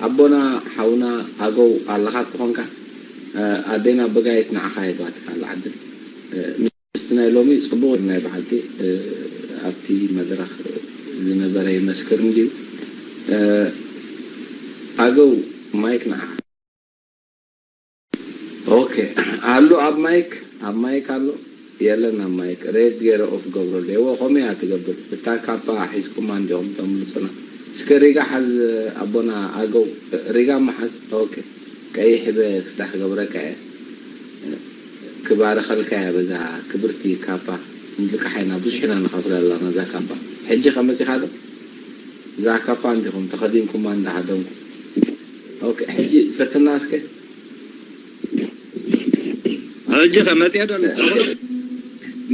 ኣቦና ሓውና ኣገው ኣለኻ ትኾንካ። ኣዴና በጋይት ንዓኻ ይባትካ ኣላ ዓድል። ምስቲ ናይ ሎሚ ጽቡቕ ናይ ብሓቂ ኣብቲ መድረኽ ዝነበረ ይመስክር እንድዩ። ኣገው ማይክ ንዓኻ። ኦኬ፣ ኣሎ ኣብ ማይክ፣ ኣብ ማይክ ኣሎ። የለን ኣብ ማይክ ሬድ ገይረ ኦፍ ገብረሉ። የወ፣ ከምኡ እያ ትገብር። እታ ካፓ ሒዝኩማ እንዲኹም ተምልጡና። እስከ ሪጋ ሓዝ ኣቦና ኣገው፣ ሪጋ መሓዝ። ኦኬ፣ ቀይሕ በ ክስታ ክገብረካ እየ። ክባርኸልካ እያ በዛ ክብርቲ ካፓ። ንልቃሕ ኢና ብዙሕ ኢና ንኸፍለላ ነዛ ካፓ። ሕጂ ከመጺኻ ዶ? እዛ ካፓ እንዲኹም ተኸዲንኩማ እንዳሃደምኩም። ኦኬ፣ ሕጂ ፈትና እስከ። ሕጂ ከመጽያ ዶ?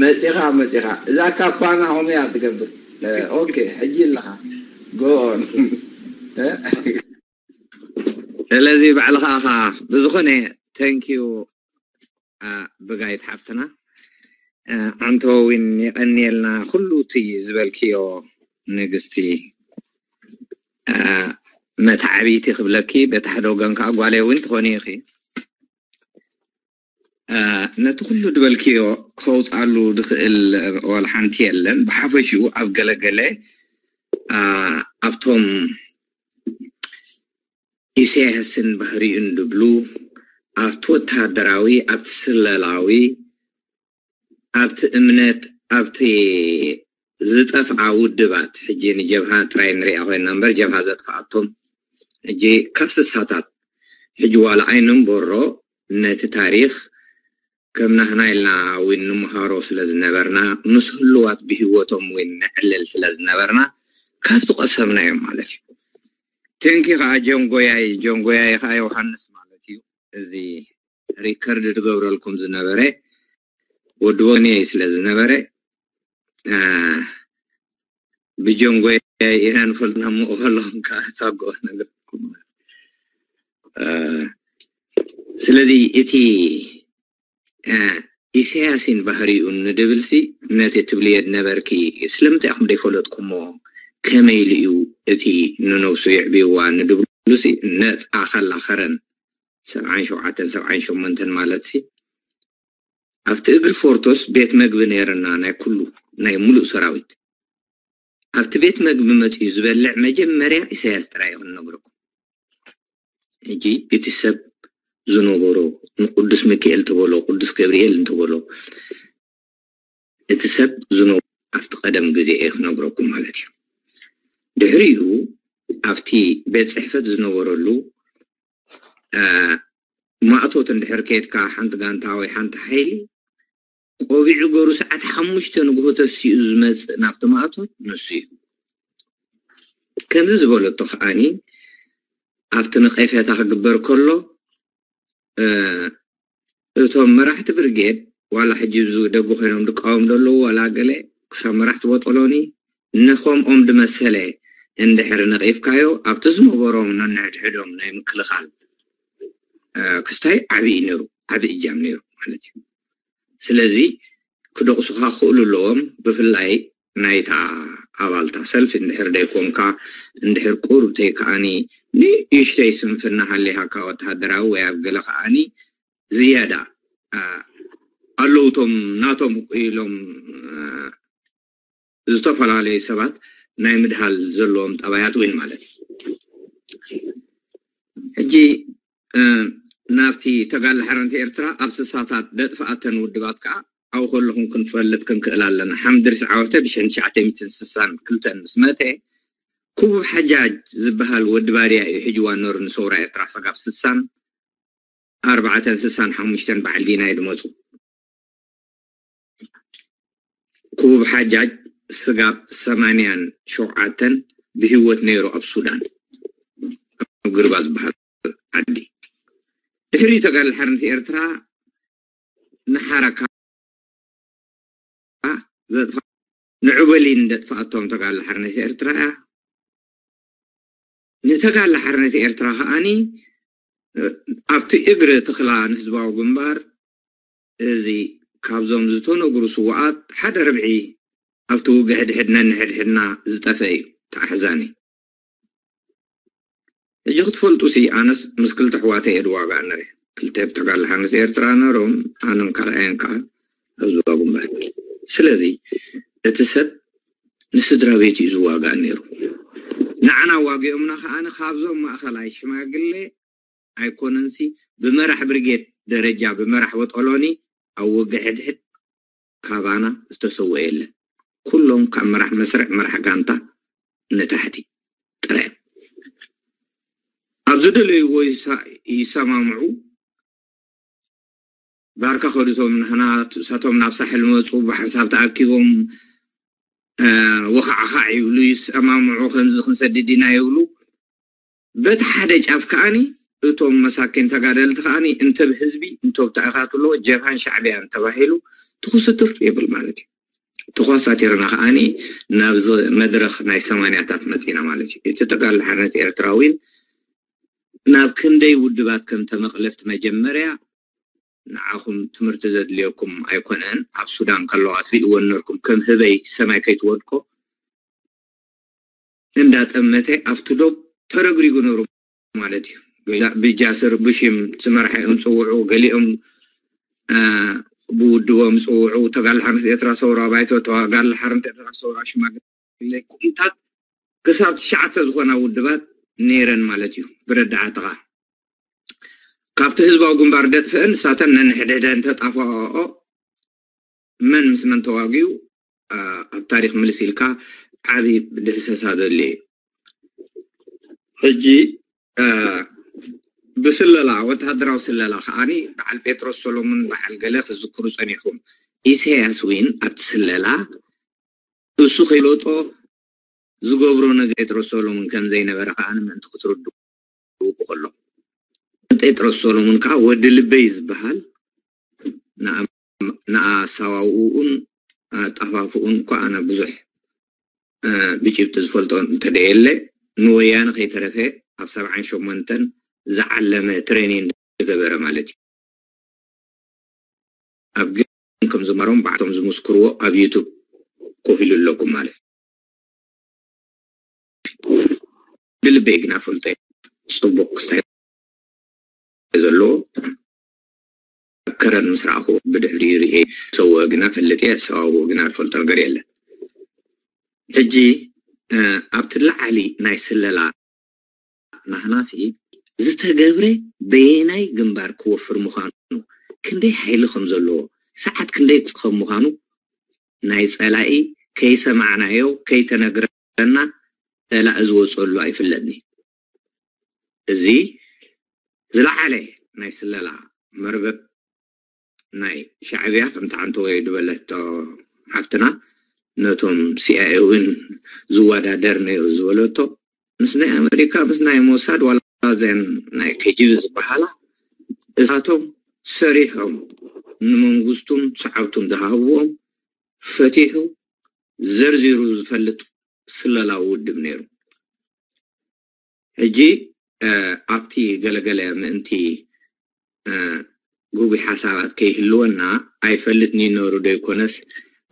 መጺኻ፣ መጺኻ። እዛ ካፓና ሆምያ ትገብር። ኦኬ፣ ሕጂ ኣለኻ። ጎ ኦን። ስለዚ ባዕልኻ ኢኻ። ብዝኾነ፣ thank you፣ አ፣ ብጋይት ሓፍትና። አ፣ ዓንቶ እውን የቐንየልና። ኩሉ እቲ ዝበልክዮ ንግስቲ፣ አ፣ መተዓብይቲ ክብለኪ፣ በቲ ሓደ ወገን ከዓ ጓለይ እውን ትኾኒ ኢኺ። አ፣ ነቲ ኩሉ ዝበልክዮ ከውፅኣሉ ዝኽእል ዋላ ሓንቲ የለን። ብሓፈሽኡ ኣብ ገለገለ፣ አ፣ ኣብቶም ኢሳያስን ባህሪኡን ዝብሉ ኣብቲ ወተሃደራዊ፣ ኣብቲ ስለላዊ፣ ኣብቲ እምነት፣ ኣብቲ ዝጠፍኣ ውድባት፣ ሕጂ ንጀብሃ ጥራይ ንሪኣ ኮይና እምበር ጀብሃ ዘጥፍኣቶም ሕጂ ካብ ስሳታት ሕጂ ዋላ ኣይንንበሮ ነቲ ታሪኽ ከም ናህና ኢልና እውን ንምሃሮ ስለ ዝነበርና ምስ ህልዋት ብህይወቶም እውን ነዕልል ስለ ዝነበርና ካብ ዝቐሰምናዮም ማለት እዩ። ቴንኪ ከዓ ጆንጎያይ ጆንጎያይ ከዓ ዮሃንስ ማለት እዩ። እዚ ሪከርድ ዝገብረልኩም ዝነበረ ወዲ ወኔ ስለ ዝነበረ አ፣ ብጆንጎያይ ኢና ንፈልጥና እሞ ከለኹም ከዓ ጸግኦ ነገርኩም። አ፣ ስለዚ እቲ አ፣ ኢሳያስን ባህሪኡን ንድብልሲ ነቲ ትብልዮ ዝነበርኪ ስለምንታይ ኢኹም ዘይፈለጥኩሞ ከመይ ኢሉ እዩ እቲ ንነብሱ የዕብይዋ ንድብሉሲ ነፃ ካላ ከረን ሰብዓን ሸውዓተን ሰብዓን ሸሞንተን ማለት ሲ ኣብቲ እግሪ ፎርቶስ ቤት መግቢ ነይርና ናይ ኩሉ ናይ ሙሉእ ሰራዊት ኣብቲ ቤት መግቢ መፅዩ ዝበልዕ መጀመርያ ኢሳያስ ጥራይ እዩ ክነግረኩም። ሕጂ እቲ ሰብ ዝነበሮ ንቅዱስ ሚካኤል ተበሎ ቅዱስ ገብርኤል እንተበሎ እቲ ሰብ ዝነበሮ ኣብቲ ቀደም ግዜ እየ ክነግረኩም ማለት እዩ። ድሕሪኡ ኣብቲ ቤት ፅሕፈት ዝነበረሉ አ፣ ማእቶት እንድሕር ከድካ ሓንቲ ጋንታ ወይ ሓንቲ ሓይሊ ቆቢዑ ገሩ ሰዓት ሓሙሽተ ንግሆ ተሲኡ ዝመፅእ ናብቲ ማእቶት ንሱ እዩ። ከምዚ ዝበለቶ ከዓኒ ኣብቲ ነቐፌታ ክግበር ከሎ እ፣ እቶም መራሕቲ ብርጌድ ዋላ ሕጂ ደጉ ኮይኖም ዝቃወሙ ዘለዉ ዋላ ገለ ክሳብ መራሕቲ ቦጦሎኒ ንኸምኦም ዝመሰለ እንድሕር ነቒፍካዮ ኣብቲ ዝነበሮም ነንሕድሕዶም ናይ ምክልኻል እ፣ ክስታይ ዓብዪ ነይሩ፣ ዓብዪ እጃም ነይሩ ማለት እዩ። ስለዚ ክደቕሱኻ ክኽእሉ ኣለዎም። ብፍላይ ናይታ ኣባልታ ሰልፊ እንድሕር ደይኮንካ እንድሕር ቁሩብ ተይከኣኒ ንእሽተይ ስንፍና ሃሊሃካ ወተሃደራዊ ወይ ኣብ ገለ ከኣኒ ዝያዳ አ፣ ኣለውቶም ናቶም ኢሎም አ፣ ዝተፈላለዩ ሰባት ናይ ምድሃል ዘለዎም ጠባያት እውን ማለት እዩ። ሕጂ እ፣ ናብቲ ተጋድሎ ሓርነት ኤርትራ ኣብ ስሳታት ደጥፍኣተን ውድባት ከዓ ኣብኡ ከለኹም ክንፈልጥ ክንክእል ኣለና። ሓምድሪስ ዓወተ ብሽሕን ትሽዓተ ሚእትን ስሳን ክልተን ምስ መተ ኩቡብ ሓጃጅ ዝበሃል ወዲ ባርያ እዩ ሕጂ ዋነሩ ንሰውራ ኤርትራ ሰጋብ ስሳን ኣርባዕተን ስሳን ሓሙሽተን በዓል ዲና እዩ ዝመፁ። ኩቡብ ሓጃጅ ስጋብ ሰማንያን ሸውዓተን ብህይወት ነይሩ ኣብ ሱዳን ኣብ ግርባ ዝበሃል ዓዲ። ድሕሪ ተጋድሎ ሓርነት ኤርትራ ንሓረካ ዘጥፋ ንዑበሊን ዘጥፋኣቶም ተጋድሎ ሓርነት ኤርትራ እያ። ንተጋድሎ ሓርነት ኤርትራ ከዓኒ ኣብቲ እግሪ ትኽላ ንህዝባዊ ግንባር እዚ ካብዞም ዝተነግሩ ስውኣት ሓደ ርብዒ ኣብቲ ውግእ ሕድሕድ ነንሕድሕድና ዝጠፈ እዩ። ተኣሕዛኒ። ሕጂ ክትፈልጡ ሲ ኣነስ ምስ ክልተ ኣሕዋተይ እየ ዝዋጋእ ነረ። ክልተ ተጋላሓንስ ኤርትራ ነሮም፣ ኣነን ካልኣየን ከዓ ኣብ ዝባ ግንባር። ስለዚ እቲ ሰብ ንስድራ ቤት እዩ ዝዋጋእ ነይሩ። ንዓና ዋጊኦምና ከዓኒ ካብዞም ማእኸላይ ሽማግሌ ኣይኮነንሲ ብመራሕ ብርጌድ ደረጃ ብመራሕ ወጠሎኒ ኣብ ወገ ሕድሕድ ካባና ዝተሰወ የለን። ኩሎም ካብ መራሕ መስርዕ መራሕ ጋንታ ንታሕቲ ጥራይ እዮም። ኣብ ዝደለይዎ ይሳ- ይሰማምዑ። ባርካ ከዱቶም ንሕና እሳቶም ናብ ሳሕል መፁ፣ ብሓንሳብ ተኣኪቦም ወኻዕኻዕ ይብሉ፣ ይሰማምዑ፣ ከምዚ ክንሰድድ ኢና ይብሉ። በቲ ሓደ ጫፍ ከዓኒ እቶም መሳኪን ተጋደልቲ ከዓኒ እንተ ብህዝቢ እንተ ብታእኻት ኣለዎ ጀብሃን ሻዕብያን ተባሂሉ ትኹስትር ይብል ማለት እዩ። ተኳሳቲርና ከዓኒ ናብዚ መድረኽ ናይ ሰማንያታት መፂና ማለት እዩ። እቲ ተጋድሎ ሓርነት ኤርትራዊን ናብ ክንደይ ውድባት ከም ተመቕለፍቲ መጀመርያ ንዓኹም ትምህርቲ ዘድልየኩም ኣይኮነን። ኣብ ሱዳን ከለዋ ትርእይዎ ነርኩም ከም ህበይ ሰማይ ከይትወድቆ እንዳጠመተ ኣብቲ ዶብ ተረግሪጉ ነሩ ማለት እዩ። ብጃስር ብሽም ዝመርሐ እዮም ዝፅውዑ። ገሊኦም ብውድቦም ዝፅውዑ ተጋድሎ ሓርነት ኤርትራ ሰውራ ባይቶ፣ ተጋድሎ ሓርነት ኤርትራ ሰውራ ሽማግሌ ኩምታት ክሳብ ትሽዓተ ዝኾና ውድባት ነይረን ማለት እዩ። ብረዳዓትኻ ካብቲ ህዝባዊ ግንባር ደጥፍአን ንሳተን ነንሕድሕደን ተጣፋኦ መን ምስ መን ተዋጊኡ ኣብ ታሪኽ ምልስ ኢልካ ዓብዪ ድህሰሳ ዘድልዮ እዩ። ሕጂ ብስለላ ወተሃደራዊ ስለላ ከዓኒ በዓል ጴጥሮስ ሶሎሙን በዓል ገለ ክዝክሩ ጸኒሕኩም። ኢሳያስ ዊን ኣብቲ ስለላ እሱ ከይለጦ ዝገብሮ ነገር ጴጥሮስ ሶሎሙን ከም ዘይነበረ ከዓኒ ምእንቲ ክትርድኡ ብኸሎ ጴጥሮስ ሶሎሙን ከዓ ወዲ ልበይ ዝበሃል ንኣሳዋውኡን ኣጠፋፍኡን እኳ ኣነ ብዙሕ ብጭብጢ ዝፈልጦ እንተደየለ ንወያነ ከይተረፈ ኣብ ሰብዓን ሸሞንተን ዝዓለመ ትሬኒን ዝገበረ ማለት እዩ። ኣብ ግን ከም ዝመሮም ባዕቶም ዝምስክርዎ ኣብ ዩቱብ ኮፍ ኢሉ ኣለኩም ማለት እዩ። ብልበይ ግና ፈልጦ ጽቡቅ ክሳይ ዘለዎ ኣብ ከረን ምስ ረኣኹ ብድሕሪኡ ርኤ ሰውኦ ግና ፈልጥ እየ፣ ዝሰዋውኦ ግና ዝፈልጦ ነገር የለን። ሕጂ ኣብቲ ላዓሊ ናይ ስለላ ናህናሲ ዝተገብረ በየናይ ግንባር ክወፍር ምዃኑ፣ ክንደይ ሓይሊ ከም ዘለዎ፣ ሰዓት ክንደይ ከም ምዃኑ ናይ ጸላኢ ከይሰማዕናዮ ከይተነግረና ጸላኢ ዝወጸሉ ኣይፍለጥኒ። እዚ ዝለዓለ ናይ ስለላ መርበብ ናይ ሻዕብያ ከምቲ ዓንተወይ ዝበለቶ ሓፍትና ነቶም ሲኣይኤ እውን ዝወዳደር ነይሩ ዝበለቶ ምስ ናይ ኣሜሪካ ምስ ናይ ሞሳድ ዋላ ዘን ናይ ከጂቢ ዝበሃላ እሳቶም ሰሪሖም ንመንግስቱን ሰዓብቱን ዝሃብዎም ፈቲሑ ዘርዚሩ ዝፈልጥ ስለላዊ ውድብ ነይሩ። ሕጂ ኣብቲ ገለገለ ምእንቲ ግጉይ ሓሳባት ከይህልወና ኣይፈልጥ ኒኖሩ ዶ ይኮነስ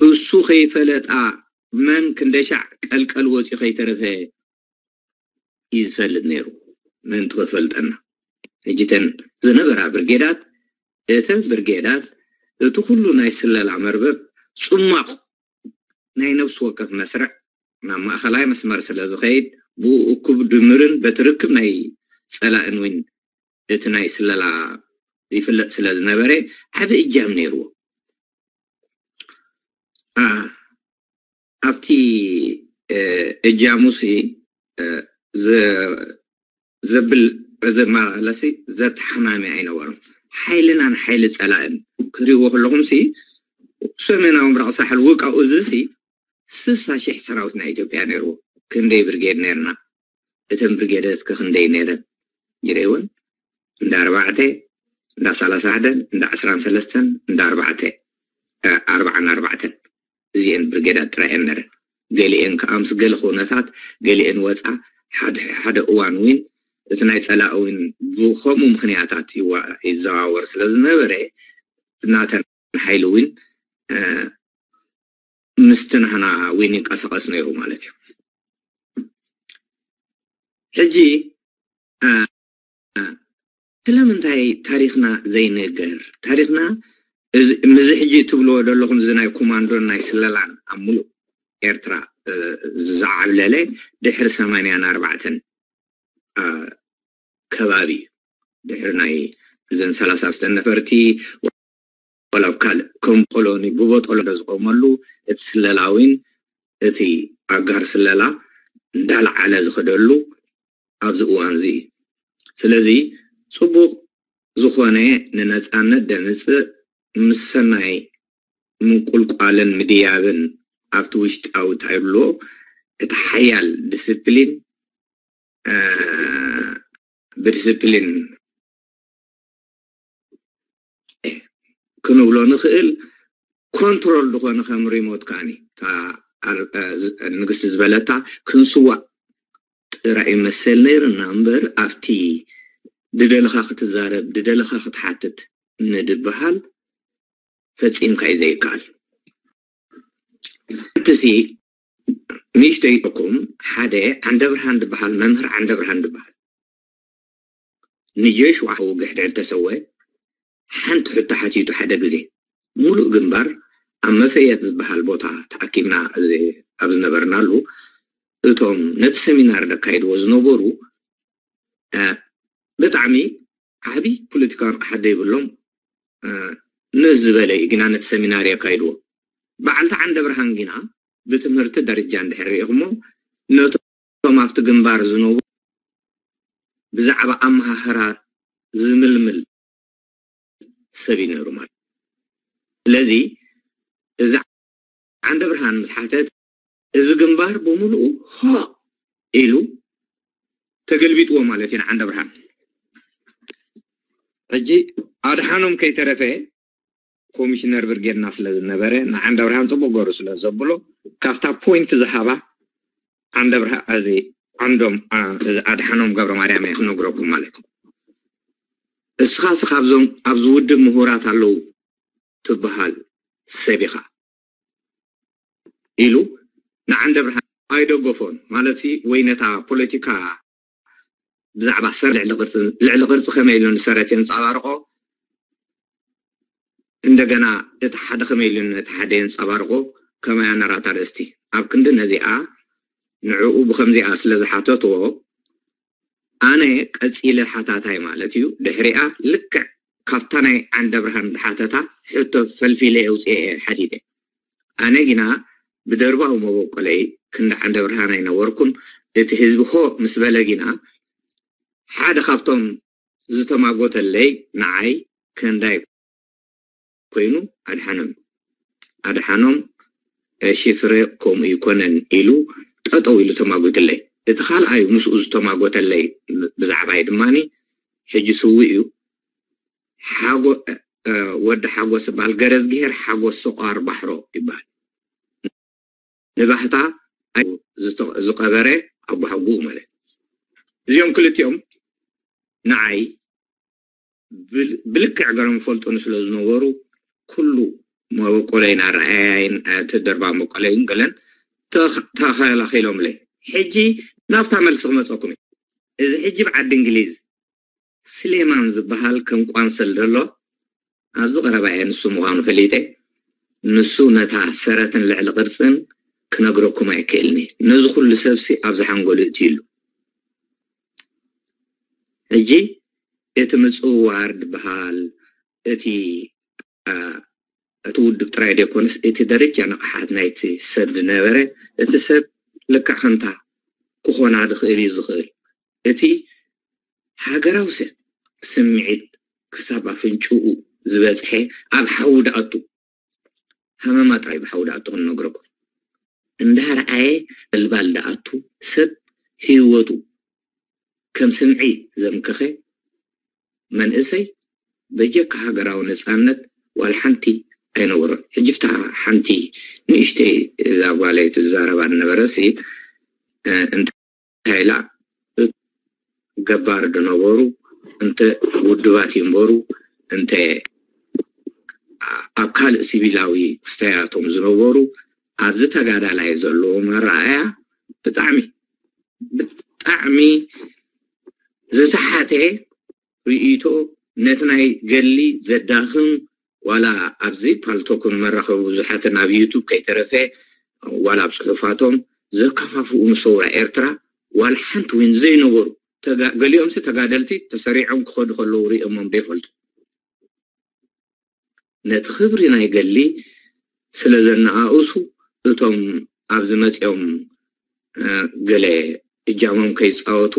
እሱ ከይፈለጣ መን ክንደሻዕ ቀልቀል ወፂ ከይተረፈ እዩ ዝፈልጥ ነይሩ ምእንቲ ክፈልጠና። ሕጂ ተን ዝነበራ ብርጌዳት እተን ብርጌዳት እቲ ኩሉ ናይ ስለላ መርበብ ጽማቕ ናይ ነፍሲ ወከፍ መስርዕ ናብ ማእኸላይ መስመር ስለ ዝኸይድ ብኡ እኩብ ድምርን በቲ ርክብ ናይ ጸላእን እውን እቲ ናይ ስለላ ይፍለጥ ስለ ዝነበረ ዓቢ እጃም ነይርዎ። ኣብቲ እጃሙሲ ዘብል እዚ ማለሲ ዘተሓማሚ ኣይነበሮም። ሓይልናን ሓይሊ ጸላእን ክትሪእዎ ከለኹም ሲ ሰሜናዊ ምብራቕ ሳሕል ውቃ እዚ ሲ ስሳ ሽሕ ሰራዊት ናይ ኢትዮጵያ ነይርዎ። ክንደይ ብርጌድ ነይርና? እተን ብርጌደት ከ ክንደይ ነይረን? ይረይውን እንዳ ኣርባዕተ እንዳ ሰላሳ ሓደን እንዳ ዕስራን ሰለስተን እንዳ ኣርባዕተ ኣርባዓን ኣርባዕተን እዚአን ብርጌዳት ጥራይ እየን ነረን። ገሊአን ከዓ ምስ ገለ ኩነታት ገሊአን ወፃ። ሓደ ሓደ እዋን እውን እቲ ናይ ፀላእ እውን ብከምኡ ምክንያታት ይዘዋወር ስለ ዝነበረ ናተን ሓይሊ እውን ምስቲ ናህና እውን ይንቀሳቐስ ነይሩ ማለት እዩ። ሕጂ እ፣ ስለምንታይ ታሪኽና ዘይንገር? ታሪኽና እዚ፣ ምዚ ሕጂ ትብልዎ ዘለኹም፣ እዚ ናይ ኮማንዶን ናይ ስለላን ኣብ ሙሉእ ኤርትራ፣ እ፣ ዝዓብለለ ድሕሪ ሰማንያን ኣርባዕተን፣ እ፣ ከባቢ እዩ። ድሕሪ ናይ እዘን ሰላሳ ኣስተን ነፈርቲ፣ ዋላ ኣብ ካልእ ከም ቦጦሎኒ፣ ብቦጦሎ ዝቆመሉ፣ እቲ ስለላዊን እቲ ኣጋር ስለላ እንዳለዓለ ዝኸደሉ ኣብዚ እዋን እዚ እዩ። ስለዚ፣ ጽቡቕ ዝኾነ ንነጻነት ደምጽእ፣ ምስ ሰናይ ምንቁልቋልን ምድያብን ኣብቲ ውሽጣዊ ታይሎ፣ እቲ ሓያል ዲስፕሊን፣ እ፣ ብዲስፕሊን ክንብሎ ንኽእል፣ ኮንትሮል ዝኾነ ከም ሪሞት ከኣኒ፣ እታ ኣር-፣ እ፣ ዝ-፣ ንግስቲ ዝበለታ፣ ክንስዋእ ጥራይ ይመሰል ነይርና እምበር፣ ኣብቲ ድደለኻ ክትዛረብ፣ ድደለኻ ክትሓትት ንድበሃል ፈጺምካ እዩ ዘይከኣል። እቲ ሲ ንእሽተይ እኩም ሓደ ዓንደ ብርሃን ድበሃል፣ መምህር ዓንደ ብርሃን ድበሃል፣ ንጀሽዋ ውግሕ ድሕሪ ተሰወ፣ ሓንቲ ሕቶ ሓቲቱ ሓደ ግዜ። ሙሉእ ግንባር ኣብ መፈየት ዝበሃል ቦታ ተኣኪብና፣ እዚ ኣብ ዝነበርናሉ፣ እቶም ነቲ ሰሚናር ደካይድዎ ዝነበሩ፣ እ፣ ብጣዕሚ ዓቢ ፖለቲካዊ ንቕሓት ዘይብሎም፣ እ፣ ንእስ ዝበለ እዩ ግና ነቲ ሰሚናር የካይድዎ። በዓልቲ ዓንደ ብርሃን ግና ብትምህርቲ ደረጃ እንድሕር ርኢኹሞ፣ ነቶም ኣብቲ ግንባር ዝነበሩ ብዛዕባ ኣመሃህራ ዝምልምል ሰብ እዩ ነይሩ ማለት እዩ። ስለዚ እዚ ዓንደ ብርሃን ምስ ሓተት፣ እዚ ግንባር ብምሉኡ ሆ ኢሉ ተገልቢጥዎ ማለት እዩ ንዓንደ ብርሃን። ሕጂ ኣድሓኖም ከይተረፈ ኮሚሽነር ብርጌድና ስለ ዝነበረ፣ ንዓንደ ብርሃን ጽቡቕ ገሩ ስለ ዘብሎ፣ ካብታ ፖይንት ዝሃባ ዓንደ ብርሃ-፣ እዚ ዓንዶም፣ አ፣ እዚ ኣድሓኖም ገብረ ማርያም እየ ክነግረኩም ማለት እዩ። እስኻ ስ ካብዞም ኣብዚ ውድብ ምሁራት ኣለዉ ትበሃል ሰብ ኢኻ ኢሉ ንዓንደ ብርሃን ኣይደገፎን ማለት እዩ። ወይ ነታ ፖለቲካ ብዛዕባ ሰር ልዕሊ ቅርጺ፣ ልዕሊ ቅርጺ ከመይ ኢሉ ንሰረት የንጸባርቆ፣ እንደገና እቲ ሓደ ከመይ ኢሉ ነቲ ሓደ የንጸባርቆ፣ ከመይ ኣነራት ኣርእስቲ ኣብ ክንዲ ነዚኣ ንዕኡ ብኸምዚኣ ስለ ዝሓተትዎ፣ ኣነ ቀጺለ ሓታታይ ማለት እዩ። ድሕሪኣ ልክዕ ካብታ ናይ ዓንደ ብርሃን ዝሓተታ ሕቶ ፈልፊለ የውጽኤ እየ ሓቲተ። ኣነ ግና ብደርባዊ መበቆለይ ክንዲ ዓንደ ብርሃን ኣይነበርኩን። እቲ ህዝቢ ሆ ምስ በለ ግና ሓደ ካብቶም ዝተማጎተለይ ንዓይ ከንዳይ ኮይኑ ኣድሓኖም። ኣድሓኖም፣ እ፣ ሽፍረ ከምኡ ይኮነን ኢሉ ጠጠው ኢሉ ተማጉትለይ። እቲ ካልኣዩ ምስኡ ዝተማጎተለይ ብዛዕባይ ድማኒ ሕጂ ስዉእ እዩ። ሓጎ-፣ እ፣ እ፣ ወዲ ሓጎስ ይበሃል። ገረዝግሄር ሓጎስ ስቋር ባሕሮ ይበሃል። ንባህታ ኣይ-፣ ዝተ-፣ ዝቐበረ ኣቦሓጎኡ ማለት እዩ። እዚኦም ክልቲኦም ንዓይ ብል-፣ ብልክዕ ገሮም ይፈልጡኒ ስለ ዝነበሩ፣ ኩሉ መበቆለይን ኣረኣያይን፣ እ፣ እቲ ደርባ መበቆለይን ገለን ተኸ-፣ ተኸላኺሎምለይ። ሕጂ ናብታ መልሲ ክመፀኩም እዩ። እዚ ሕጂ ብዓዲ እንግሊዝ ስሌማን ዝበሃል ከም ቋንሰል ዘሎ ኣብዚ ቀረባ እየ ንሱ ምዃኑ ፈሊጠ። ንሱ ነታ ሰረትን ልዕሊ ቅርጽን ክነግረኩም ኣይክእልን እየ። ነዚ ኩሉ ሰብሲ ኣብዚ ሓንጎሉ እትይሉ። ሕጂ እቲ ምጽውዋር ዝበሃል እቲ፣ አ፣ እቲ ውድብ ጥራይ ዘይኮነስ እቲ ደረጃ ንቕሓት ናይቲ ሰብ ዝነበረ፣ እቲ ሰብ ልክዕ ከምታ ክኾና ዝኽእል እዩ ዝኽእል። እቲ ሃገራዊ ስ-፣ ስምዒት ክሳብ ኣፍንጭኡ ዝበጽሐ ኣብ ሓዊ ደኣቱ፣ ሃመማ ጥራይ ብሓዊ ደኣቱ ክንነግረኩም። እንዳረኣየ እልባል ደኣቱ ሰብ ህይወቱ ከም ስምዒ ዘምከኸ መንእሰይ በጀካ ሃገራዊ ነጻነት ዋላ ሓንቲ ኣይነበሮን። ሕጂ ፍታ ሓንቲ ንእሽተይ እዛ ጓለይ ትዛረባ ዝነበረሲ፣ እ፣ እንታይ ኢላ፣ እ፣ ገባር ዝነበሩ እንተ ውድባት ይንበሩ፣ እንተ ኣብ ካልእ ሲቪላዊ ክስተያቶም ዝነበሩ፣ ኣብዚ ተጋዳላይ ዘለዎም ኣረኣእያ ብጣዕሚ፣ ብጣዕሚ ዝተሓተ ርእይቶ ነቲ ናይ ገሊ ዘዳኽም፣ ዋላ ኣብዚ ፓልቶክን መራኸቢ ብዙሓትን ኣብ ዩቱብ ከይተረፈ፣ ዋላ ኣብ ጽሑፋቶም ዘከፋፍኡ ንሰውራ ኤርትራ ዋላ ሓንቲ እውን ዘይነበሩ፣ ተጋ- ገሊኦምሲ ተጋደልቲ ተሰሪዖም ክኸዱ ከለዉ ርእዮሞም ዘይፈልጡ። ነቲ ክብሪ ናይ ገሊ ስለ ዘነኣእሱ፣ እቶም ኣብዚ መጺኦም ገለ እጃሞም ከይጻወቱ፣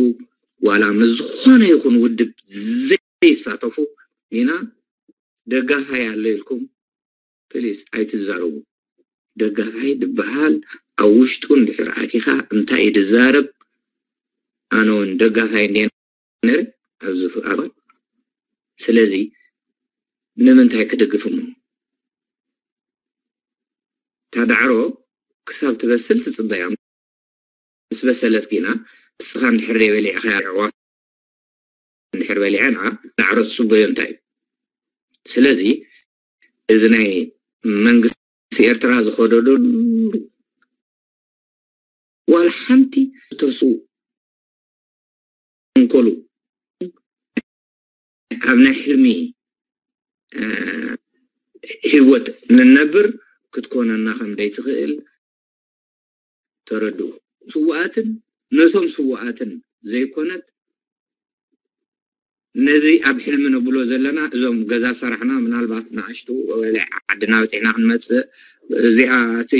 ዋላ ምስ ዝኾነ ይኹን ውድብ ዘይሳተፉ ኢና፣ ደጋፋይ ኣሎ ኢልኩም ፕሊስ ኣይትዛረቡ። ደጋፋይ ዝበሃል ኣብ ውሽጡ እንድሕር ኣቲኻ እንታይ እዩ ዝዛረብ? ኣነ እውን ደጋፋይ እንደ ነረ ኣብዚ ኣባል። ስለዚ ንምንታይ ክድግፍ እሞ? እታ ዳዕሮ ክሳብ ትበስል ትጽበያ። ምስ በሰለት ግና ንስኻ እንድሕር ደይበሊዕኻያ ኣዕዋፍ እንድሕር በሊዐን ዓ ዳዕሮ ትጽበዮ እንታይ እዩ? ስለዚ እዚ ናይ መንግስቲ ኤርትራ ዝኸደደሉ ዋላ ሓንቲ ተስኡ እንከሉ ኣብ ናይ ሕልሚ ህይወት ንነብር ክትኮነና ከም ዘይትኽእል ተረድኡ። ስውኣትን ነቶም ስውኣትን ዘይኮነት ነዚ ኣብ ሕልሚ ነብሎ ዘለና እዞም ገዛ ሰራሕና ምናልባት ንኣሽቱ ዓድና በፂሕና ክንመፅእ እዚኣ እቲ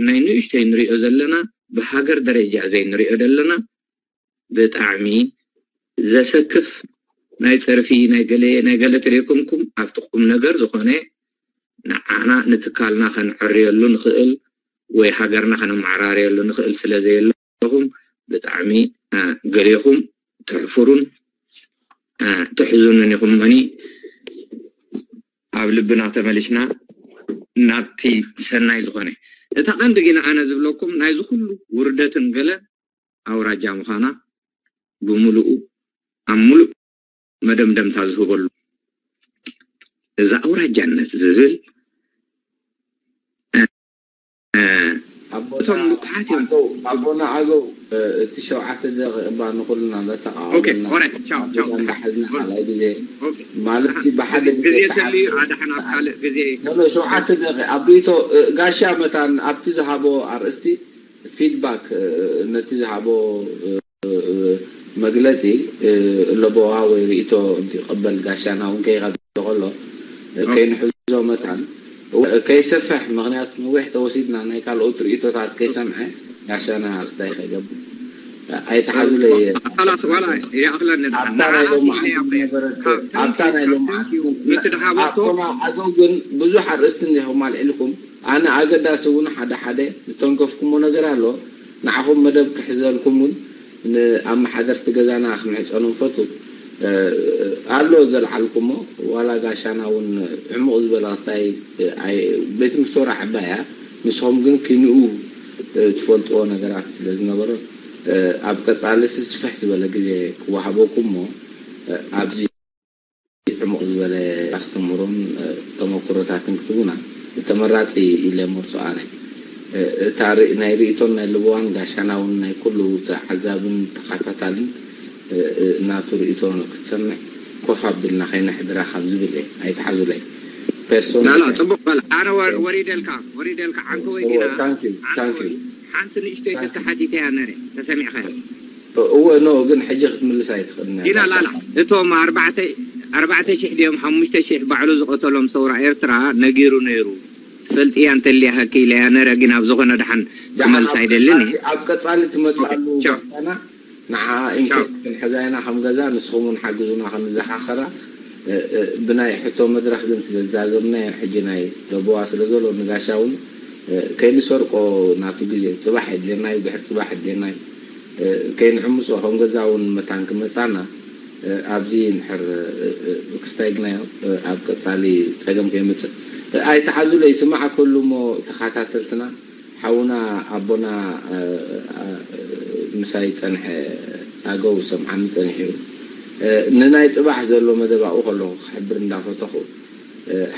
ናይ ንእሽተይ ንሪኦ ዘለና ብሃገር ደረጃ ዘይንሪኦ ዘለና ብጣዕሚ ዘሰክፍ ናይ ፀርፊ ናይ ገለ ናይ ገለ ተደይኮንኩም ኣብቲ ቁም ነገር ዝኾነ ንዓና ንትካልና ከንዕርየሉ ንኽእል ወይ ሃገርና ከነመዓራርየሉ ንኽእል ስለ ዘየለኹም ብጣዕሚ ገሌኹም ተሕፍሩን ተሕዝኑን ኢኹም እኒ ኣብ ልብና ተመሊስና ናብቲ ሰናይ ዝኾነ እታ ቀንዲ ግን ኣነ ዝብለኩም ናይዚ ኩሉ ውርደትን ገለ ኣውራጃ ምዃና ብምሉኡ ኣብ ሙሉእ መደምደምታ ዝህበሉ እዛ ኣውራጃነት ዝብል እቶም ልኩሓት እዮም ኣቦና ኣገው እቲ ሸውዓተ ደቂቕ እባ ንኩልና እንዳተቃወመና እንዳሓዝና ካልኣይ ግዜ ማለት ብሓደ ግዜ ተልዩ ኣድሓን ኣብ ካልእ ግዜ ሸውዓተ ደቂቕ ኣብ ርእቶ ጋሻ መታን ኣብቲ ዝሃቦ ኣርእስቲ ፊድባክ ነቲ ዝሃቦ መግለጺ ለቦዋ ወይ ርእቶ እንትቀበል ጋሻና እውን ከይቀበል ከሎ ከይንሕዞ መታን ከይሰፍሕ ምክንያቱ ነዊሕ ተወሲድና ናይ ካልኦት ርእቶታት ከይሰምዐ ጋሻና ኣርስታይ ከይገብር ኣይተሓዙለይ ላስ ዋላ ይኣኽለኒ ኣብታ ናይ ሎማዓንቲ ዝነበረት ኣብታ ናይ ሎማዓንቲ ኣገው ግን ብዙሕ ኣርእስቲ እንዲኹም ኣልዒልኩም ኣነ ኣገዳሲ እውን ሓደ ሓደ ዝተንከፍኩሞ ነገር ኣሎ ንዓኹም መደብ ክሕዘልኩም እውን ንኣመሓደርቲ ገዛና ክምሕፀኑ ንፈቱ ኣሎ ዘልዓልኩሞ ዋላ ጋሻና እውን ዕሙቕ ዝበለ ክስታይ ቤት ምሶራ ዕባያ ንስኹም ግን ኪንኡ ትፈልጥዎ ነገራት ስለ ዝነበሮ ኣብ ቀፃሊ ስፍሕ ዝበለ ግዜ ክወሃበኩም ሞ ኣብዚ ዕሙቕ ዝበለ ኣስተምህሮን ተመክሮታትን ክትቡና ተመራፂ ኢለ መርፁ ኣነ እታ ናይ ርእቶን ናይ ልበዋን ጋሻና እውን ናይ ኩሉ ተዓዛብን ተኻታታልን ናቱ ርእቶ ክትሰምዕ ኮፍ ኣቢልና ከይነሕድራ ካብ ዝብል እየ ኣይትሓዙለይ ፐርሶን ላላ ፅቡቅ በል ኣነ ወሪደልካ ወሪደልካ ዓንከወይ ዲና ሓንቲ ንእሽተይ ተተሓቲተያ ነረ ተሰሚዕካ እወ ኖ ግን ሕጂ ክትምልስ ኣይትኽእልን ዲና ላላ እቶም ኣርባዕተ ሺሕ ድዮም ሓሙሽተ ሺሕ ባዕሉ ዝቐተሎም ሰውራ ኤርትራ ነጊሩ ነይሩ ትፈልጥያ እንተልያ ሃኪ ኢለያ ነረ ግን ኣብ ዝኾነ ደሓን ክመልስ ኣይደልን እየ ኣብ ቀጻሊ ትመጽኣሉ ቻው። ባሕታና ንዓ ኢንኬስ ክንሕዛ ኢና ከም ገዛ ንስኹም እውን ሓግዙና ክንዘኻኸራ እ፣ እ፣ ብናይ ሕቶ መድረኽ ግን ስለ ዝዛዘምናዮ ሕጂ ናይ ለቦዋ ስለ ዘሎ ንጋሻ እውን እ፣ ከይንሰርቆ ናቱ ግዜ ጽባሕ የድልየና እዩ ድሕሪ ጽባሕ የድልየና እዩ እ፣ ከይንዕምጾ ከም ገዛ እውን መታን ክመጻና ኣብዚ ንሕር ክስታይ ግናዮ ኣብ ቀጻሊ ጸገም ከይምጽእ ኣይተሓዙለይ ስማዕ ከሉ እሞ ተኻታተልትና ሓውና ኣቦና ምሳይ ጸንሐ ኣገው ሰምዓኒ ጸኒሑ እዩ ንናይ ጽባሕ ዘሎ መደብ ኣብኡ ከለኹ ክሕብር እንዳፈተኹ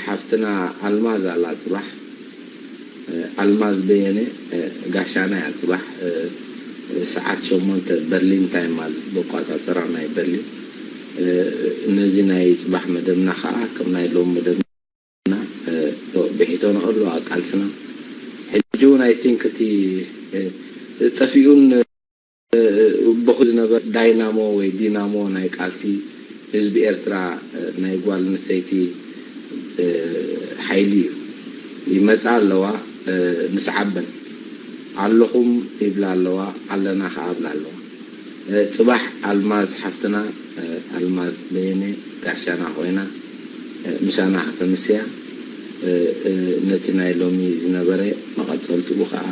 ሓፍትና ኣልማዝ ኣላ ጽባሕ ኣልማዝ በየነ ጋሻና እያ ጽባሕ ሰዓት ሸሞንተ በርሊን እንታይ ማለት በቋጻጸራ ናይ በርሊን ነዚ ናይ ፅባሕ መደብና ከዓ ከም ናይ ሎም መደብና ብሒቶ ንቐልዋ ቃልስና ሕጂ እውን ኣይ ቲንክ እቲ ጠፊኡን በኹ ዝነበረ ዳይናሞ ወይ ዲናሞ ናይ ቃልሲ ህዝቢ ኤርትራ ናይ ጓል ኣንስተይቲ ሓይሊ እዩ። ይመፃ ኣለዋ፣ ንስዓበን። ኣለኹም ይብላ ኣለዋ፣ ኣለና ከዓ ብላ ኣለዋ። ፅባሕ ኣልማዝ ሓፍትና፣ ኣልማዝ በየነ ጋሻና ኮይና ምሳና ከተምስያ፣ ነቲ ናይ ሎሚ ዝነበረ መቐፀልትኡ ከዓ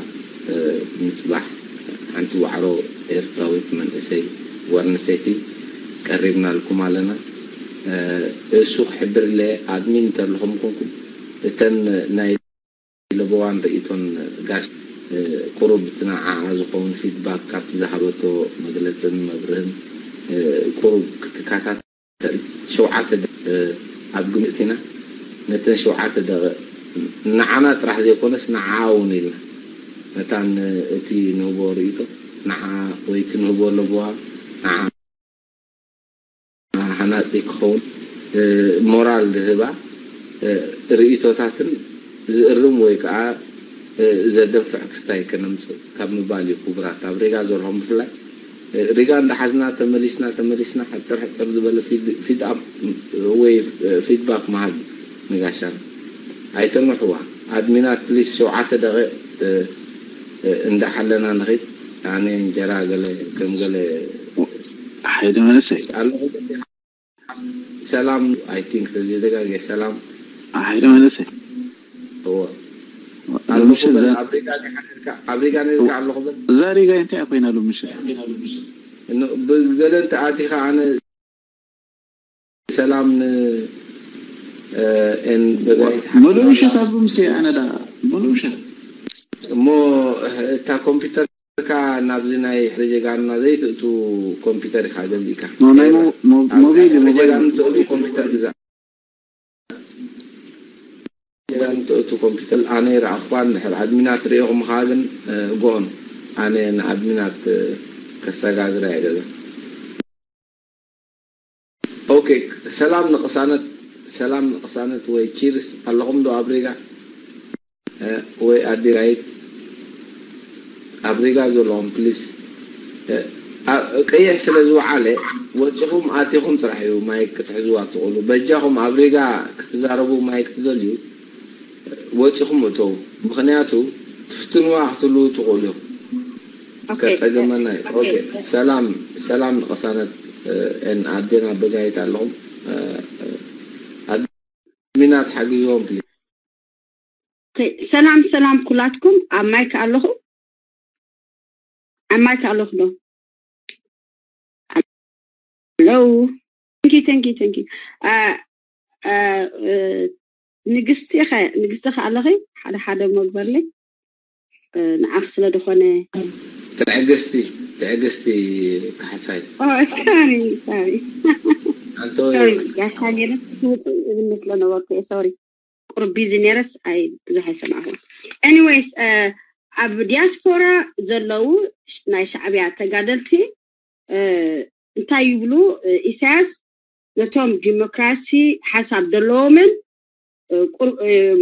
ንፅባሕ ሓንቲ ዋዕሮ ኤርትራዊት መንእሰይ ጓል ኣንስተይቲ ቀሪብናልኩም ኣለና። እሱ ክሕብርለ ኣድሚን እንተለኹም ኮንኩም እተን ናይ ለበዋን ርእይቶን ጋሽ ቁሩብ እቲ ንዓኣ ዝኸውን ፊድባክ ካብቲ ዝሃበቶ መግለፅን መብርህን ቁሩብ ክትከታተል ሸውዓተ ደ- ኣብ ግምት ኢና ነተን ሸውዓተ ደቂቕ ንዓና ጥራሕ ዘይኮነስ ንዓኣ እውን ኢልና መታን እቲ ንህቦ ርእይቶ ንዓ ወይ እቲ ንህቦ ለበዋ ንዓ ሃናፂ ክኸውን ሞራል ዝህባ ርእይቶታትን ዝእርም ወይ ከዓ ዘደንፍዕ ክስታይ ከነምፅእ ካብ ምባል እዩ። ክቡራት ኣብ ሪጋ ዘለኹም ብፍላይ ሪጋ እንዳሓዝና ተመሊስና ተመሊስና ሕፅር ሕፅር ዝበለ ፊድኣፕ ወይ ፊድባክ መሃብ ንጋሻና ኣይተንውሕዋ። ኣድሚናት ፕሊስ ሸውዓተ ደቂቕ እንዳሓለና ንኺድ። ኣነ እንጀራ ገለ ከም ገለ ሓይሊ መንእሰይ ኣለኹ። ሰላም ኣይ ቲንክ ተዘይተጋግየ ሰላም ሓይሊ መንእሰይ እዎ ሎሚ ኣለኹ ምሸት በል። እዛ- ኣብ ሪጋ ዲኻ ነርካ? ኣብ ሪጋ ነርካ ኣለኹ በል። እዛ ሪጋ እንታይ ኮይና ሎሚ ምሸት? ን- ብገለ እንተ ኣቲኻ ኣነ ሰላም ን ኤን በጋይት ሙሉ ምሸት ኣብ ምሴ ኣነ ዳ ሙሉ ምሸት እሞ እታ ኮምፒውተር ካ ናብዚ ናይ ሕርጀጋንና ዘይትእቱ ኮምፒውተር ኢኻ ገዚእካ ሞባይል ሞ- ሞባይል ሞባይል ጀጋኑ ትእቱ ኮምፒውተር ግዛ ጀጋኑ ትእቱ ኮምፒውተር ኣነ ይረኣኽኳ እንድሕር ኣድሚናት ርኢኹም ኻ ግን ጎን ኣነ ንኣድሚናት ከሰጋግራ እየ ገዛ ኦኬ ሰላም ንቅሳነት ሰላም ንቅሳነት ወይ ቺርስ ኣለኹም ዶ ኣብ ሪጋ ወይ ኣዲራይት ኣብ ሪጋ ዘለኹም ፕሊስ ቀይሕ ስለ ዝወዓለ ወፂኹም ኣቲኹም ጥራሕ እዩ ማይክ ክትሕዝዋ ትኽእሉ በጃኹም ኣብ ሪጋ ክትዛረቡ ማይክ ትደልዩ ወፂኹም እተው ምኽንያቱ ትፍትንዋ ክትህልዉ ትኽእሉ ኢኹም ከፀገመና እዩ ሰላም ሰላም ንቅሳነት ን ኣዴና በጋይት ኣለኹም ሚናት ሓግዝዎም ፕሊዝ። ሰላም ሰላም ኩላትኩም ኣብ ማይክ ኣለኹም ኣብ ማይክ ኣለኹ ዶ? Hello. Thank you, thank you, thank you. ንግስቲ ኸ ንግስቲ ኸ ኣለኺ ሓደ ሓደ መግበርለይ ንዓኽ ስለ ዝኾነ ትዕግስቲ ትዕግስቲ ካሕሳይ ሳሪ ሳሪ ኣንቶ ጋሻ ገይረስ ክትውፅእ እብል መስለ ነበርኩ ሶሪ ቁሩብ ቢዚ ነይረስ ኣይ ብዙሕ ኣይሰማዕኹ anyways ኣብ ዲያስፖራ ዘለዉ ናይ ሻዕብያ ተጋደልቲ እንታይ ይብሉ ኢሳያስ ነቶም ዲሞክራሲ ሓሳብ ዘለዎምን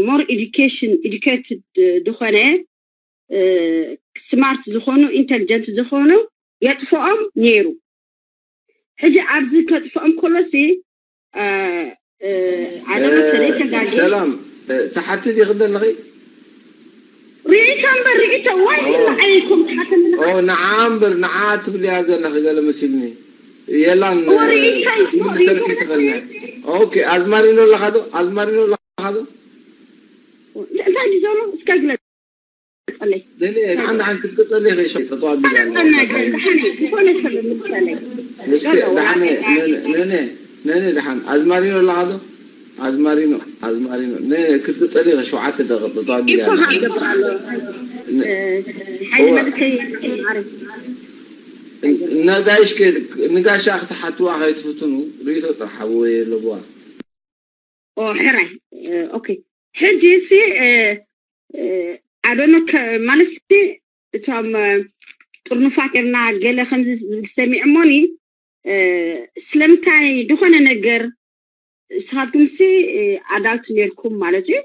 more education educated ዝኾነ smart ዝኾኑ intelligent ዝኾኑ የጥፍኦም ነይሩ ሕጂ ኣብዚ ከጥፍኦም ከሎሲ ኣነ ተደይ ተጋጊ ሰላም ትሓትት ይኽደለኺ ርእይቶ እምበር ርእይቶ ዋይ ኢልዓይኩም ትሓተኒ ንዓ እምበር ንዓ ትብልያ ዘለኺ ገለ መሲልኒ የላን እዎ ርእይቶ እዩ ምልሰልኪ ትኽእልኒ ኦኬ ኣዝማሪኖ ኣለኻ ዶ ኣዝማሪኖ ኣለኻ ዶ እንታይ ድዩ ዘሎ እስከ ግለጽ ነኔ ሓን ሓን ክትቅጸል ኢኺ ሸይ ተጠዋቢ ዝኾነ ሰብ ምስተለይ ነኔ ነኔ ደሓን ኣዝማሪኖ ኣለኻ ዶ ኣዝማሪኖ ኣዝማሪኖ ነኔ ክትቅጸል ኢኺ ሸውዓተ ደቂቕ ተጠዋቢ ይኮኻ ይገብር ኣሎ ሓይሊ መንእሰይ ዓሪ ነጋይሽ ንጋሻ ክትሓትዋ ከይትፍትኑ ርእቶ ጥራሕ ሓብዎ የለብዋ ኦ ሕራይ ኦኬ ሕጂ ሲ ኣዶነ ማለት ሲ እቶም ጥርኑፋት ርና ገለ ከምዚ ዝብል ሰሚዕ እሞኒ ስለምንታይ ዝኾነ ነገር ንስኻትኩም ሲ ኣዳልት ነርኩም ማለት እዩ።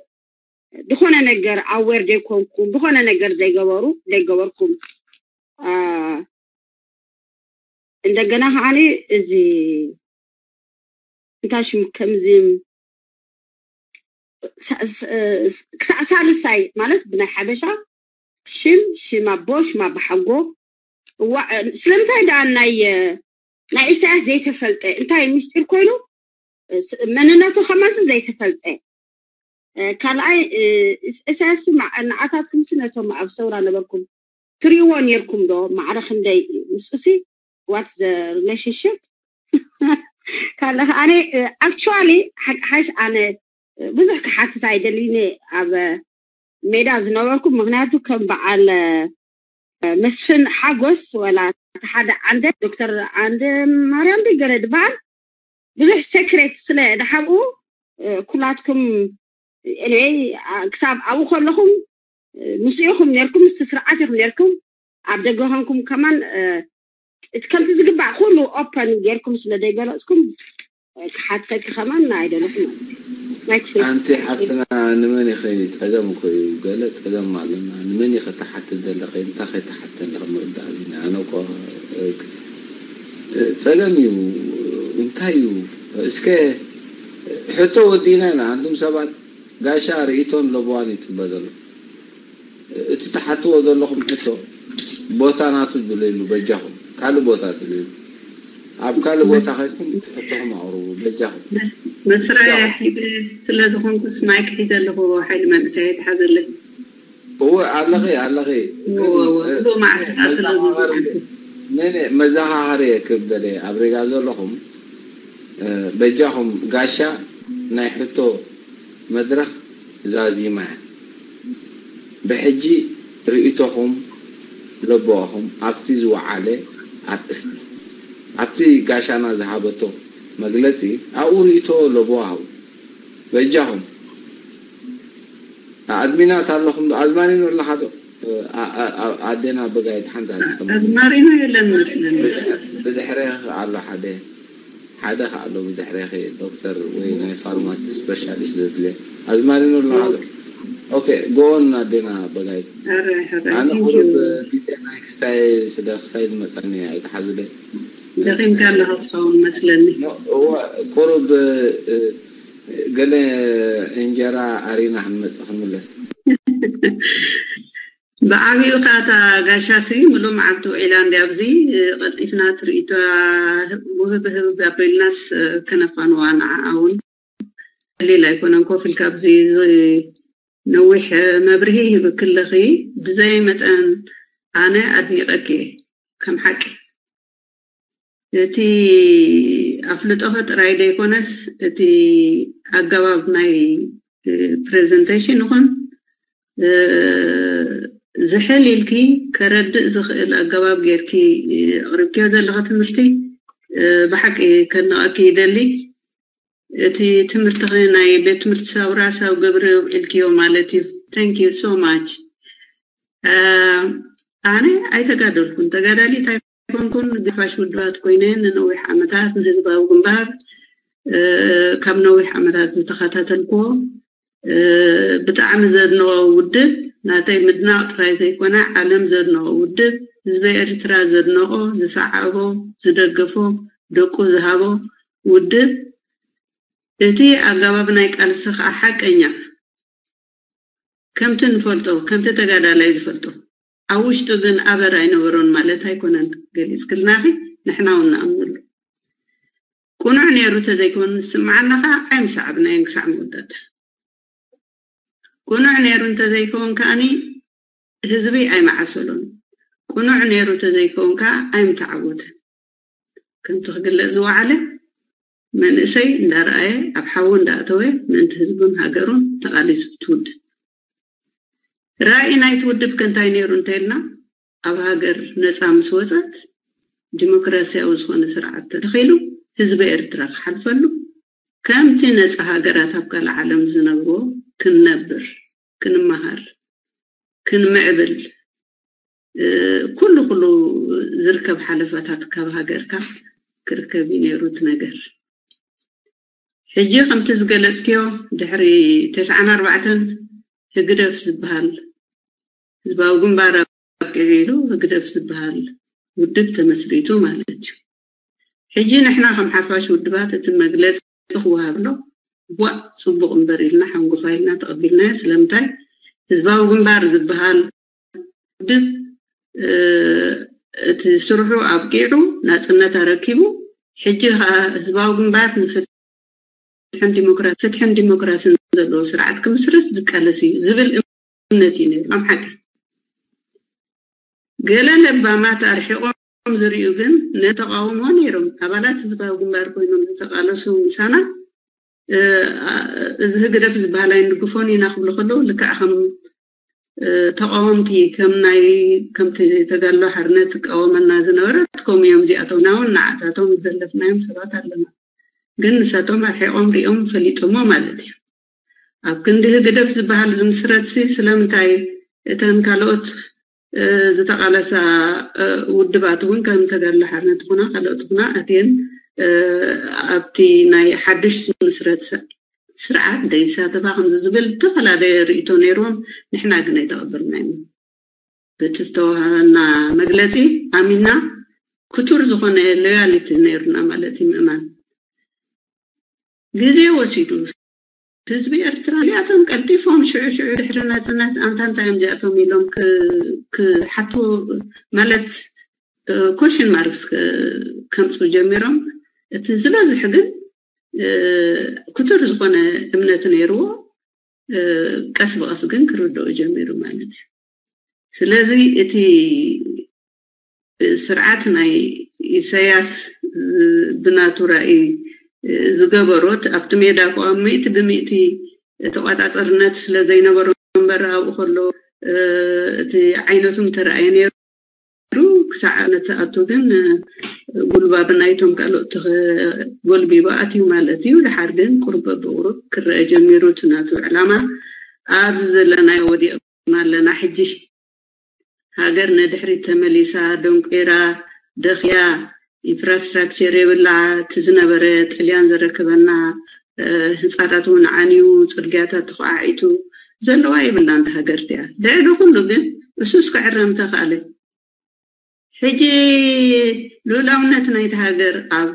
ዝኾነ ነገር ኣዌር ዘይኮንኩም፣ ዝኾነ ነገር ዘይገበሩ ዘይገበርኩም፣ እንደገና ከዓኒ እዚ እንታይ ሽም ከምዚ ክሳዕ ሳልሳይ ማለት ብናይ ሓበሻ ሽም ሽም ኣቦ ሽም ኣባሓጎ። እዋ ስለምንታይ ደኣ ናይ ናይ ኢሳያስ ዘይተፈልጠ እንታይ ምስጢር ኮይኑ መንነቱ ከማስ ዘይተፈልጠ። ካልኣይ ኢሳያስ ንዓታትኩም ሲ ነቶም ኣብ ሰውራ ነበርኩም ትሪእዎ ነርኩም ዶ? ማዕረ ክንደይ ምስኡሲ ዋት ዘ ሪሌሽንሽፕ ካለ ኣነ ኣክቹዋሊ ሓቂ ሓሽ ኣነ ብዙሕ ክሓትት ኣይደልይኒ ኣብ ሜዳ ዝነበርኩም። ምክንያቱ ከም በዓል መስፍን ሓጎስ ወላ ሓደ ዓንደ ዶክተር ዓንደ ማርያም ድገለ ድበሃል ብዙሕ ሴክሬት ስለ ድሓብኡ ኩላትኩም ኤኒወይ ክሳብ ኣብኡ ከለኹም ምስኡ ኢኹም ነርኩም፣ ምስቲ ስርዓት ኢኹም ነርኩም። ኣብ ደገ ኮንኩም ከማን እቲ ከምቲ ዝግባእ ኩሉ ኦፐን ጌርኩም ስለ ዘይገለጽኩም ክሓተኪ ከማን ኣይደለኹም ማለት እዩ። ናይ ክፍል ኣንቲ ሓፍትና ንመን ኢኺ ጸገም እኮ እዩ ገለ ጸገም ኣለና ንመን ኢኺ ተሓትት ዘለኺ እንታይ ከይተሓትት ኣለኺ ምርዳእ ኣለና ኣነ እኮ ጸገም እዩ እንታይ እዩ እስከ ሕቶ ወዲና ኢና ኣንቱም ሰባት ጋሻ ርእይቶን ለበዋን ይጽበ ዘሎ እቲ ትሓትዎ ዘለኹም ሕቶ ቦታ ናቱ ድለይሉ በጃኹም ካልእ ቦታ ድለይሉ ኣብ ካልእ ቦታ ከይድኩም ሕቶኹም ኣቕርቡ በጃኹም መስርዕ ሒበ ስለ ዝኾንኩስ ማይክ ሒዘ ኣለኹ ሓይሊ መንእሰይ ኣይትሓዘለይ እወ ኣለኺ ኣለኺ እወ እወ ብኡ መዓልቲ ስለ ዝኾንኩ ነነ መዘኻኸሪ ክብል ደለየ ኣብ ሬጋ ዘለኹም በጃኹም ጋሻ ናይ ሕቶ መድረኽ ዛዚማ እያ። ብሕጂ ርእይቶኹም ለበዋኹም ኣብቲ ዝወዓለ ኣርእስቲ ኣብቲ ጋሻና ዝሃበቶ መግለጺ ኣብኡ ርእይቶ ለበዋ ሃቡ። በጃኹም ኣድሚናት ኣለኹም ዶ ኣዝማሪኖ ኣለኻ ዶ? ኣዴና በጋይት ሓንቲ ኣትጸም ኣዝማሪኖ የለን መስለኒ። ብድሕሬ ኣሎ ሓደ ሓደ ከ ኣሎ ብድሕሬኺ ዶክተር ወይ ናይ ፋርማሲ ስፔሻሊስት ዘድልየ ኣዝማሪኖ ኣለኻ ዶ? ኦኬ ጎን ኣዴና በጋይት። ኣነ ቁሩብ ግዜ ናይ ክስታይ ስለ ክሳይ ዝመፀኒ ኣይትሓዙለይ። ደኺምካ ኣለኻ እስኻውን መስለኒ። እወ ቁሩብ ገለ እንጀራ ኣሪና ክንመፅእ ክንምለስ። ብዓብኡ ከኣ እታ ጋሻሲ ምሉእ መዓልቲ ውዒላ እንድያ ኣብዚ ቀልጢፍና ትርኢቶ ውህብ ህብ ኣቢልናስ ከነፋንዋ ንዓኣ እውን ቀሊል ኣይኮነን ኮፍ ኢልካ ኣብዚ ነዊሕ መብርሂ ሂብኪ ኣለኺ ብዘይ መጠን ኣነ ኣድኒቐኪ እየ ከም ሓቂ እቲ ኣፍልጦኸ ጥራይ ዘይኮነስ እቲ ኣገባብ ናይ ፕሬዘንቴሽን ይኹን ዝሕል ኢልኪ ከረድእ ዝኽእል ኣገባብ ጌርኪ ኣቕሪብክዮ ዘለኺ ትምህርቲ ብሓቂ ከድንቐኪ ይደሊ። እቲ ትምህርትኺ ናይ ቤት ትምህርቲ ሳውራ ሳው ገብሪ ውዒልክዮ ማለት እዩ። Thank you so much። ኣነ ኣይተጋደልኩን ተጋዳሊት ኣይኮንኩን፣ ጋፋሽ ውድባት ኮይነ ንነዊሕ ዓመታት ንህዝባዊ ግንባር ካብ ነዊሕ ዓመታት ዝተኸታተልክዎ ብጣዕሚ ዘድንቖ ውድብ፣ ናተይ ምድናቕ ጥራይ ዘይኮነ ዓለም ዘድንቖ ውድብ፣ ህዝቢ ኤርትራ ዘድነቖ፣ ዝሰዓቦ፣ ዝደገፎ፣ ደቁ ዝሃቦ ውድብ፣ እቲ ኣገባብ ናይ ቃልሲ ከኣ ሓቀኛ ከምቲ ንፈልጦ ከምቲ ተጋዳላይ ዝፈልጦ ኣብ ውሽጡ ግን ኣበር ኣይነበሮን ማለት ኣይኮነን ገሊፅክልናኺ ንሕና እውን ንኣምነሉ ቁኑዕ ነይሩ ተዘይኮን ዝስምዓና ከዓ ኣይምሰዓብናዮን ክሳዕ መወዳእታ ቁኑዕ ነይሩ እንተዘይከውን ከኣኒ ህዝቢ ኣይመዓሰሎን ቁኑዕ ነይሩ ተዘይከውን ከዓ ኣይምተዓወተን ከምቲ ክግለፅ ዝወዓለ መንእሰይ እንዳረኣየ ኣብ ሓዊ እንዳእተወ ምእንቲ ህዝቡን ሃገሩን ተቓሊሱ ትውድብ። ራኢ ናይቲ ውድብ ከ እንታይ ነይሩ እንተኢልና ኣብ ሃገር ነፃ ምስ ወፀት ዲሞክራሲያዊ ዝኾነ ስርዓት ተተኺሉ ህዝቢ ኤርትራ ክሓልፈሉ ከምቲ ነፃ ሃገራት ኣብ ካልእ ዓለም ዝነብርዎ ክንነብር ክንመሃር ክንምዕብል ኩሉ ኩሉ ዝርከብ ሓለፋታት ካብ ሃገርካ ክርከብ እዩ ነይሩ እቲ ነገር። ሕጂ ከምቲ ዝገለጽክዮ ድሕሪ ተስዓን ኣርባዕተን ህግደፍ ዝበሃል ህዝባዊ ግንባር ኣብቂዑ ኢሉ ህግደፍ ዝበሃል ውድብ ተመስሪቱ ማለት እዩ። ሕጂ ንሕና ከም ሓፋሽ ውድባት እቲ መግለጺ ክወሃብ ኣሎ። ዋእ ጽቡቕ እምበር ኢልና ሓንጎፋ ኢልና ተቐቢልናዮ። ስለምንታይ ህዝባዊ ግንባር ዝበሃል ውድብ እቲ ስርሑ ኣብቂዑ ናጽነት ኣረኪቡ ሕጂ ከዓ ህዝባዊ ግንባር ንፍትሕን ዲሞክራሲ ፍትሕን ዲሞክራሲን ዘለዎ ስርዓት ክምስርት ዝቃለስ እዩ ዝብል እምነት እዩ ነይሩ። ኣብ ሓቂ ገለ ለባማት ኣርሒቆም ዝርእዩ ግን ነተቃውሞ ነይሮም። ኣባላት ህዝባዊ ግንባር ኮይኖም ዝተቃለሱ ምሳና እዚ ህግደፍ ዝበሃል ኣይንድግፎን ኢና ክብሉ ከለዉ ልክዕ ከም ተቃወምቲ ከም ናይ ከምቲ ተጋድሎ ሓርነት ትቃወመና ዝነበረት ከምኡ እዮም እዚኣቶም እውን ንዓታቶም ዝዘለፍናዮም ሰባት ኣለና። ግን ንሳቶም ኣርሒቆም ሪኦም ፈሊጦሞ ማለት እዩ። ኣብ ክንዲ ህግደፍ ዝበሃል ዝምስረትሲ ስለምንታይ እተን ካልኦት ዝተቃለሳ ውድባት እውን ከም ተጋድሎ ሓርነት ይኹና ካልኦት ይኹና ኣትየን ኣብቲ ናይ ሓድሽ ዝምስረት ስርዓት ዘይሳተፋ ከምዚ ዝብል ዝተፈላለየ ርእቶ ነይርዎም። ንሕና ግን ኣይተቐበልናዮም። በቲ ዝተዋሃበና መግለፂ ኣሚና ክቱር ዝኾነ ሎያሊቲ ነይሩና ማለት እዩ። ምእማን ግዜ ወሲዱ ህዝቢ ኤርትራ እዚኣቶም ቀልጢፎም ሽዑ ሽዑ ድሕሪ ናፅነት ኣንታ እንታይ እዮም እዚኣቶም ኢሎም ክሓቱ ማለት ኮሽን ማርክስ ከምፁ ጀሚሮም። እቲ ዝበዝሕ ግን ክቱር ዝኾነ እምነት ነይርዎ ቀስ ብቐስ ግን ክርድኦ ጀሚሩ ማለት እዩ። ስለዚ እቲ ስርዓት ናይ ኢሳያስ ብናቱ ራእይ ዝገበሮት ኣብቲ ሜዳ ከኣ ሚእቲ ብሚእቲ ተቋጻጸርነት ስለ ዘይነበሮ እምበር ኣብኡ ከሎ እቲ ዓይነቱ ምተረኣየ ነይሩ። ክሳዕ ነተኣቱ ግን ጉልባብ ናይቶም ካልኦት ጎልቢቡ ኣትዩ ማለት እዩ። ድሓር ግን ቁሩብ ብቁሩብ ክረአ ጀሚሩ እቲ ናቱ ዕላማ ኣብዚ ዘለናዮ ወዲቕና ኣለና። ሕጂ ሃገር ንድሕሪት ተመሊሳ፣ ደንቂራ፣ ደኽያ፣ ኢንፍራስትራክቸር የብላ። እቲ ዝነበረ ጥልያን ዘረከበና ህንፃታት እውን ዓንዩ፣ ፅርግያታት ተኳዓዒቱ፣ ዘለዋ የብላን እታ ሃገር እቲኣ። ልዕሊ ኩሉ ግን እሱስ ክዕረም ተኻእለ። ሕጂ ልኡላውነት ናይቲ ሃገር ኣብ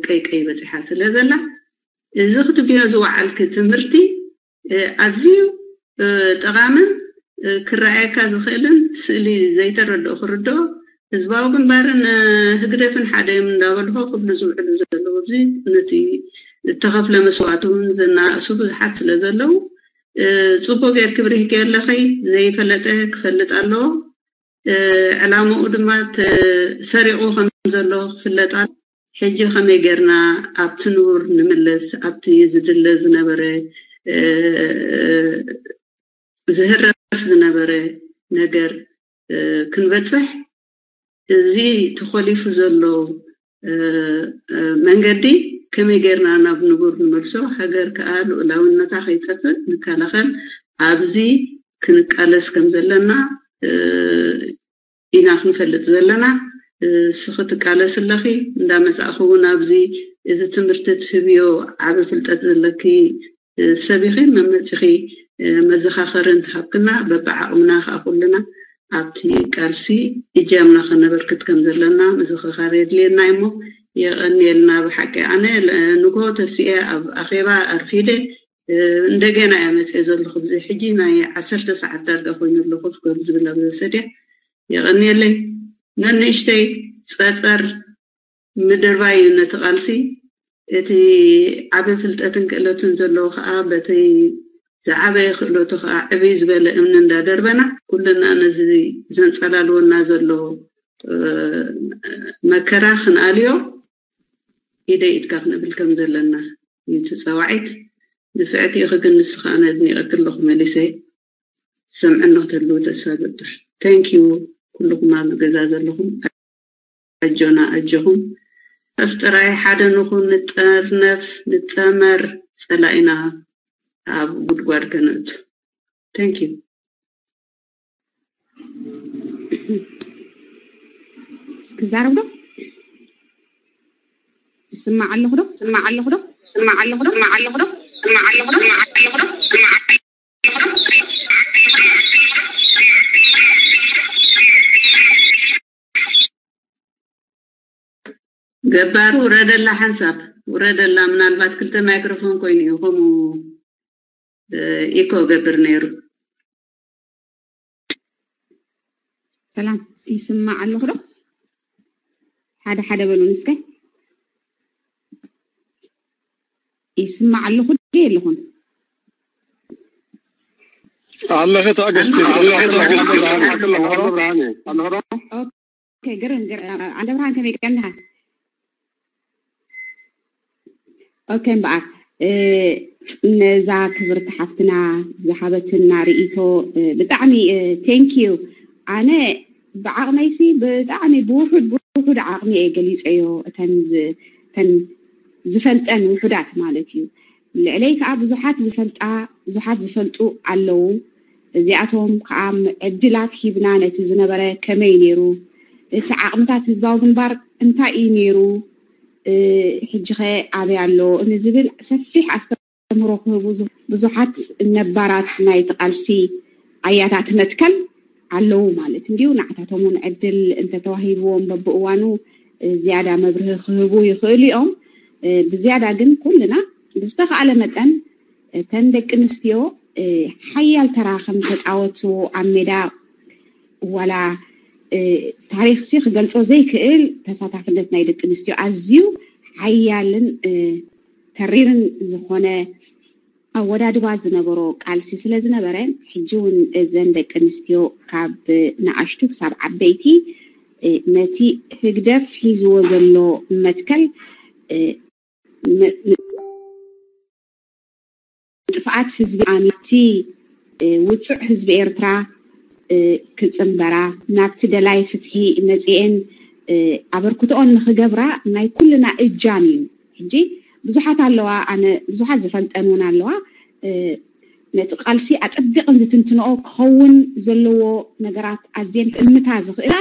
ቀይቀይ በፂሓ ስለ ዘላ እዚ ክትብዮ ዝወዓልኪ ትምህርቲ ኣዝዩ ጠቓምን ክረኣየካ ዝኽእልን ስእሊ ዘይተረድኦ ክርድኦ ህዝባዊ ግንባርን ህግደፍን ሓደ እዮም እንዳበልኹ ክብሉ ዝውዕሉ ዘለዉ ኣብዚ ነቲ እተኸፍለ መስዋእቲ እውን ዘናእሱ ብዙሓት ስለ ዘለዉ ጽቡቅ ጌርኪ ብሪህኪ ኣለኺ። ዘይፈለጠ ክፈልጥ ኣለዎ። ዕላምኡ ድማ ተሰሪቑ ከም ዘሎ ክፍለጥ ኣሎ። ሕጂ ከመይ ጌርና ኣብቲ ንቡር ንምለስ ኣብቲ ዝድለ ዝነበረ ዝህረፍ ዝነበረ ነገር ክንበፅሕ እዚ ተኾሊፉ ዘሎ መንገዲ ከመይ ጌርና ናብ ንቡር ንመልሶ፣ ሃገር ከዓ ልኡላውነታ ከይጠፍእ ንከላኸል ኣብዚ ክንቃለስ ከም ዘለና ኢና ክንፈልጥ ዘለና። ስኺ ትቃለስ ኣለኺ እንዳመፃእኺ እውን ኣብዚ እዚ ትምህርቲ ትህብዮ ዓቢ ፍልጠት ዘለኪ ሰብ ኢኺ መመፂኺ መዘኻኸሪ እንተሃብክና በብዓቕምና ከዓ ኩልና ኣብቲ ቃልሲ እጃምና ከነበርክት ከም ዘለና ምዝኽኻር የድልየና እሞ የቐንየልና ብሓቂ። ኣነ ንጎ ተሲኤ ኣብ ኣኼባ ኣርፊደ እንደገና እያ መፅየ ዘለኹ ብዚ ሕጂ ናይ ዓሰርተ ሰዓት ዳርጋ ኮይኑ ኣለኹ ፍገብ ዝብል ኣብ ዘሰድያ የቐንየለይ። ነንእሽተይ ፀፀር ምድርባይ እዩ ነቲ ቃልሲ። እቲ ዓቢ ፍልጠትን ክእለትን ዘለዎ ከዓ በቲ ዝዓበየ ክእለቱ ከዓ ዕብይ ዝበለ እምኒ እንዳደርበና ኩልና ነዚ ዘንፀላልወና ዘሎ መከራ ክንኣልዮ ኢደ ኢድካ ክንብል ከም ዘለና እዩ እቲ ፃዋዒት። ንፍዕቲ ኢኺ ግን ንስኻ ኣነ ኣድኒቐኪ ኣለኹ መሊሰ። ዝሰምዐኒ ክትህልዉ ተስፋ ገብር። Thank you ኩልኹም ኣብዚ ገዛ ዘለኹም ኣጆና ኣጆኹም። ጠፍ ጥራይ ሓደ ንኹን ንጠርነፍ ንጠመር ጸላኢና ኣብ ጉድጓድ ከነእቱ። Thank you። ክዛረብ ዶ? ይስማዕ ኣለኹ ዶ? ይስማዕ ኣለኹ ዶ? ይስማዕ ኣለኹ ዶ? ይስማዕ ኣለኹ ዶ? ይስማዕ ኣለኹ ዶ? ይስማዕ ኣለኹ ዶ? ይስማዕ ኣለኹ ዶ? ገባር ውረደላ፣ ሓንሳብ ውረደላ። ምናልባት ክልተ ማይክሮፎን ኮይኑ እዩ ከምኡ ኢኮ ገብር ነይሩ። ሰላም፣ ይስማዕ ኣለኹ ዶ? ሓደ ሓደ በሉን እስከ። ይስማዕ ኣለኹ ዶ የለኹን? ኣለኺ ትዕግስቲ፣ ኣለኺ ትዕግስቲ። ኦኬ፣ ግርም፣ ግርም። ኣንደ ብርሃን ከመይ ቀንኻ? ኦኬ፣ እምበኣር፣ እ፣ ነዛ ክብርቲ ሓፍትና ዝሃበትና ርእይቶ፣ እ፣ ብጣዕሚ፣ እ፣ thank you። ኣነ ብዓቕመይሲ ብጣዕሚ ብውሑድ፣ ብውሑድ ዓቕሚ እየ ገሊጸዮ። እተን ዝ-፣ እተን ዝፈልጠን ውሑዳት ማለት እዩ። ልዕለይ ከኣ ብዙሓት ዝፈልጣ፣ ብዙሓት ዝፈልጡ ኣለዉ። እዚኣቶም ከኣ ዕድላት ሂብና ነቲ ዝነበረ ከመይ ነይሩ፣ እቲ ዓቕምታት ህዝባዊ ግንባር እንታይ እዩ ነይሩ፣ እ፣ ሕጂ ኸ ኣበይ ኣሎ ንዝብል ሰፊሕ ኣስተምህሮ ክህቡ ዝ-፣ ብዙሓት ነባራት ናይቲ ቃልሲ ኣያታት መትከል ኣለዉ ማለት እንድዩ። ንዓታቶም እውን ዕድል እንተተዋሂብዎም በብእዋኑ፣ እ፣ ዝያዳ መብርሂ ክህቡ ይኽእሉ እዮም። እ፣ ብዝያዳ ግን ኩልና ብዝተኻእለ መጠን እተን ደቂ ኣንስትዮ፣ እ፣ ሓያል ተራ ከም ተጻወቱ ኣብ ሜዳ ዋላ፣ እ፣ ታሪኽሲ ክገልጾ ዘይክእል ተሳታፍነት ናይ ደቂ ኣንስትዮ ኣዝዩ ሓያልን፣ እ፣ ተሪርን ዝኾነ ኣወዳድባ ዝነበሮ ቃልሲ ስለ ዝነበረ፣ ሕጂ እውን እዘን ደቂ ኣንስትዮ ካብ ንኣሽቱ ክሳብ ዓበይቲ፣ እ፣ ነቲ ህግደፍ ሒዝዎ ዘሎ መትከል፣ እ፣ ም-፣ ም-፣ ጥፍኣት ህዝቢ ኣሚቲ፣ እ፣ ውጹዕ ህዝቢ ኤርትራ፣ እ፣ ክጽንበራ፣ ናብቲ ደላይ ፍትሒ መጺኤን፣ እ፣ ኣበርክቶኦን ንኽገብራ ናይ ኩልና እጃም እዩ። ሕጂ ብዙሓት ኣለዋ፣ ኣነ ብዙሓት ዝፈልጠን እውን ኣለዋ። እ፣ ነቲ ቃልሲ ኣጸቢቐን ዝትንትንኦ ክኸውን ዘለዎ ነገራት ኣዝየን ክእምታ ዝኽእላ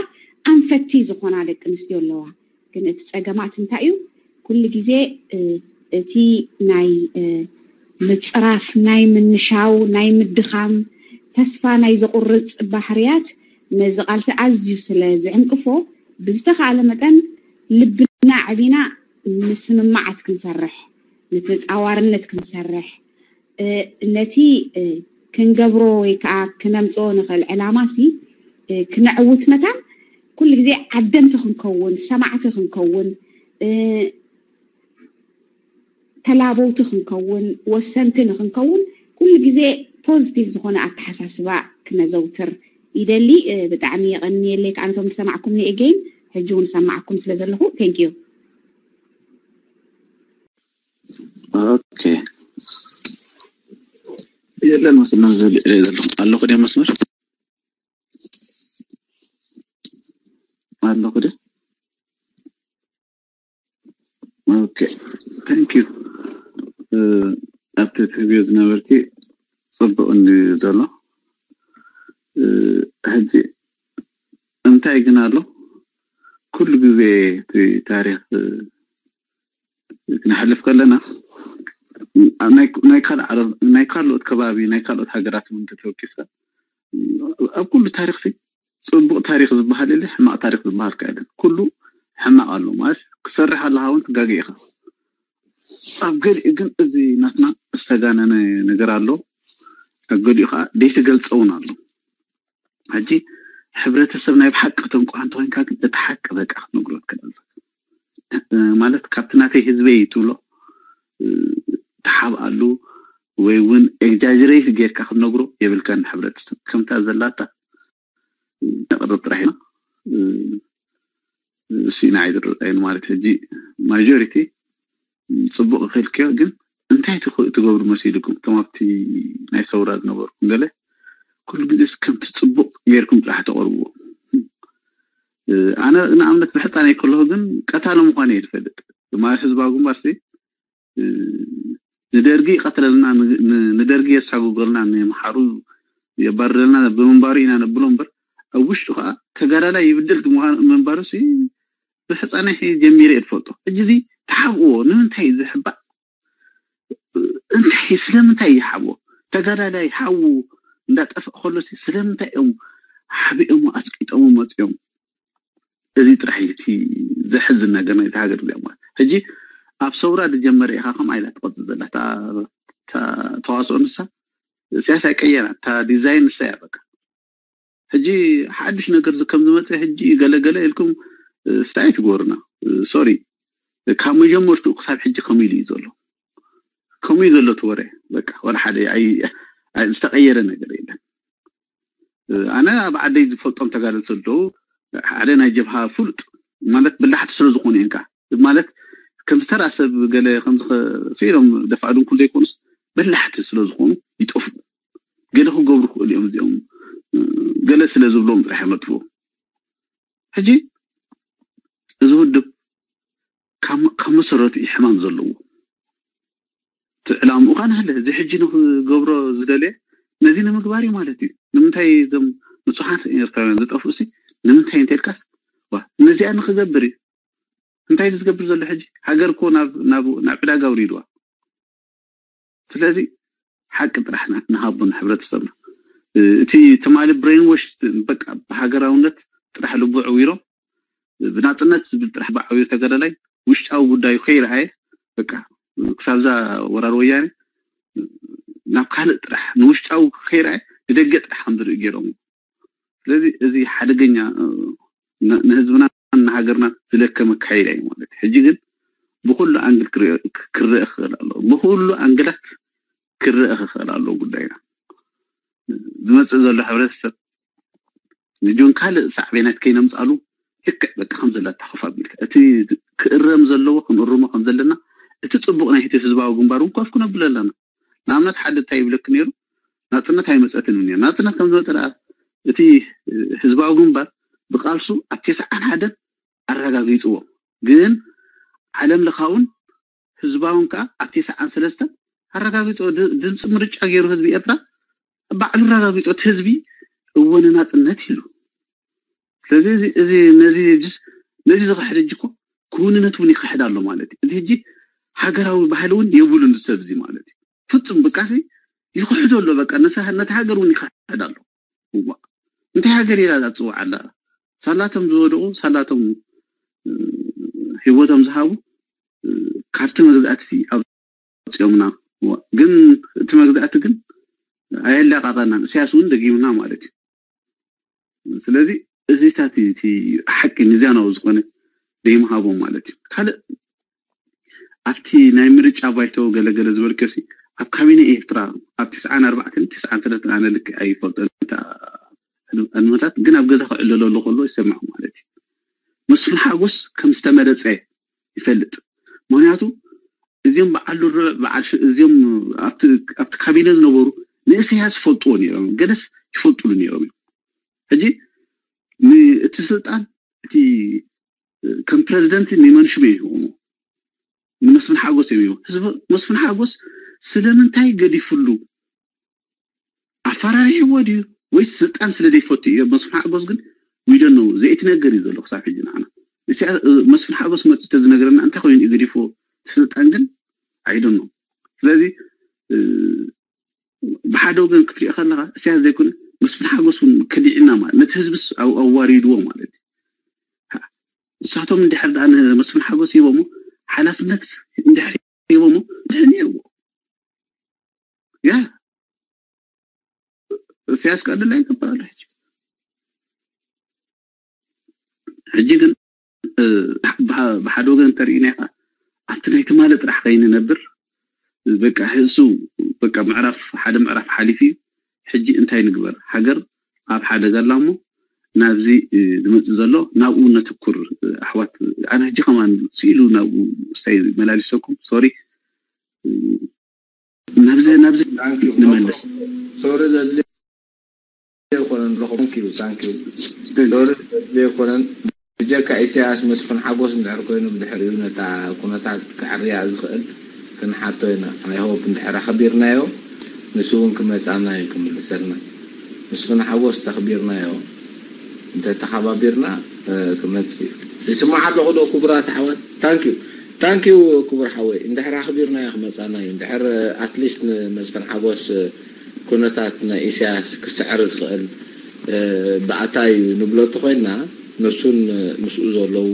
ኣንፈቲ ዝኾና ደቂ ኣንስትዮ ኣለዋ። ግን እቲ ጸገማት እንታይ እዩ? ኩሉ ግዜ፣ እ፣ እቲ ናይ፣ እ፣ ምጽራፍ፣ ናይ ምንሻው፣ ናይ ምድኻም፣ ተስፋ ናይ ዘቑርጽ ባህርያት ነዚ ቃልሲ ኣዝዩ ስለ ዝዕንቅፎ፣ ብዝተኻእለ መጠን ልብና ኣዕቢና ምስምማዓት ክንሰርሕ፣ ንተጻዋርነት ክንሰርሕ፣ እ፣ ነቲ፣ እ፣ ክንገብሮ ወይ ከዓ ክነምጽኦ ንኽእል ዕላማሲ፣ እ፣ ክነዕውት መታን ኩሉ ግዜ ዓደምቲ ክንከውን፣ ሰማዕቲ ክንከውን፣ እ፣ ተላበውቲ ክንከውን፣ ወሰንቲ ንኽንከውን ኩሉ ግዜ ፖዚቲቭ ዝኾነ ኣተሓሳስባ ክነዘውትር ይደሊ። እ፣ ብጣዕሚ የቐንየለይ ከዓ ነቶም ዝሰማዕኩምኒ፣ ኤገይን ሕጂ እውን ሰማዕኩም ስለ ዘለኹ፣ ቴንክ ዩ። ኦኬ። የለን መስልና ዝብል ይርኢ ዘለኹ። ኣለኹ ድየ መስመር? ኣለኹ ድየ? ኦኬ። ታንክ ዩ። እ፣ ኣብቲ ትህብዮ ዝነበርኪ ጽቡቕ እንድዩ ዘሎ። እ፣ ሕጂ እንታይ ግን ኣሎ፣ ኩሉ ግዜ እቲ ታሪኽ፣ እ፣ ክነሕልፍ ከለና፣ ኣብ ናይ፣ ናይ ካልእ ዓለም፣ ናይ ካልኦት ከባቢ፣ ናይ ካልኦት ሃገራት እውን እንተተወኪስካ፣ ኣብ ኩሉ ታሪኽሲ ጽቡቕ ታሪኽ ዝበሃል የለ፣ ሕማቕ ታሪኽ ዝበሃል ከ የለን። ኩሉ ሕማቕ ኣሎ ማለት፣ ክሰርሕ ኣለኻ እውን ትጋገ ኢኻ። ኣብ ገሊኡ ግን እዚ ናትና ዝተጋነነ ነገር ኣሎ፣ ኣብ ገሊኡ ከዓ ዘይተገልጸ እውን ኣሎ። ሕጂ ሕብረተሰብ ናይ ብሓቂ ተንቁሖ እንተኮይንካ ግን እቲ ሓቂ በቃ ክትነግሮ ትክእል ኣለካ። እ፣ ማለት ካብቲ ናተይ ህዝበይ ትብሎ፣ እ፣ ትሓብኣሉ ወይ እውን ኤግጃጀሬት ጌርካ ክትነግሮ የብልካን ንሕብረተሰብ። ከምታ ዘላታ ነቕርብ ጥራሕ ኢና። እ፣ እሱ ኢና ኣይዝረኣየን ማለት ሕጂ ማጆሪቲ ጽቡቕ ክልክዮ ግን እንታይ ትኽ-፣ ትገብሩ መሲልኩም? እቶም ኣብቲ ናይ ሰውራ ዝነበርኩም ገለ ኩሉ ግዜ ከምቲ ጽቡቕ ጌርኩም ጥራሕ ተቕርብዎ። እ፣ ኣነ ንኣብነት ብሕጻነይ ከለኹ ግን ቀታሊ ምዃነ እየ ዝፈልጥ። ማለት ህዝባዊ ግንባርሲ፣ እ፣ ንደርጊ ይቐትለልና፣ ን-፣ ን-፣ ንደርጊ የሳጉገልና፣ ንመሓሩ የባርረልና ብምንባሩ ኢና ነብሎ እምበር፣ ኣብ ውሽጡ ከኣ ተጋዳላይ ይብደል ምዃኑ፣ ምንባሩሲ ብሕጻነይ ጀሚረ እየ ዝፈልጦ። ሕጂ እዚ ተሓብእዎ ንምንታይ እዩ ዝሕባእ? እንታይ ስለምንታይ ይሓብኦ? ተጋዳላይ ሓዉ እንዳጠፍእ ከሎሲ ስለምንታይ እዮም ሓቢኦሞ ኣስቂጦሞ መፂኦም? እዚ ጥራሕ እዩ እቲ ዘሕዝን ነገር ናይዚ ሃገር እዚኣ ማለት ሕጂ ኣብ ሰውራ ዝጀመረ ኢኻ ከም ኣይላ ትቐፅል ዘላ እታ ተዋስኦ ንሳ። እስያስ ኣይቀየራ እታ ዲዛይን ንሳ እያ በቃ። ሕጂ ሓድሽ ነገር ከም ዝመፀ ሕጂ ገለገለ ኢልኩም ስታይ ትግበሩና። ሶሪ ካብ መጀመርትኡ ክሳብ ሕጂ ከምኡ ኢሉ እዩ ዘሎ። ከምኡ እዩ ዘሎ እቲ ወረ በቃ ወላ ሓደ ዝተቀየረ ነገር የለን። ኣነ ኣብ ዓደይ ዝፈልጦም ተጋደልቲ ዘለዉ ሓደ ናይ ጀብሃ ፍሉጥ ማለት በላሕቲ ስለ ዝኾኑ እዮም ከዓ ማለት ከም ዝተራ ሰብ ገለ ከምዚ ኢሎም ደፋእ ድንኩል ዘይኮኑስ በላሕቲ ስለ ዝኾኑ ይጠፍኡ። ገለ ክገብሩ ክእሉ እዮም እዚኦም ገለ ስለ ዝብሎም ጥራሕ እዮም መጥፍኡ። ሕጂ እዚ ውድብ ካብ መሰረቱ እዩ ሕማም ዘለዎ። እቲ ዕላምኡ ኸ ንሃለ እዚ ሕጂ ንክገብሮ ዝደልየ ነዚ ንምግባር እዩ ማለት እዩ። ንምንታይ እዞም ንፁሓት ኤርትራውያን ዝጠፍኡ ሲ ንምንታይ እንተልካስ ነዚኣ ንክገብር እዩ። እንታይ ዝገብር ዘሎ ሕጂ ሃገር እኮ ናብ ዕዳጋ ውሪድዋ። ስለዚ ሓቂ ጥራሕ ንሃቦ ንሕብረተሰብና። እቲ ትማሊ ብሬን ዎሽ በቃ ብሃገራውነት ጥራሕ ልቡ ዕዊሮም ብናፅነት ዝብል ጥራሕ ብዓብዩ ተጋዳላይ ውሽጣዊ ጉዳዩ ከይረኣየ በቃ ክሳብዛ ወራር ወያነ ናብ ካልእ ጥራሕ ንውሽጣዊ ከይረኣየ ንደገ ጥራሕ ከም ዝርኢ ገይሮም። ስለዚ እዚ ሓደገኛ ንህዝብና ንሃገርና ዝለከመ ካይዳ እዩ ማለት እዩ። ሕጂ ግን ብኩሉ ኣንግል ክረአ ክኽእል ኣለዎ። ብኩሉ ኣንግላት ክረአ ክኽእል ኣለዎ ጉዳይና። ዝመፅእ ዘሎ ሕብረተሰብ ንጆን ካልእ ሳዕቤናት ከይነምፃሉ ልክዕ በቃ ከም ዘላ ተኸፍ ኣቢልካ እቲ ክእረም ዘለዎ ክንእርሞ ከም ዘለና እቲ ፅቡቕ ናይ ህዝባዊ ግንባር እውን ኮፍ ክነብል ኣለና። ንኣብነት ሓደ እንታይ ይብለክ ነይሩ ናፅነት ኣይመፀትን እዩ ነይሩ። ናፅነት ከም ዝመፀ ደኣ እቲ ህዝባዊ ግንባር ብቃልሱ ኣብ ተስዓን ሓደን ኣረጋጊፅዎ። ግን ዓለም ለኻውን ህዝባውን ከዓ ኣብ ተስዓን ሰለስተን ኣረጋጊፅዎ። ድምፂ ምርጫ ገይሩ ህዝቢ ኤርትራ ባዕሉ ኣረጋጊፆ እቲ ህዝቢ እወ ንናፅነት ኢሉ። ስለዚ እዚ ነዚ ነዚ ዝኽሕድ እጅ እኮ ክውንነት እውን ይኽሕድ ኣሎ ማለት እዩ። እዚ ሕጂ ሃገራዊ ባህሊ እውን የብሉን ዝሰብ እዚ ማለት እዩ። ፍፁም በቃ ይኽሕዶ ኣሎ። በቃ ነቲ ሃገር እውን ይኽሕድ ኣሎ። እዋ እንታይ ሃገር ኢላ እዛ ትፅዋዕ ኣላ? ሳላቶም ዝወደቑ ሳላቶም ህይወቶም ዝሃቡ ካብቲ መግዛእቲ ኣውፂኦምና። ግን እቲ መግዛእቲ ግን ኣየላቃቀናን እስያስ እውን ደጊምና ማለት እዩ። ስለዚ እዚታት እቲ ሓቂ ሚዛናዊ ዝኾነ ደይምሃቦም ማለት እዩ። ካልእ ኣብቲ ናይ ምርጫ ባይቶ ገለገለ ዝበልክዮ ሲ ኣብ ካቢነ ኤርትራ ኣብ ትስዓን ኣርባዕተን ትስዓን ሰለስተን ኣነ ልክ ኣይፈልጦን እታ ዕድመታት ግን ኣብ ገዛ ክዕለለሉ ከሎ ይሰምዕ ማለት እዩ። መስፍን ሓጎስ ከም ዝተመረፀ ይፈልጥ። ምክንያቱ እዚኦም በዓል ዱረ በዓል እዚኦም ኣብቲ ካቢነ ዝነበሩ ንእስያስ ይፈልጥዎ ነይሮም ገለስ ይፈልጡሉ ነይሮም እዮም። ሕጂ እቲ ስልጣን እቲ ከም ፕረዚደንት ንመን ሽመ ይህቦሞ? ንመስፍን ሓጎስ እዮም ይህቦ። መስፍን ሓጎስ ስለምንታይ ገዲፍሉ ኣፈራሪሕዎ ድዩ ወይስ ስልጣን ስለ ዘይፈቱ እዩ? መስፍን ሓጎስ ግን ዊደን ነው ዘይትነገር እዩ ዘሎ ክሳብ ሕጂ ንዓና። መስፍን ሓጎስ መፅቶ ዝነገረና እንታይ ኮይኑ እዩ ገዲፍዎ ስልጣን ግን ኣይደን ነው። ስለዚ ብሓደ ወገን ክትሪኦ ከለካ እስያስ ዘይኮነ መስፍን ሓጎስ እውን ከዲዕና ማለት ነቲ ህዝብስ ኣዋሪድዎ ማለት እዩ። እሳቶም እንድሕር ደኣ ንመስፍን ሓጎስ ሂቦሞ ሓላፍነት እንድሕር ሂቦሞ እንድሕር ነይርዎ ያ እስያስ ከኣ ድላ ይገብር ኣሎ ሕጂ። ሕጂ ግን ብሓደ ወገን እንተርኢና ኢኻ ኣብቲ ናይ ትማሊ ጥራሕ ከይንነብር በቃ እሱ በቃ ምዕራፍ ሓደ ምዕራፍ ሓሊፉ እዩ። ሕጂ እንታይ ንግበር? ሃገር ኣብ ሓደጋ ኣላ እሞ ናብዚ ዝመፅእ ዘሎ ናብኡ ነትኩር ኣሕዋት። ኣነ ሕጂ ከማን ስኢሉ ናብኡ ስታይ መላሊሰኩም ሶሪ ናብዚ ናብዚ ንመለስ። ሶሪ ዘድሊ ኣይኮነን ኣለኹ። Thank you, thank you። ሶሪ ዘድሊ ኣይኮነን። ብጀካ ኢሳያስ መስፍን ሓጎስ እንድሕር ኮይኑ ብድሕሪኡ ነታ ኩነታት ክዕርያ ዝኽእል ክንሓቶ ኢና። I hope እንድሕር ኣኽቢርናዮ ንሱ እውን ክመጻና እዩ ክምልሰልና። መስፍን ሓጎስ ተኽቢርናዮ እንተተኸባቢርና ክመጽእ እዩ። ይስማዕ ኣለኹ ዶ ክቡራት ኣሕዋት? Thank you። ታንኪዩ ክቡር ሓወይ፣ እንድሕር ኣኽቢርናዮ ክመጻና እዩ። እንድሕር ኣትሊስት ንመስፍን ሓጎስ ኩነታት ናይ ኢሳያስ ክስዕር ዝኽእል ብኣታይ ንብሎ እንተኾይንና፣ ንሱን ምስኡ ዘለዉ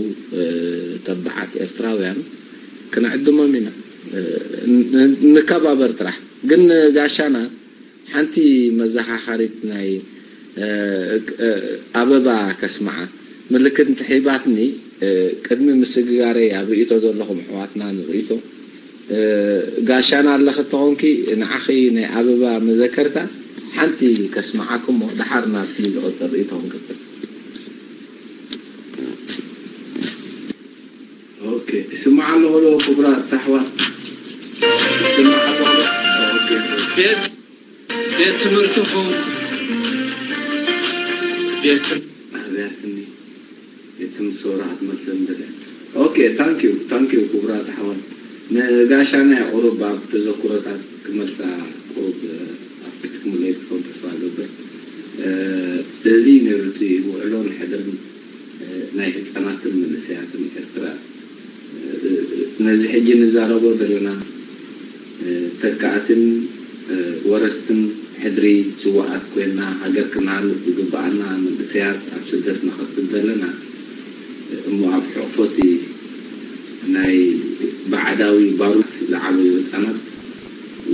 ተባዓት ኤርትራውያን ክነዕድሞም ኢና። ንከባበር ጥራሕ። ግን ጋሻና ሓንቲ መዘኻኸሪት ናይ ኣበባ ከስምዓ ምልክት እንተሒባትኒ፣ ቅድሚ ምስግጋረይ ኣብ ርእይቶ ዘለኹም ኣሕዋትና ንርእይቶ፣ ጋሻና ኣለኺ ተኾንኪ፣ ንዓኺ ናይ ኣበባ መዘከርታ ሓንቲ ከስምዓኩሞ፣ ደሓር ናብቲ ዝቕጽል ርእይቶ ክንቅጽል። ኦኬ፣ ይስማዕ ኣለኹ ዶ ክቡራት ኣሕዋት? ይስማዕ ኣለኹ ዶ? ኦኬ። ቤት ቤት ትምህርትኹም ቤት ትም- ኣብያትኒ ቤት ትምህርቲ ሰውራ ክትመልሰኒ ደልያ። ኦኬ፣ ታንክ ዩ፣ ታንክ ዩ ክቡራት ኣሕዋት። ንጋሻና ቁሩብ ኣብ ተዘክሮታት ክመልሳ ቁሩብ ኣፍኪትኩም ለይትኾን ተስፋ እገብር። እዚ ነይሩ እቲ ውዕሎን ሕድርን ናይ ህጻናትን መንእሰያትን ኤርትራ። ነዚ ሕጂ ንዛረቦ ዘለና ተካእትን ወረስትን ሕድሪ ስውኣት ኮይና ሃገር ክነሃንጽ ዝግብኣና መንእሰያት ኣብ ስደት ንኸፍት ዘለና እሞ ኣብ ሕቕፎቲ ናይ ባዕዳዊ ባሩት ዝዓበዩ ህጻናት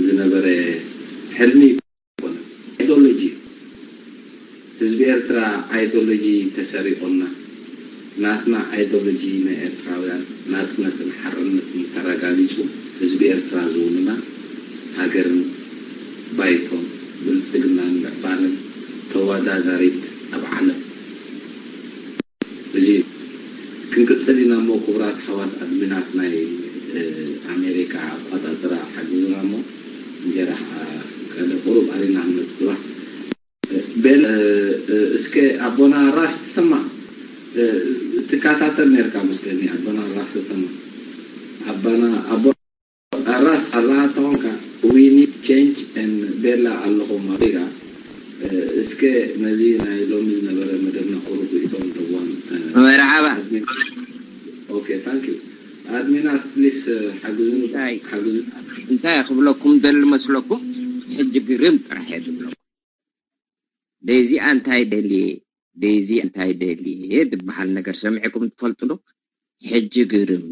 ዝነበረ ሕልሚ ኣይኮነን። ኣይዶሎጂ እዩ። ህዝቢ ኤርትራ ኣይዶሎጂ ተሰሪቑና። ናትና ኣይዶሎጂ ናይ ኤርትራውያን ናጽነትን ሓርነትን ተረጋጊጹ ህዝቢ ኤርትራ ዝውንና ሃገርን ባይቶን ብልጽግናን ምዕባለን ተወዳዳሪት ኣብ ዓለም። እዚ ክንቅጽል ኢና እሞ ክቡራት ኣሕዋት ኣድሚናት ናይ ኣሜሪካ ኣቋጻጽራ ሓግዙና እሞ እንጀራ ከዓ ቀለ ቁሩብ ኣሪና ንመጽእ ጽባሕ። ቤል እስከ ኣቦና ራስ ተሰማ ትከታተል ነርካ መስለኒ። ኣቦና ራስ ተሰማ ኣባና ኣቦ ራስ ኣላሃ ተኾንካ we need change and ቤላ ኣለኹም ኣቤጋ። እስከ ነዚ ናይ ሎሚ ዝነበረ መደብና ቁሩብ ርእይቶ ንረዋን። መርሓባ። ኦኬ፣ ታንክ ዩ። ኣድሚናት ፕሊስ ሓግዙኒ። እንታይ ሓግዙኒ። እንታይ ክብለኩም ደሊ መስለኩም? ሕጂ ግርም ጥራሕ እየ ዝብለኩም። ደዚኣ እንታይ ደልየ፣ ደዚኣ እንታይ ደልየ ዝበሃል ነገር ሰሚዕኩም ትፈልጡ ዶ? ሕጂ ግርም።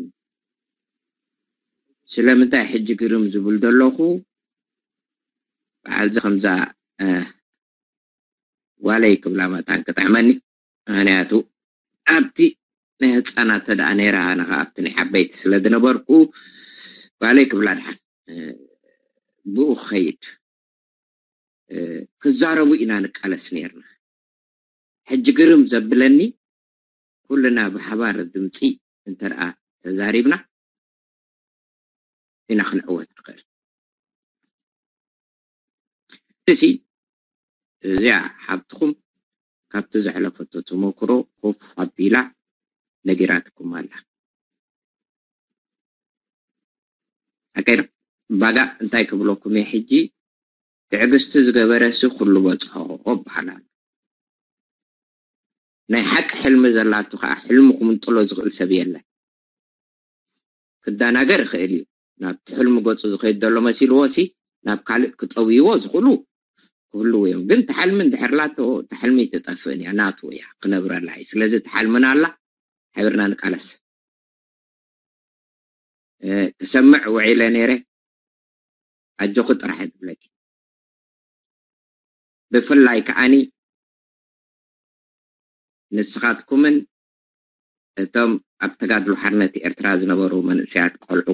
ስለምንታይ ሕጂ ግርም ዝብል ዘለኹ? በዓልዚ ከምዛ ጓለይ ክብላ መታን ክጥዕመኒ። ምኽንያቱ ኣብቲ ናይ ህፃናት ተደኣ ነይራ፣ ኣነ ከዓ ኣብቲ ናይ ዓበይቲ ስለ ዝነበርኩ ጓለይ ክብላ ድሓን ብኡ ክኸይድ ክዛረቡ ኢና ንቃለስ ነይርና። ሕጂ ግርም ዘብለኒ ኩልና ብሓባር ድምፂ እንተደኣ ተዛሪብና ኢና ክንዕወት ንኽእል። እዚ እዚኣ ሓብትኹም ካብቲ ዘሕለፈቶ ተመክሮ ኮፍ ኣቢላ ነጊራትኩም ኣላ። ኣቀይረ ባጋ እንታይ ክብለኩም እየ ሕጂ? ትዕግስቲ ዝገበረሲ ኩሉ በጽሖ በሃላ። ናይ ሓቂ ሕልሚ ዘላቱ ከዓ ሕልሚ ክምንጥሎ ዝኽእል ሰብ የለን። ክደናገር ይኽእል እዩ። ናብቲ ሕልሚ ገጹ ዝኸይድ ዘሎ መሲልዎ ሲ ናብ ካልእ ክጠውይዎ ዝኽእሉ ክህልዉ እዮም። ግን ተሓልሚ እንድሕር ላቶ ተሓልሚ ትጠፍእን እያ፣ ናቱ እያ፣ ክነብረላ እዩ። ስለዚ ተሓልምና ኣላ፣ ሓቢርና ንቃለስ። ክሰምዕ ውዒለ ነይረ። ኣጆኺ ጥራሕ እየ ዝብለኪ። ብፍላይ ከዓኒ ንስኻትኩምን እቶም ኣብ ተጋድሎ ሓርነት ኤርትራ ዝነበሩ መንእሰያት ቆልዑ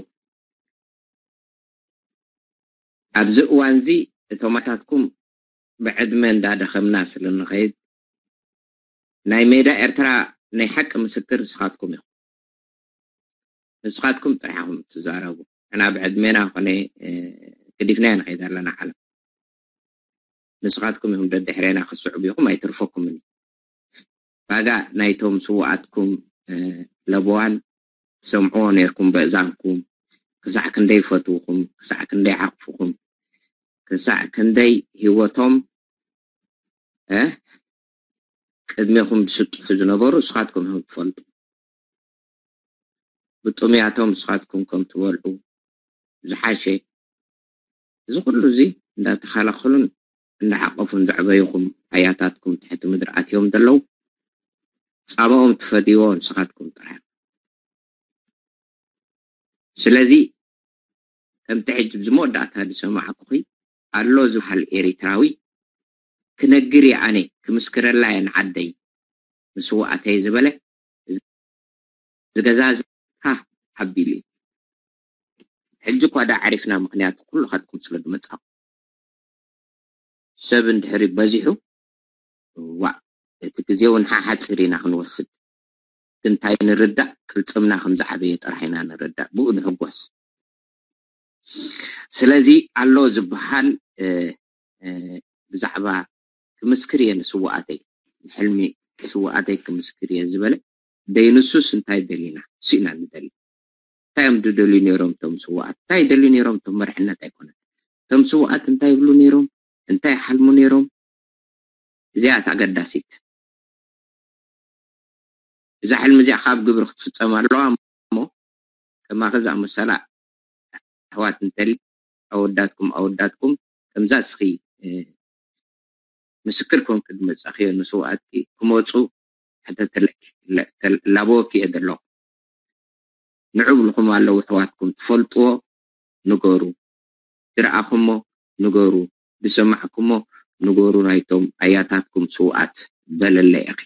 ኣብዚ እዋንዚ እቶም ኣታትኩም ብዕድመ እንዳደኸምና ስለ ንኸይድ ናይ ሜዳ ኤርትራ ናይ ሓቂ ምስክር ንስኻትኩም ኢኹም። ንስኻትኩም ጥራሕ ኢኹም ትዛረቡ። ንሕና ብዕድሜና ኮነ ገዲፍናዮ ንኸይድ ኣለና ዓለም። ንስኻትኩም ኢኹም ደድሕሬና ክትስዕቡ ኢኹም ኣይተርፈኩምን። ባጋ ናይቶም ስውኣትኩም ለበዋን ትሰምዕዎ ነይርኩም በእዛንኩም ክሳዕ ክንደይ ይፈትውኹም፣ ክሳዕ ክንደይ ይሓቕፉኹም፣ ክሳዕ ክንደይ ህይወቶም እ ቅድሜኹም ዝስጥሑ ዝነበሩ ንስኻትኩም ኢኹም ትፈልጡ። ብጥሙያቶም ንስኻትኩም ከም ትበልዑ ዝሓሸ፣ እዚ ኩሉ እዚ እንዳተኸላኸሉን እንዳሓቆፉን ዘዕበዩኹም ኣያታትኩም ትሕቲ ምድሪ ኣትዮም ዘለዉ፣ ጻማኦም ትፈድይዎ ንስኻትኩም ጥራሕ። ስለዚ ከምቲ ሕጂ ብዚ መወዳእታ ዝሰማዕኩኺ ኣሎ ዝበሃል ኤሪትራዊ ክነግር እየ ኣነ፣ ክምስክረላ እየ ንዓደይ ንስውኣተይ ዝበለ፣ እዚ ገዛ እዚ ሃ ኣቢሉ እዩ። ሕጂ እኳ ዳ ዓሪፍና፣ ምኽንያቱ ኩልኻትኩም ስለ ዝመጻኹም። ሰብ እንድሕሪ በዚሑ፣ ዋእ፣ እቲ ግዜ እውን ሓሓፂር ኢና ክንወስድ። ግን እንታይ ንርዳእ? ቅልጽምና ከም ዝዓበየ ጥራሕ ኢና ንርዳእ። ብኡ ንሕጎስ። ስለዚ ኣሎ ዝበሃል፣ እ፣ እ፣ ብዛዕባ ክምስክር እየ ንስውኣተይ፣ ንሕልሚ ስውኣተይ ክምስክር እየ ዝበለ፣ ደይንሱስ እንታይ ደሊና? እሱ ኢና ንደሊ። እንታይ እዮም ዝደልዩ ነይሮም እቶም ስውኣት? እንታይ ይደልዩ ነይሮም? እቶም መርሕነት ኣይኮነን። እቶም ስውኣት እንታይ ይብሉ ነይሮም? እንታይ ይሓልሙ ነይሮም? እዚኣ እታ ኣገዳሲት። እዛ ሕልሚ እዚኣ ካብ ግብሪ ክትፍጸም ኣለዋ እሞ፣ ከማኺ ዝኣመሰላ ኣሕዋት እንተሊ፣ ኣወዳትኩም፣ ኣወዳትኩም፣ ከምዛ እስኺ፣ እ፣ ምስክር ኮንኪ ዝመጻኽዮ ንስውኣትኪ ክመጹ ሕተተለኪ፣ ለ-፣ ተል-፣ ላበወኪ እየ ዘለኹ። ንዑ ብልኹም ኣለዉ ኣሕዋትኩም፣ ትፈልጥዎ ንገሩ፣ ዝረኣኹሞ ንገሩ፣ ዝሰማዕኩሞ ንገሩ ናይቶም ኣያታትኩም ስውኣት በለለይ ኢኺ።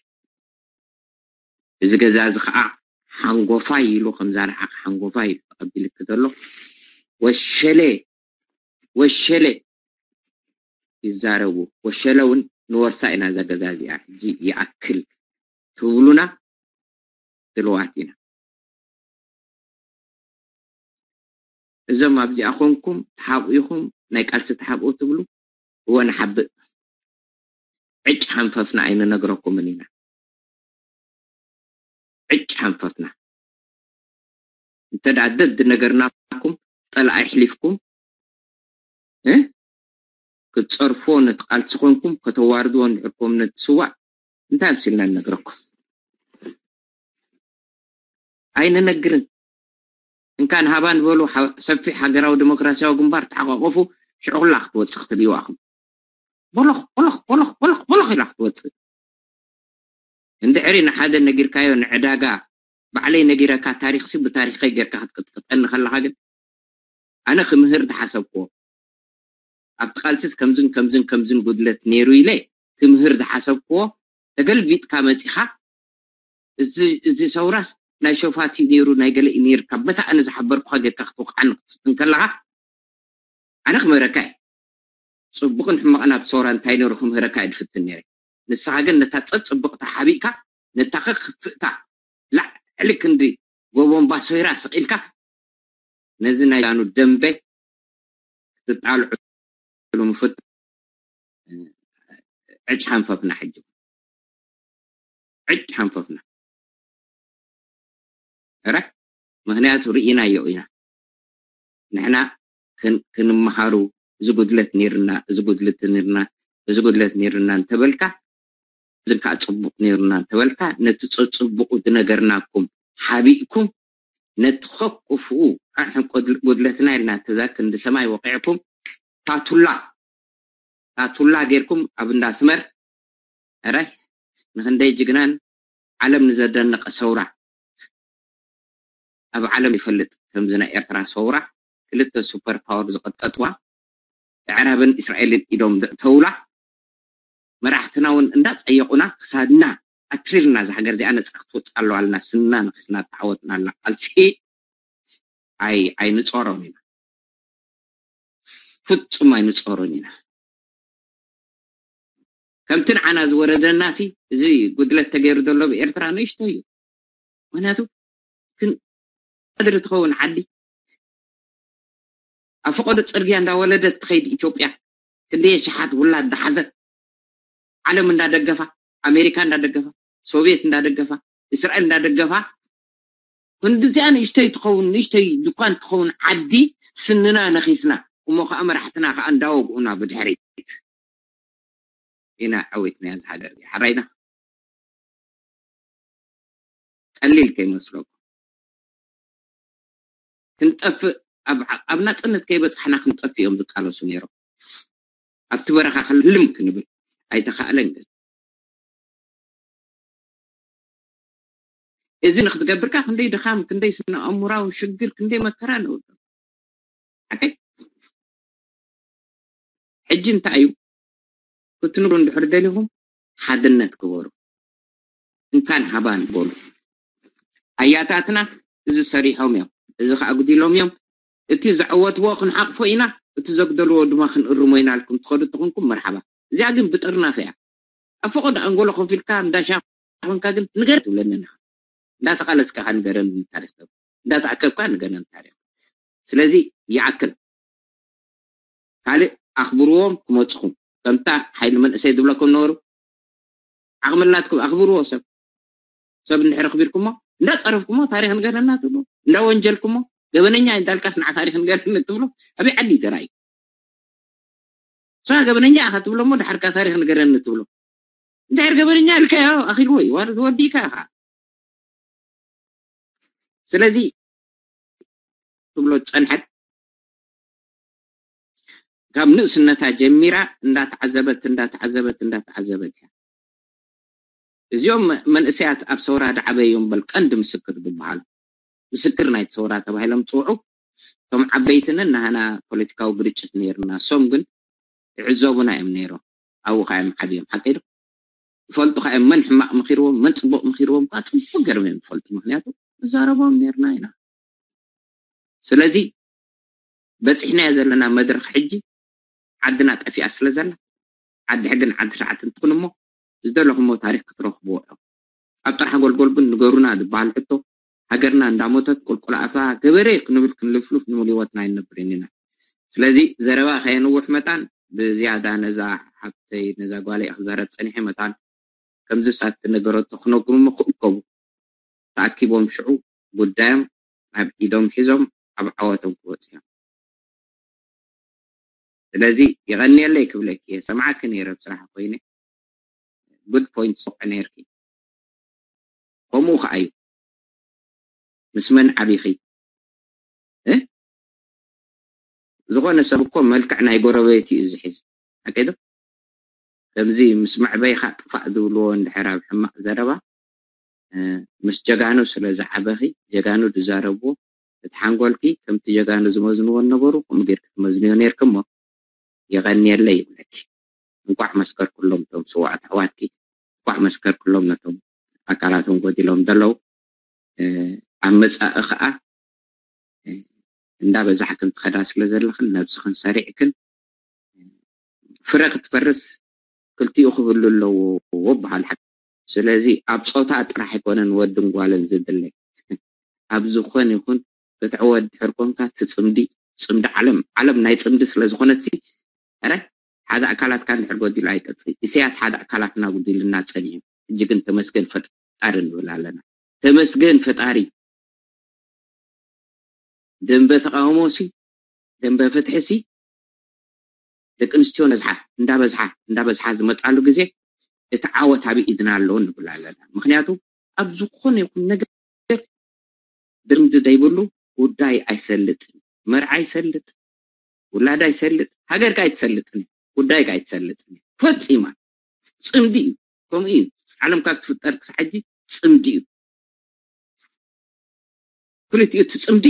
እዚ ገዛ እዚ ኸዓ ሓንጎፋይ ኢሉ፣ ከምዛ ንዓኺ ሓንጎፋይ ኢሉ ተቐቢልኪ ዘሎ ወሸለ፣ ወሸለ ይዛረቡ። ወሸለ እውን ንወርሳ ኢና እዛ ገዛ እዚኣ፣ ሕጂ ይኣክል ትብሉና ድልዋት ኢና። እዞም ኣብዚኣ ኮንኩም ተሓብኡ ኢኹም፣ ናይ ቃልሲ ተሓብኡ ትብሉ፣ እወ ንሓብእ። ዕጭ ሓንፈፍና ኣይንነግረኩምን ኢና። ዕጭ ሓንፈፍና። እንተ ደኣ ደድ ነገርናኩም፣ ጸላኢ ኣሕሊፍኩም፣ እ? ክትጸርፍዎ ነቲ ቃልሲ ኮንኩም፣ ከተዋርድዎ እንድሕር ኮም ነቲ ስዋእ፣ እንታይ ኣምሲልና ንነግረኩም? ኣይንነግርን። እንካን ሃባን በሉ፣ ሓ-፣ ሰፊሕ ሃገራዊ ዲሞክራሲያዊ ግንባር ተሓቋቆፉ፣ ሽዑ ኩላ ክትወጽእ ክትርእይዋ ኢኹም። ቦሎኽ፣ ቦሎኽ፣ ቦሎኽ፣ ቦሎኽ፣ ቦሎኽ ኢላ ክትወጽእ። እንድሕሪ ንሓደ ነጊርካዮ ንዕዳጋ፣ ባዕለይ ነጊረካ፣ ታሪኽሲ ብታሪኸይ ጌርካ ክትቅጥቅጠኒ ከለኻ ግን፣ ኣነ ክምህር ዝሓሰብክዎ፣ ኣብቲ ቃልስስ ከምዝን ከምዝን ከምዝን ጉድለት ነይሩ ኢለ ክምህር ዝሓሰብክዎ፣ ተገልቢጥካ መጺኻ፣ እዚ፣ እዚ ሰውራስ ናይ ሸፋት እዩ ነይሩ፣ ናይ ገለ እዩ ነይርካ፣ በታ ኣነ ዝሓበርኩኻ ጌርካ ክትወቕዓኒ ክትፍትን ከለኻ፣ ኣነ ክምህረካ እየ። ጽቡቕን ሕማቕን ኣብቲ ሰውራ እንታይ ነይሩ ክምህረካ እየ ዝፍትን ነይረ። ንስኻ ግን ነታ ጸጽብቕታ ሓቢእካ፣ ነታ ከክፍእታ ላዕሊ ክንዲ ጎቦ እምባ ሶይራ ስቕ ኢልካ፣ ነዚ ናይ ጃኑ ደንበ ክትጣልዑ ምፍት ዕጭ ሓንፈፍና ሕጂ። ዕጭ ሓንፈፍና። እረ፣ ምኽንያቱ ርኢናዮ ኢና። ንሕና ክን-፣ ክንመሃሩ፣ እዚ ጉድለት ነይርና፣ እዚ ጉድለት ነይርና፣ እዚ ጉድለት ነይርና እንተበልካ፣ እዚ ከዓ ጽቡቕ ነይሩና እንተበልካ፣ ነቲ ጸጽቡቑ ዝነገርናኩም ሓቢእኩም፣ ነቲ ከክፉኡ፣ ኣሕን ቆድል-፣ ጉድለትና ኢልና ተዛ ክንዲ ሰማይ ወቂዕኩም፣ ታቱላ፣ ታቱላ ጌርኩም ኣብ እንዳ ስመር፣ እረ፣ ንኽንደይ ጅግናን ዓለም ንዘደነቐ ሰውራ፣ ኣብ ዓለም ይፈልጥ ከምዚ ናይ ኤርትራ ሰውራ፣ ክልተ ሱፐር ፓወር ዝቐጥቀጥዋ፣ ኣዕራብን እስራኤልን ኢዶም ዘእተውላ፣ መራሕትና እውን እንዳጸየቑና፣ ክሳድና ኣትሪርና፣ እዛ ሃገር እዚኣ ነጻ ክትወጽእ ኣለዋ ኢልና ስንና ነኺስና ዝተዓወትናላ ቃልሲ ኣይ-፣ ኣይንጾሮን ኢና። ፍጹም ኣይንጾሮን ኢና። ከምቲ ንዓና ዝወረደናሲ፣ እዚ ጉድለት ተገይሩ ዘሎ ብኤርትራ ንእሽቶ እዩ። ምኽንያቱ፣ ክን-፣ ቀድሪ ትኸውን ዓዲ፣ ኣብ ፈቐዶ ጽርግያ እንዳወለደት ትኸይድ ኢትዮጵያ፣ ክንደይ ሽሓት ውላድ ዝሓዘት፣ ዓለም እንዳደገፋ፣ ኣሜሪካ እንዳደገፋ፣ ሶቪየት እንዳደገፋ፣ እስራኤል እንዳደገፋ፣ ክንዲዚኣ ንእሽተይ ትኸውን፣ ንእሽተይ ድኳን ትኸውን ዓዲ ስንና ነኺስና፣ እሞ ኸዓ መራሕትና ኸዓ እንዳወግኡና ብድሕሪት ኢና ዓወትናያ እዛ ሃገር እዚኣ። ሓራይና ቀሊል ከይመስለኩም። ክንጠፍእ ኣብ ናፅነት ከይበፃሕና ክንጠፍእ እዮም ዝቃለሱ ነይሮም። ኣብቲ በረኻ ክልም ክንብል ኣይተኻእለን። ግን እዚ ንክትገብርካ ክንደይ ድኻም፣ ክንደይ ስነ ኣእምራዊ ሽግር፣ ክንደይ መከራ ነውርዶ። ሓቀይ ሕጂ እንታይ እዩ ክትንብሩ እንድሕር ደሊኹም ሓድነት ግበሩ። እንካን ሃባን በሉ። ኣያታትና እዚ ሰሪሖም እዮም፣ እዚ ከዓ ኣጉዲሎም እዮም። እቲ ዘዕወትዎ ክንሓቕፎ ኢና፣ እቲ ዘጉደልዎ ድማ ክንእርሞ ኢና ኢልኩም ትኸዱ ተኾንኩም መርሓባ። እዚኣ ግን ብጥርናፈ እያ። ኣብ ፈቐዶ ኣንጎሎ ኮፍ ኢልካ እንዳሻ ኮንካ ግን ንገር ትብለኒ ኣለኻ። እንዳተቓለስካ ንገረኒ ታሪኽ፣ እንዳተኣከብካ ንገረኒ ታሪኽ። ስለዚ ይኣክል። ካልእ ኣኽብርዎም ክመፅኹም። ከምታ ሓይሊ መንእሰይ ዝብለኩም ነበሩ። ዓቕሚ ኣላትኩም ኣኽብርዎ። ሰብ ሰብ እንድሕር ኣኽቢርኩሞ እንዳፀረፍኩሞ ታሪኽ ንገረና ትብሉ፣ እንዳወንጀልኩሞ ገበነኛ እንዳልካስ ንዓ ታሪኽ ንገረኒ ትብሎ። ኣበይ ዓዲ ተራእዩ? ንስኻ ገበነኛ ኢኻ ትብሎ እሞ ድሓርካ ታሪኽ ንገረኒ ትብሎ። እንድሕር ገበነኛ ኢልካዮ ኣኺልዎ እዩ፣ ዋላ ተወዲእካ ኢኻ። ስለዚ ትብሎ ዝፀንሐት ካብ ንእስነታ ጀሚራ እንዳተዓዘበት እንዳተዓዘበት እንዳተዓዘበት እያ። እዚኦም መ- መንእሰያት ኣብ ሰውራ ዝዓበዩ እዮም በል ቀንዲ ምስክር ዝበሃሉ፣ ምስክር ናይቲ ሰውራ ተባሂሎም ዝፅውዑ። እቶም ዓበይትንን ናህና ፖለቲካዊ ግርጭት ነይርና፣ እሶም ግን ይዕዘቡና እዮም ነይሮም። ኣብኡ ከዓ እዮም ዓብዮም። ሓቀይ ዶ? ይፈልጡ ከዓ እዮም መን ሕማቕ ምኺርዎም፣ መን ፅቡቕ ምኺርዎም ከዓ ፅቡቅ ገርም እዮም ይፈልጡ። ምክንያቱ ንዛረቦም ነይርና ኢና። ስለዚ በፂሕናዮ ዘለና መድረኽ ሕጂ ዓድና ጠፊኣ ስለ ዘላ፣ ዓዲ ሕግን ዓዲ ስርዓትን ትኹን እሞ ዝደለኹሞ ታሪኽ ክትረኽብዎ እዮም። ኣብ ጥራሕ ጎልጎል ግን ንገሩና ዝበሃል ሕቶ፣ ሃገርና እንዳሞተት ቁልቁል ኣፋ ገበሬ ክንብል ክንልፍሉፍ ንሙሉ ህይወትና ኣይንነብርን ኢና። ስለዚ ዘረባ ከየንውሕ መታን ብዝያዳ ነዛ ሓብተይ ነዛ ጓለይ ክዛረብ ፀኒሐ መታን ከምዚ ሳት ነገረቶ ክነግሩሞ ክእከቡ ተኣኪቦም ሽዑ ጉዳዮም ኣብ ኢዶም ሒዞም ኣብ ዓወቶም ክወፁ እዮም። ስለዚ ይቐንየለይ ክብለኪ እየ። ሰምዓኪ ነይረ ኣብ ስራሕ ኮይነ። ጉድ ፖይንት ሰምዐ ነይርኪ። ከምኡ ከዓ እዩ። ምስ መን ዓቢኺ እ ዝኾነ ሰብ እኮ መልክዕ ናይ ጎረቤት እዩ ዝሕዝ። ኣቀዶ ከምዚ ምስ መዕበይኻ ጥፋእ ዝብልዎ እንድሕር ኣብ ሕማቕ ዘረባ፣ ምስ ጀጋኑ ስለ ዝዓበኺ፣ ጀጋኑ ዝዛረብዎ እቲ ሓንጎልኪ ከምቲ ጀጋኑ ዝመዝንዎ ነበሩ፣ ከምኡ ጌርኪ ትመዝንዮ ኔርኪ እሞ የቐንየለይ ይብለኪ። እንቋዕ መስከርኩሎም እቶም ስውኣት ኣሕዋትኪ፣ እንቋዕ መስከርኩሎም ነቶም ኣካላቶም ጎዲሎም ዘለዉ። ኣብ መጻኢ ኸኣ እንዳበዛሕክን ትኸዳ ስለ ዘለኽን ነብስኽን ሰሪዕክን ፍረ ክትፈርስ ክልቲኡ ክህሉ ኣለዎ በሃል ሓቂ። ስለዚ ኣብ ጾታ ጥራሕ ኣይኮነን ወድን ጓልን ዝድለ። ኣብ ዝኾነ ይኹን ክትዕወት ድሕር ኮንካ እቲ ጽምዲ፣ ጽምዲ ዓለም፣ ዓለም ናይ ጽምዲ ስለ ዝኾነት ሲ፣ ኧረ ሓደ ኣካላትካ እንድሕር ጎዲሉ ኣይቀጽል። ኢሳያስ ሓደ ኣካላትና ጉዲልና ጸኒሑ። ሕጂ ግን ተመስገን ፈጣሪ ንብል ኣለና። ተመስገን ፈጣሪ። ደንበ ተቃውሞ ሲ፣ ደንበ ፍትሒ ሲ፣ ደቂ ኣንስትዮ ነዝሓ እንዳበዝሓ እንዳበዝሓ ዝመጻሉ ግዜ እቲ ዓወት ኣብ ኢድና ኣሎ ንብል ኣለና። ምክንያቱ ኣብ ዝኾነ ይኹን ነገር ድርምዲ ዘይብሉ ጉዳይ ኣይሰልጥን። መርዓ ይሰልጥ፣ ውላድ ኣይሰልጥ፣ ሃገርካ ኣይትሰልጥን፣ ጉዳይካ ኣይትሰልጥን። ፈጺማ ጽምዲ እዩ። ከምኡ እዩ። ዓለም ካብ ትፍጠር ክሳብ ሕጂ ጽምዲ እዩ። ክልቲኡ እቲ ጽምዲ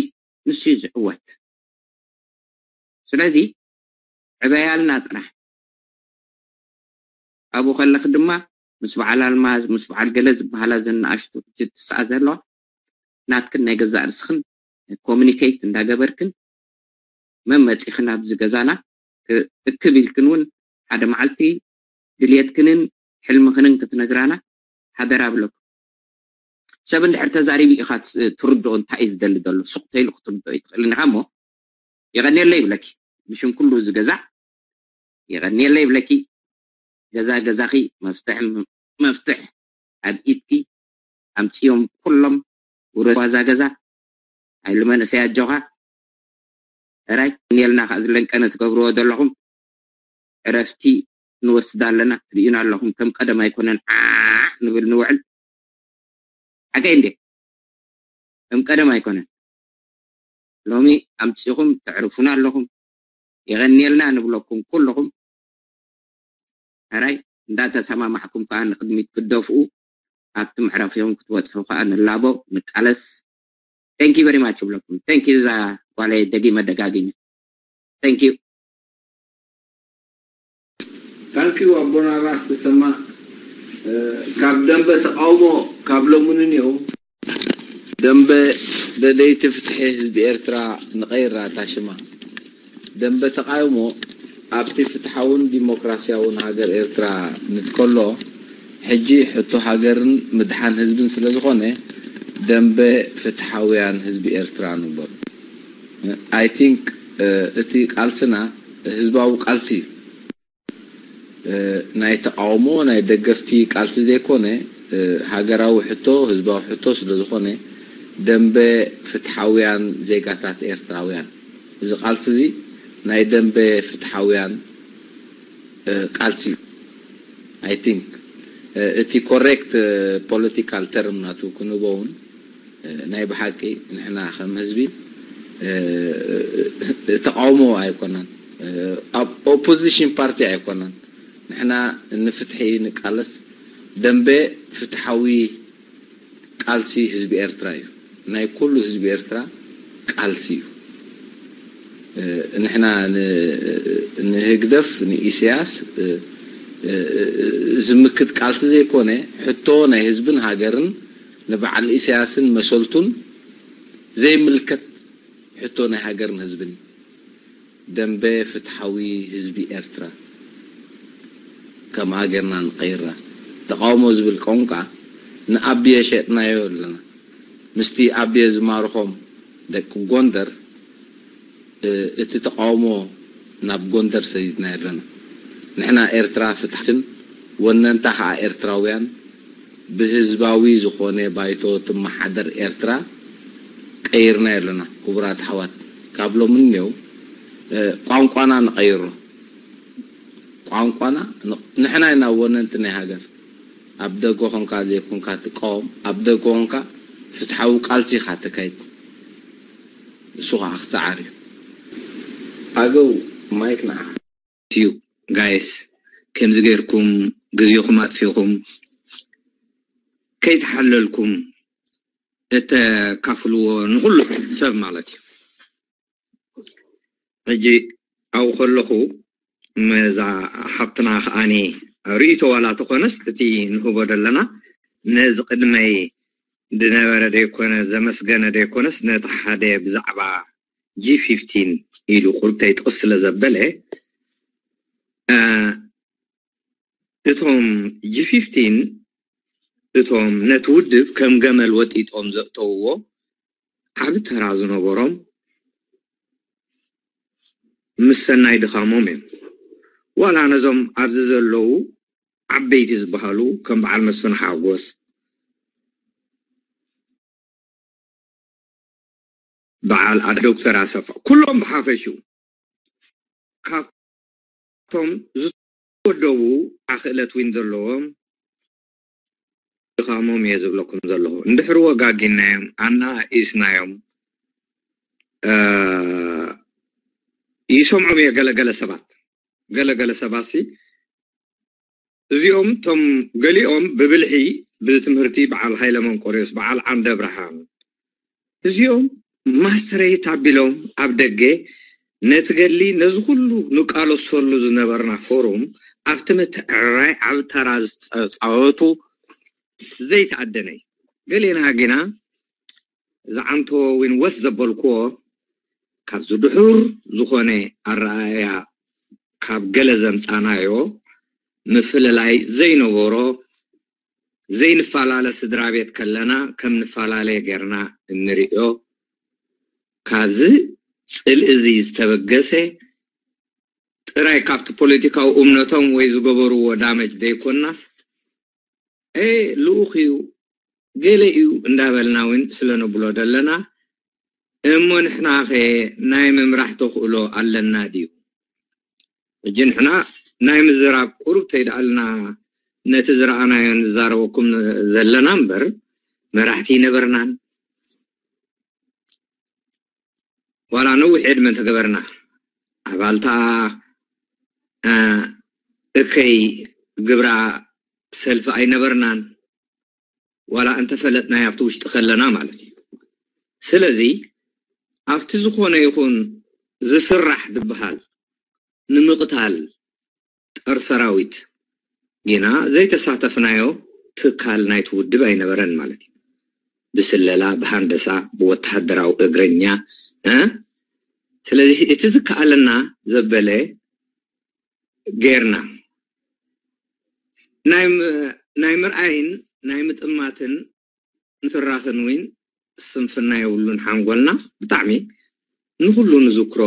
ንሱ እዩ ዝዕወት። ስለዚ ዕበያልና ጥራሕ። ኣብኡ ከለኺ ድማ ምስ በዓል ኣልማዝ፣ ምስ በዓል ገለ ዝበሃላ ዘን ንኣሽቱ ሕጂ ትስኣ ዘለዋ ናትክን ናይ ገዛእ ርስኽን ኮሚኒኬት እንዳገበርክን መመፂኽን ኣብዚ ገዛና እክብ ኢልክን እውን ሓደ መዓልቲ ድልየትክንን ሕልምኽንን ክትነግራና ሓደራ ብለኩም። ሰብ እንድሕር ተዛሪቡ ኢኻ ትርድኦ እንታይ እዩ ዝደሊ ዘሎ። ሱቕ ተይሉ ክትርድኦ ይትኽእልን ኢኻ እሞ የቐንየለይ ይብለኪ። ብሽም ኩሉ እዚ ገዛ የቐንየለይ ይብለኪ። ገዛ ገዛኺ መፍትሕ መፍትሕ ኣብ ኢድኪ ኣምፅዮም ኩሎም ውረስዋ እዛ ገዛ። ሓይሊ መንእሰይ ኣጆኻ። ሕራይ የቐንየልና ከዓ ዝለንቀነ ትገብርዎ ዘለኹም ዕረፍቲ ንወስድ ኣለና። ትርእዩና ኣለኹም ከም ቀደም ኣይኮነን ዓዕ ንብል ንውዕል። ሓቀይ እንዴ? ከም ቀደም ኣይኮነን። ሎሚ ኣምጺኹም ተዕርፉና ኣለኹም። የቐንየልና ንብለኩም ኩልኹም። ሕራይ እንዳተሰማማዕኩም ከዓ ንቅድሚት ክትደፍኡ ኣብቲ መዕረፊኹም ክትበፅሑ ከዓ ንላቦ ንቃለስ። Thank you very much እብለኩም። Thank you እዛ ጓለይ ደጊመ ደጋጊመ። Thank you። Thank you ኣቦና ራስ ተሰማ። ካብ ደንበ ተቃውሞ ካብ ሎሙን እኒኦ ደንበ ደለይቲ ፍትሒ ህዝቢ ኤርትራ ንቀይራ እታ ሽማ። ደንበ ተቃውሞ ኣብቲ ፍትሓውን ዲሞክራሲያውን ሃገር ኤርትራ ንትከሎ ሕጂ ሕቶ ሃገርን ምድሓን ህዝብን ስለ ዝኾነ ደንበ ፍትሓውያን ህዝቢ ኤርትራ ንበሉ። I think እቲ ቃልስና ህዝባዊ ቃልሲ እዩ። ናይ ተቃውሞ ናይ ደገፍቲ ቃልሲ ዘይኮነ ሃገራዊ ሕቶ ህዝባዊ ሕቶ ስለ ዝኾነ ደንበ ፍትሓውያን ዜጋታት ኤርትራውያን። እዚ ቃልሲ እዚ ናይ ደንበ ፍትሓውያን ቃልሲ እዩ። I think እቲ correct political term ናቱ ክንህቦ እውን ናይ ብሓቂ ንሕና ከም ህዝቢ ተቃውሞ ኣይኮናን፣ ኣብ opposition party ኣይኮናን። ንሕና ንፍትሒ ንቃለስ። ደንበ ፍትሓዊ ቃልሲ ህዝቢ ኤርትራ እዩ። ናይ ኩሉ ህዝቢ ኤርትራ ቃልሲ እዩ። ንሕና ንህግደፍ ንኢሳያስ ዝምክት ቃልሲ ዘይኮነ ሕቶ ናይ ህዝብን ሃገርን ንበዓል ኢሳያስን መሰልቱን ዘይምልከት ሕቶ ናይ ሃገርን ህዝብን እዩ። ደንበ ፍትሓዊ ህዝቢ ኤርትራ ከምኣ ጌርና ንቐይራ። ተቃውሞ ዝብል ቋንቋ ንኣቢየ ሸጥናዮ ኣለና። ምስቲ ኣቢየ ዝማርኾም ደቂ ጎንደር እቲ ተቃውሞ ናብ ጎንደር ሰዲድናዮ ኣለና። ንሕና ኤርትራ ፍትሕትን ወነንታ ከዓ ኤርትራውያን ብህዝባዊ ዝኾነ ባይቶ ትመሓደር ኤርትራ ቀይርናዮ ኣለና። ክቡራት ኣሕዋት ካብ ሎሚ እኒኦ ቋንቋና ንቐይሮ። ቋንቋና ንሕና ኢና ወነንቲ ናይ ሃገር። ኣብ ደገ ኾንካ ዘይኮንካ ትቃወም፣ ኣብ ደገ ኾንካ ፍትሓዊ ቃልሲ ኢኻ ተካይድ። እሱ ኸዓ ክሰዓር እዩ። ኣገው ማይክ ንዓ። እዩ ጋይስ፣ ከምዚ ገይርኩም ግዜኹም ኣጥፊኹም ከይተሓለልኩም እተካፍልዎ ንኹሉ ሰብ ማለት እዩ። ሕጂ ኣብኡ ከለኹ መዛ ሓብትና ከዓኒ ርእይቶ ዋላ ተኾነስ እቲ ንህቦ ዘለና ነዚ ቅድመይ ዝነበረ ደይኮነ ዘመስገነ ደይኮነስ ነቲ ሓደ ብዛዕባ ጂ ፊፍቲን ኢሉ ቁርብተይ ጥቕስ ስለ ዘበለ እቶም ጂ ፊፍቲን እቶም ነቲ ውድብ ከም ገመል ወጢጦም ዘእተውዎ ዓቢ ተራ ዝነበሮም ምስ ሰናይ ድኻሞም እዮም። ዋላ ነዞም ኣብዚ ዘለዉ ዓበይቲ ዝበሃሉ ከም በዓል መስፍን ሓጎስ፣ በዓል ዶክተር ኣሰፋ ኩሎም ብሓፈሽኡ ካብቶም ዝተወደቡ ኣኽእለት ዊን ዘለዎም ድኻሞም እየ ዝብለኩም ዘለኹ። እንድሕር ወጋጊናዮም ኣናኢስናዮም ይሰምዖም እየ ገለገለ ሰባት ገለገለ ሰባት ሲ እዚኦም ቶም ገሊኦም ብብልሒ ብትምህርቲ በዓል ሃይለ መንቆርዮስ በዓል ዓንደ ብርሃን እዚኦም ማስተረይት ኣቢሎም ኣብ ደገ ነቲ ገድሊ ነዚ ኩሉ ንቃለሰሉ ዝነበርና ፎሩም ኣብቲ ምትዕርራይ ዓቢ ተራ ዝተፃወቱ ዘይተኣደነ እዩ። ገሌና ግና ዝዓንቶ ዊን ወስ ዘበልክዎ ካብዚ ድሑር ዝኾነ ኣረኣእያ ካብ ገለ ዘምፃናዮ ምፍልላይ ዘይነበሮ ዘይንፈላለ ስድራ ቤት ከለና ከም ንፈላለየ ጌርና እንርእዮ ካብዚ ፅልኢ እዚ ዝተበገሰ ጥራይ ካብቲ ፖለቲካዊ እምነቶም ወይ ዝገበርዎ ዳመጅ ዘይኮናስ ልኡኽ እዩ ገለ እዩ እንዳበልና እውን ስለ ነብሎ ዘለና እሞ ንሕናኸ ናይ ምምራሕ ተኽእሎ ኣለና ድዩ? ሕጂ ንሕና ናይ ምዝራብ ቁሩብ ተይደኣልና ነቲ ዝረኣናዮ ንዛረበኩም ዘለና እምበር መራሕቲ ይነበርናን ዋላ ነዊሕ ዕድመ እንተገበርና፣ ኣባልታ እከይ ግብራ ሰልፊ ኣይነበርናን፣ ዋላ እንተፈለጥናዮ ኣብቲ ውሽጢ ከለና ማለት እዩ። ስለዚ ኣብቲ ዝኾነ ይኹን ዝስራሕ ዝበሃል ንምቕታል ጦር ሰራዊት ግና ዘይተሳተፍናዮ ትካል ናይቲ ውድብ ኣይነበረን ማለት እዩ። ብስለላ፣ ብሃንደሳ፣ ብወተሃደራዊ እግረኛ እ ስለዚ እቲ ዝከኣለና ዘበለ ጌርና ናይ ምርኣይን ናይ ምጥማትን ንትራኽን እውን ስንፍና የብሉን ሓንጎልና። ብጣዕሚ ንኹሉ ንዝክሮ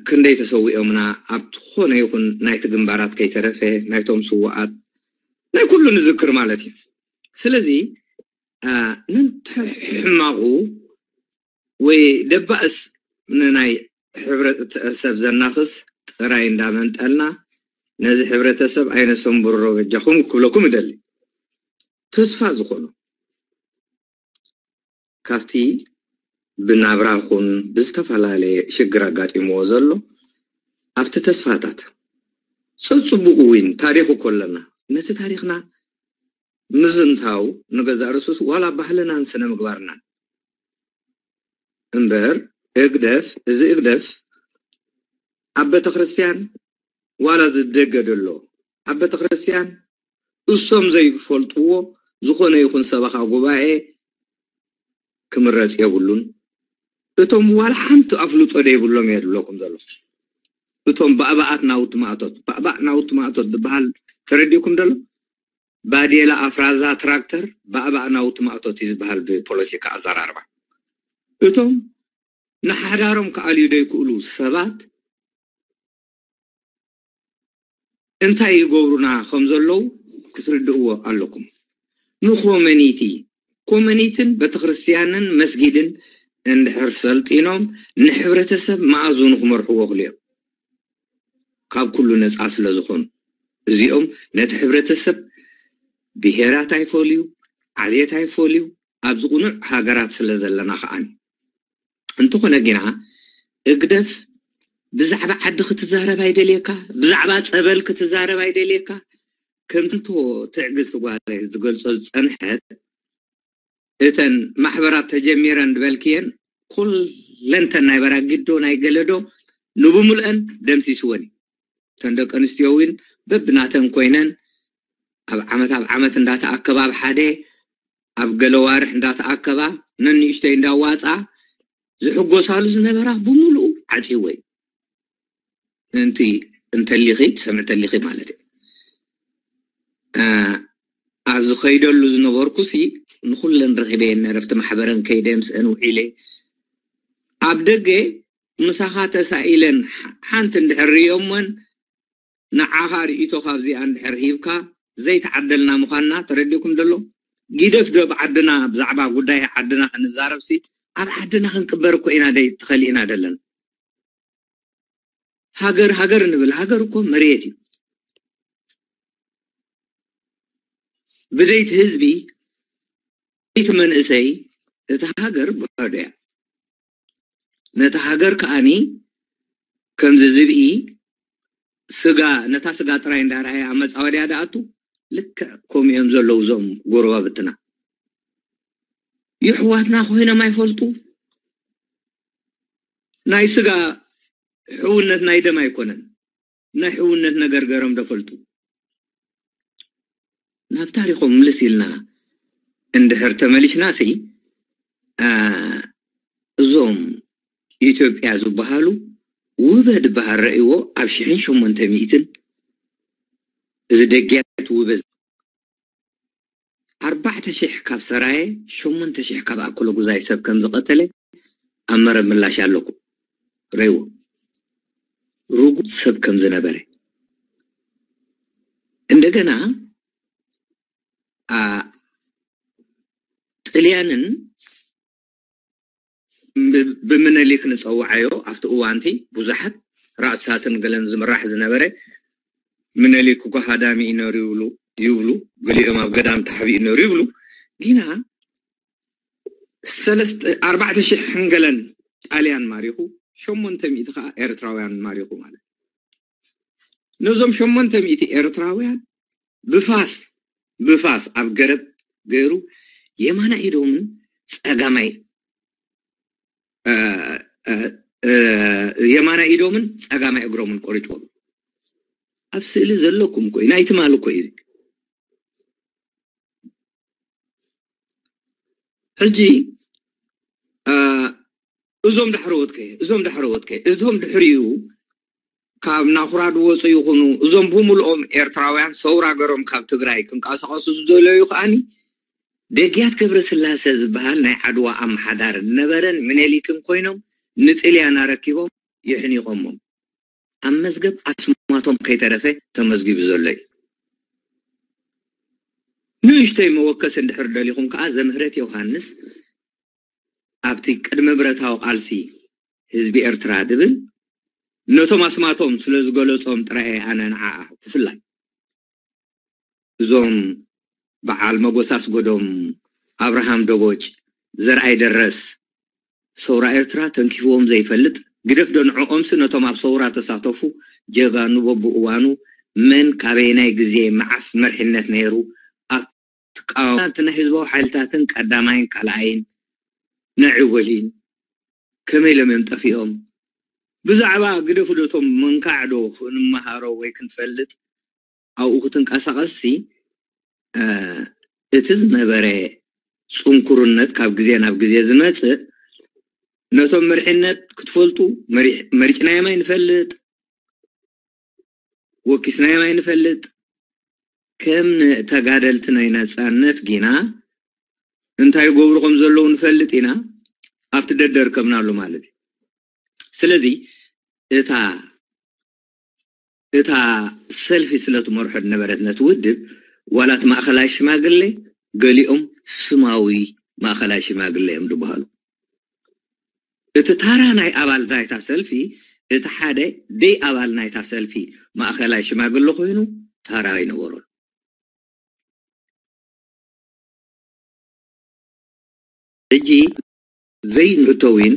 ክንደይ ተሰዊኦምና ኣብ ዝኾነ ይኹን ናይቲ ግንባራት ከይተረፈ ናይቶም ስዋኣት ናይ ኩሉ ንዝክር ማለት እዩ። ስለዚ ነንተ ሕማቑ ወይ ደባእስ ንናይ ሕብረተሰብ ዘናኽስ ጥራይ እንዳመንጠልና ነዚ ሕብረተሰብ ኣይነሰንብሮ በጃኹም ክብለኩም እደሊ። ተስፋ ዝኾኑ ካብቲ ብናብራ ኹን ብዝተፈላለየ ሽግር ኣጋጢምዎ ዘሎ ኣብቲ ተስፋታት ጸጽቡኡ እውን ታሪኹ ኮለና ነቲ ታሪኽና ምዝንታው ንገዛእ ርእሱስ ዋላ ባህልናን ስነ ምግባርናን እምበር እግደፍ እዚ እግደፍ ኣብ ቤተክርስትያን ዋላ ዝደገ ደሎ ኣብ ቤተክርስትያን እሶም ዘይፈልጥዎ ዝኾነ ይኹን ሰበኻ ጉባኤ ክምረጽ የብሉን። እቶም ዋላ ሓንቲ ኣፍልጦ ደይብሎም እየ ዝብለኩም ዘሎ። እቶም ባእባኣት ናውቲ ማእቶት ባእባእ ናውቲ ማእቶት ዝበሃል ተረዲእኩም ደሎ ባዴላ ኣፍራዛ ትራክተር ባእባእ ናውቲ ማእቶት እዩ ዝበሃል ብፖለቲካ ኣዘራርባ። እቶም ንሓዳሮም ክኣልዩ ዘይክእሉ ሰባት እንታይ ይገብሩና ከም ዘለዉ ክትርድእዎ ኣለኩም። ንኮመኒቲ ኮመኒትን ቤተክርስትያንን መስጊድን እንድሕር ሰልጢኖም ንሕብረተሰብ መኣዝኑ ክመርሕዎ ክልዮም ካብ ኩሉ ነፃ ስለ ዝኾኑ እዚኦም ነቲ ሕብረተሰብ ብሄራት ኣይፈልዩ ዓሌት ኣይፈልዩ ኣብዚ ቁኑዕ ሃገራት ስለ ዘለና ከዓኒ እንተኾነ ግና እግደፍ ብዛዕባ ዓዲ ክትዛረብ ኣይደልየካ ብዛዕባ ፀበል ክትዛረብ ኣይደልየካ ከምቶ ትዕግስቲ ጓለ ዝገልፆ ዝፀንሐት እተን ማሕበራት ተጀሚረን ዝበልክየን ኩለንተን ናይ በራጊዶ ናይ ገለዶ ንብሙልአን ደምሲስወን እዩ እተን ደቂ ኣንስትዮ እውን በብናተን ኮይነን ኣብ ዓመት ኣብ ዓመት እንዳተኣከባ ኣብ ሓደ ኣብ ገለ ዋርሕ እንዳተኣከባ ነንእሽተይ እንዳዋፃ ዝሕጎሳሉ ዝነበራ ብምሉኡ ዓፂዎ እዩ። እንቲ እንተሊኺ ትሰምዕ ተሊኺ ማለት እዩ። ኣብ ዝኸይደሉ ዝነበርኩ ሲ ንኹለን ረኺበየን ነረፍቲ ማሕበረን ከይደ ምስአን ውዒለ ኣብ ደገ ምሳኻ ተሳኢለን ሓንቲ እንድሕር ርእዮሞን ንዓኻ ርእይቶ ካብዚኣ እንድሕር ሂብካ ዘይተዓደልና ምዃንና ተረዲእኩም ደሎ። ጊደፍ ዶ ኣብ ዓድና ብዛዕባ ጉዳይ ዓድና ክንዛረብ ሲ ኣብ ዓድና ክንቅበር እኮ ኢና ደይ ተኸሊእና ደለና። ሃገር ሃገር ንብል ሃገር እኮ መሬት እዩ። ብደይቲ ህዝቢ ደይቲ መንእሰይ እታ ሃገር ባዶ እያ። ነታ ሃገር ከዓኒ ከምዚ ዝብኢ ስጋ ነታ ስጋ ጥራይ እንዳረኣየ ኣብ መፃወድያ ደኣቱ ልክዕ ከምኡ እዮም ዘለዉ እዞም ጎረባብትና። ይሕዋትና ኮይኖም ኣይፈልጡ። ናይ ስጋ ሕውነት ናይ ደም ኣይኮነን። ናይ ሕውነት ነገር ገሮም ደፈልጡ። ናብ ታሪኾም ምልስ ኢልና እንድሕር ተመሊስና ሲ እዞም ኢትዮጵያ ዝበሃሉ ውበ ዝበሃል ረእይዎ ኣብ ሽሕን ሸሞንተ ሚእትን እዚ ደግያት ውበ ኣርባዕተ ሽሕ ካብ ሰራየ ሸሞንተ ሽሕ ካብ ኣኮለጉዛይ ሰብ ከም ዝቐተለ ኣብ መረብ ምላሽ ኣለኩም። ረይዎ ርጉጽ ሰብ ከም ዝነበረ እንደገና ጥልያንን ብምነሊክ ንፀውዓዮ ኣብቲ እዋንቲ ብዙሓት ራእሳትን ገለን ዝምራሕ ዝነበረ ምነሊክ እኮ ሃዳሚ እዩ ነሩ ይብሉ ይብሉ ገሊኦም ኣብ ገዳም ተሓቢኡ ነሩ ይብሉ ግና ሰለስተ ኣርባዕተ ሽሕ ሕንገለን ጣልያን ማሪኹ፣ ሸሞንተ ሚእቲ ከዓ ኤርትራውያን ማሪኹ ማለት። ነዞም ሸሞንተ ሚእቲ ኤርትራውያን ብፋስ ብፋስ ኣብ ገረብ ገይሩ የማናይ ኢዶምን ጸጋማይ የማናይ ኢዶምን ጸጋማይ እግሮምን ቆሪጽዎም። ኣብ ስእሊ ዘለኩም እኮ እዩ፣ ናይ ትማል እኮ እዩ። ሕጂ እዞም ዳሕረዎት ከ እዞም ዳሕረዎት ከ እዞም ድሕሪኡ ካብ ናኹራ ድወፁ ይኹኑ፣ እዞም ብምልኦም ኤርትራውያን ሰውራ ገሮም ካብ ትግራይ ክንቀሳቐሱ ዝደለዩ ከዓኒ ደግያት ገብረስላሰ ዝበሃል ናይ ዓድዋ ኣመሓዳር ነበረን ምኒልክን ኮይኖም ንጥልያን ኣረኪቦም የሕኒቖሞም። ኣብ መዝገብ ኣስማቶም ከይተረፈ ተመዝጊቡ ዘሎ እዩ። ንእሽተይ መወከሲ እንድሕር ደሊኹም ከዓ ዘምህረት ዮሃንስ ኣብቲ ቅድመ ብረታዊ ቃልሲ ህዝቢ ኤርትራ ድብል ነቶም ኣስማቶም ስለ ዝገለጾም ጥራይ ኣነ ንዓኣ ብፍላይ እዞም በዓል መጎስ ኣስጎዶም፣ ኣብርሃም ደቦጭ፣ ዘርኣይ ደረስ ሰውራ ኤርትራ ተንኪፍዎም ዘይፈልጥ ግደፍ ዶ ንዕኦምሲ ነቶም ኣብ ሰውራ ተሳተፉ ጀጋኑ በብእዋኑ መን ካበየናይ ግዜ መዓስ መርሒነት ነይሩ ኣትቃወምቲ ናይ ህዝባዊ ሓይልታትን ቀዳማይን ካልኣይን ንዕወሊን ከመይ ኢሎም እዮም ጠፊኦም? ብዛዕባ ግደፉ ዶ እቶም መንካዕ ዶ ክንመሃሮ ወይ ክንፈልጥ ኣብኡ ክትንቀሳቐስሲ እቲ ዝነበረ ፅንኩርነት ካብ ግዜ ናብ ግዜ ዝመፅእ ነቶም መሪሕነት ክትፈልጡ መሪጭናዮም ኣይንፈልጥ፣ ወኪስናዮም ኣይንፈልጥ። ከም ተጋደልቲ ናይ ነፃነት ጊና እንታይ ይገብሩ ከም ዘለዉ ንፈልጥ ኢና። ኣብቲ ደደር ከምናሉ ማለት እዩ። ስለዚ እታ እታ ሰልፊ ስለ ትመርሖ ዝነበረት ነቲ ውድብ ዋላ እቲ ማእኸላይ ሽማግሌ ገሊኦም ስማዊ ማእኸላይ ሽማግሌ እዮም ዝበሃሉ። እቲ ታራ ናይ ኣባል ናይታ ሰልፊ እቲ ሓደ ደይ ኣባል ናይታ ሰልፊ ማእኸላይ ሽማግሌ ኮይኑ ታራ ኣይነበሮን። ሕጂ ዘይንእተዊን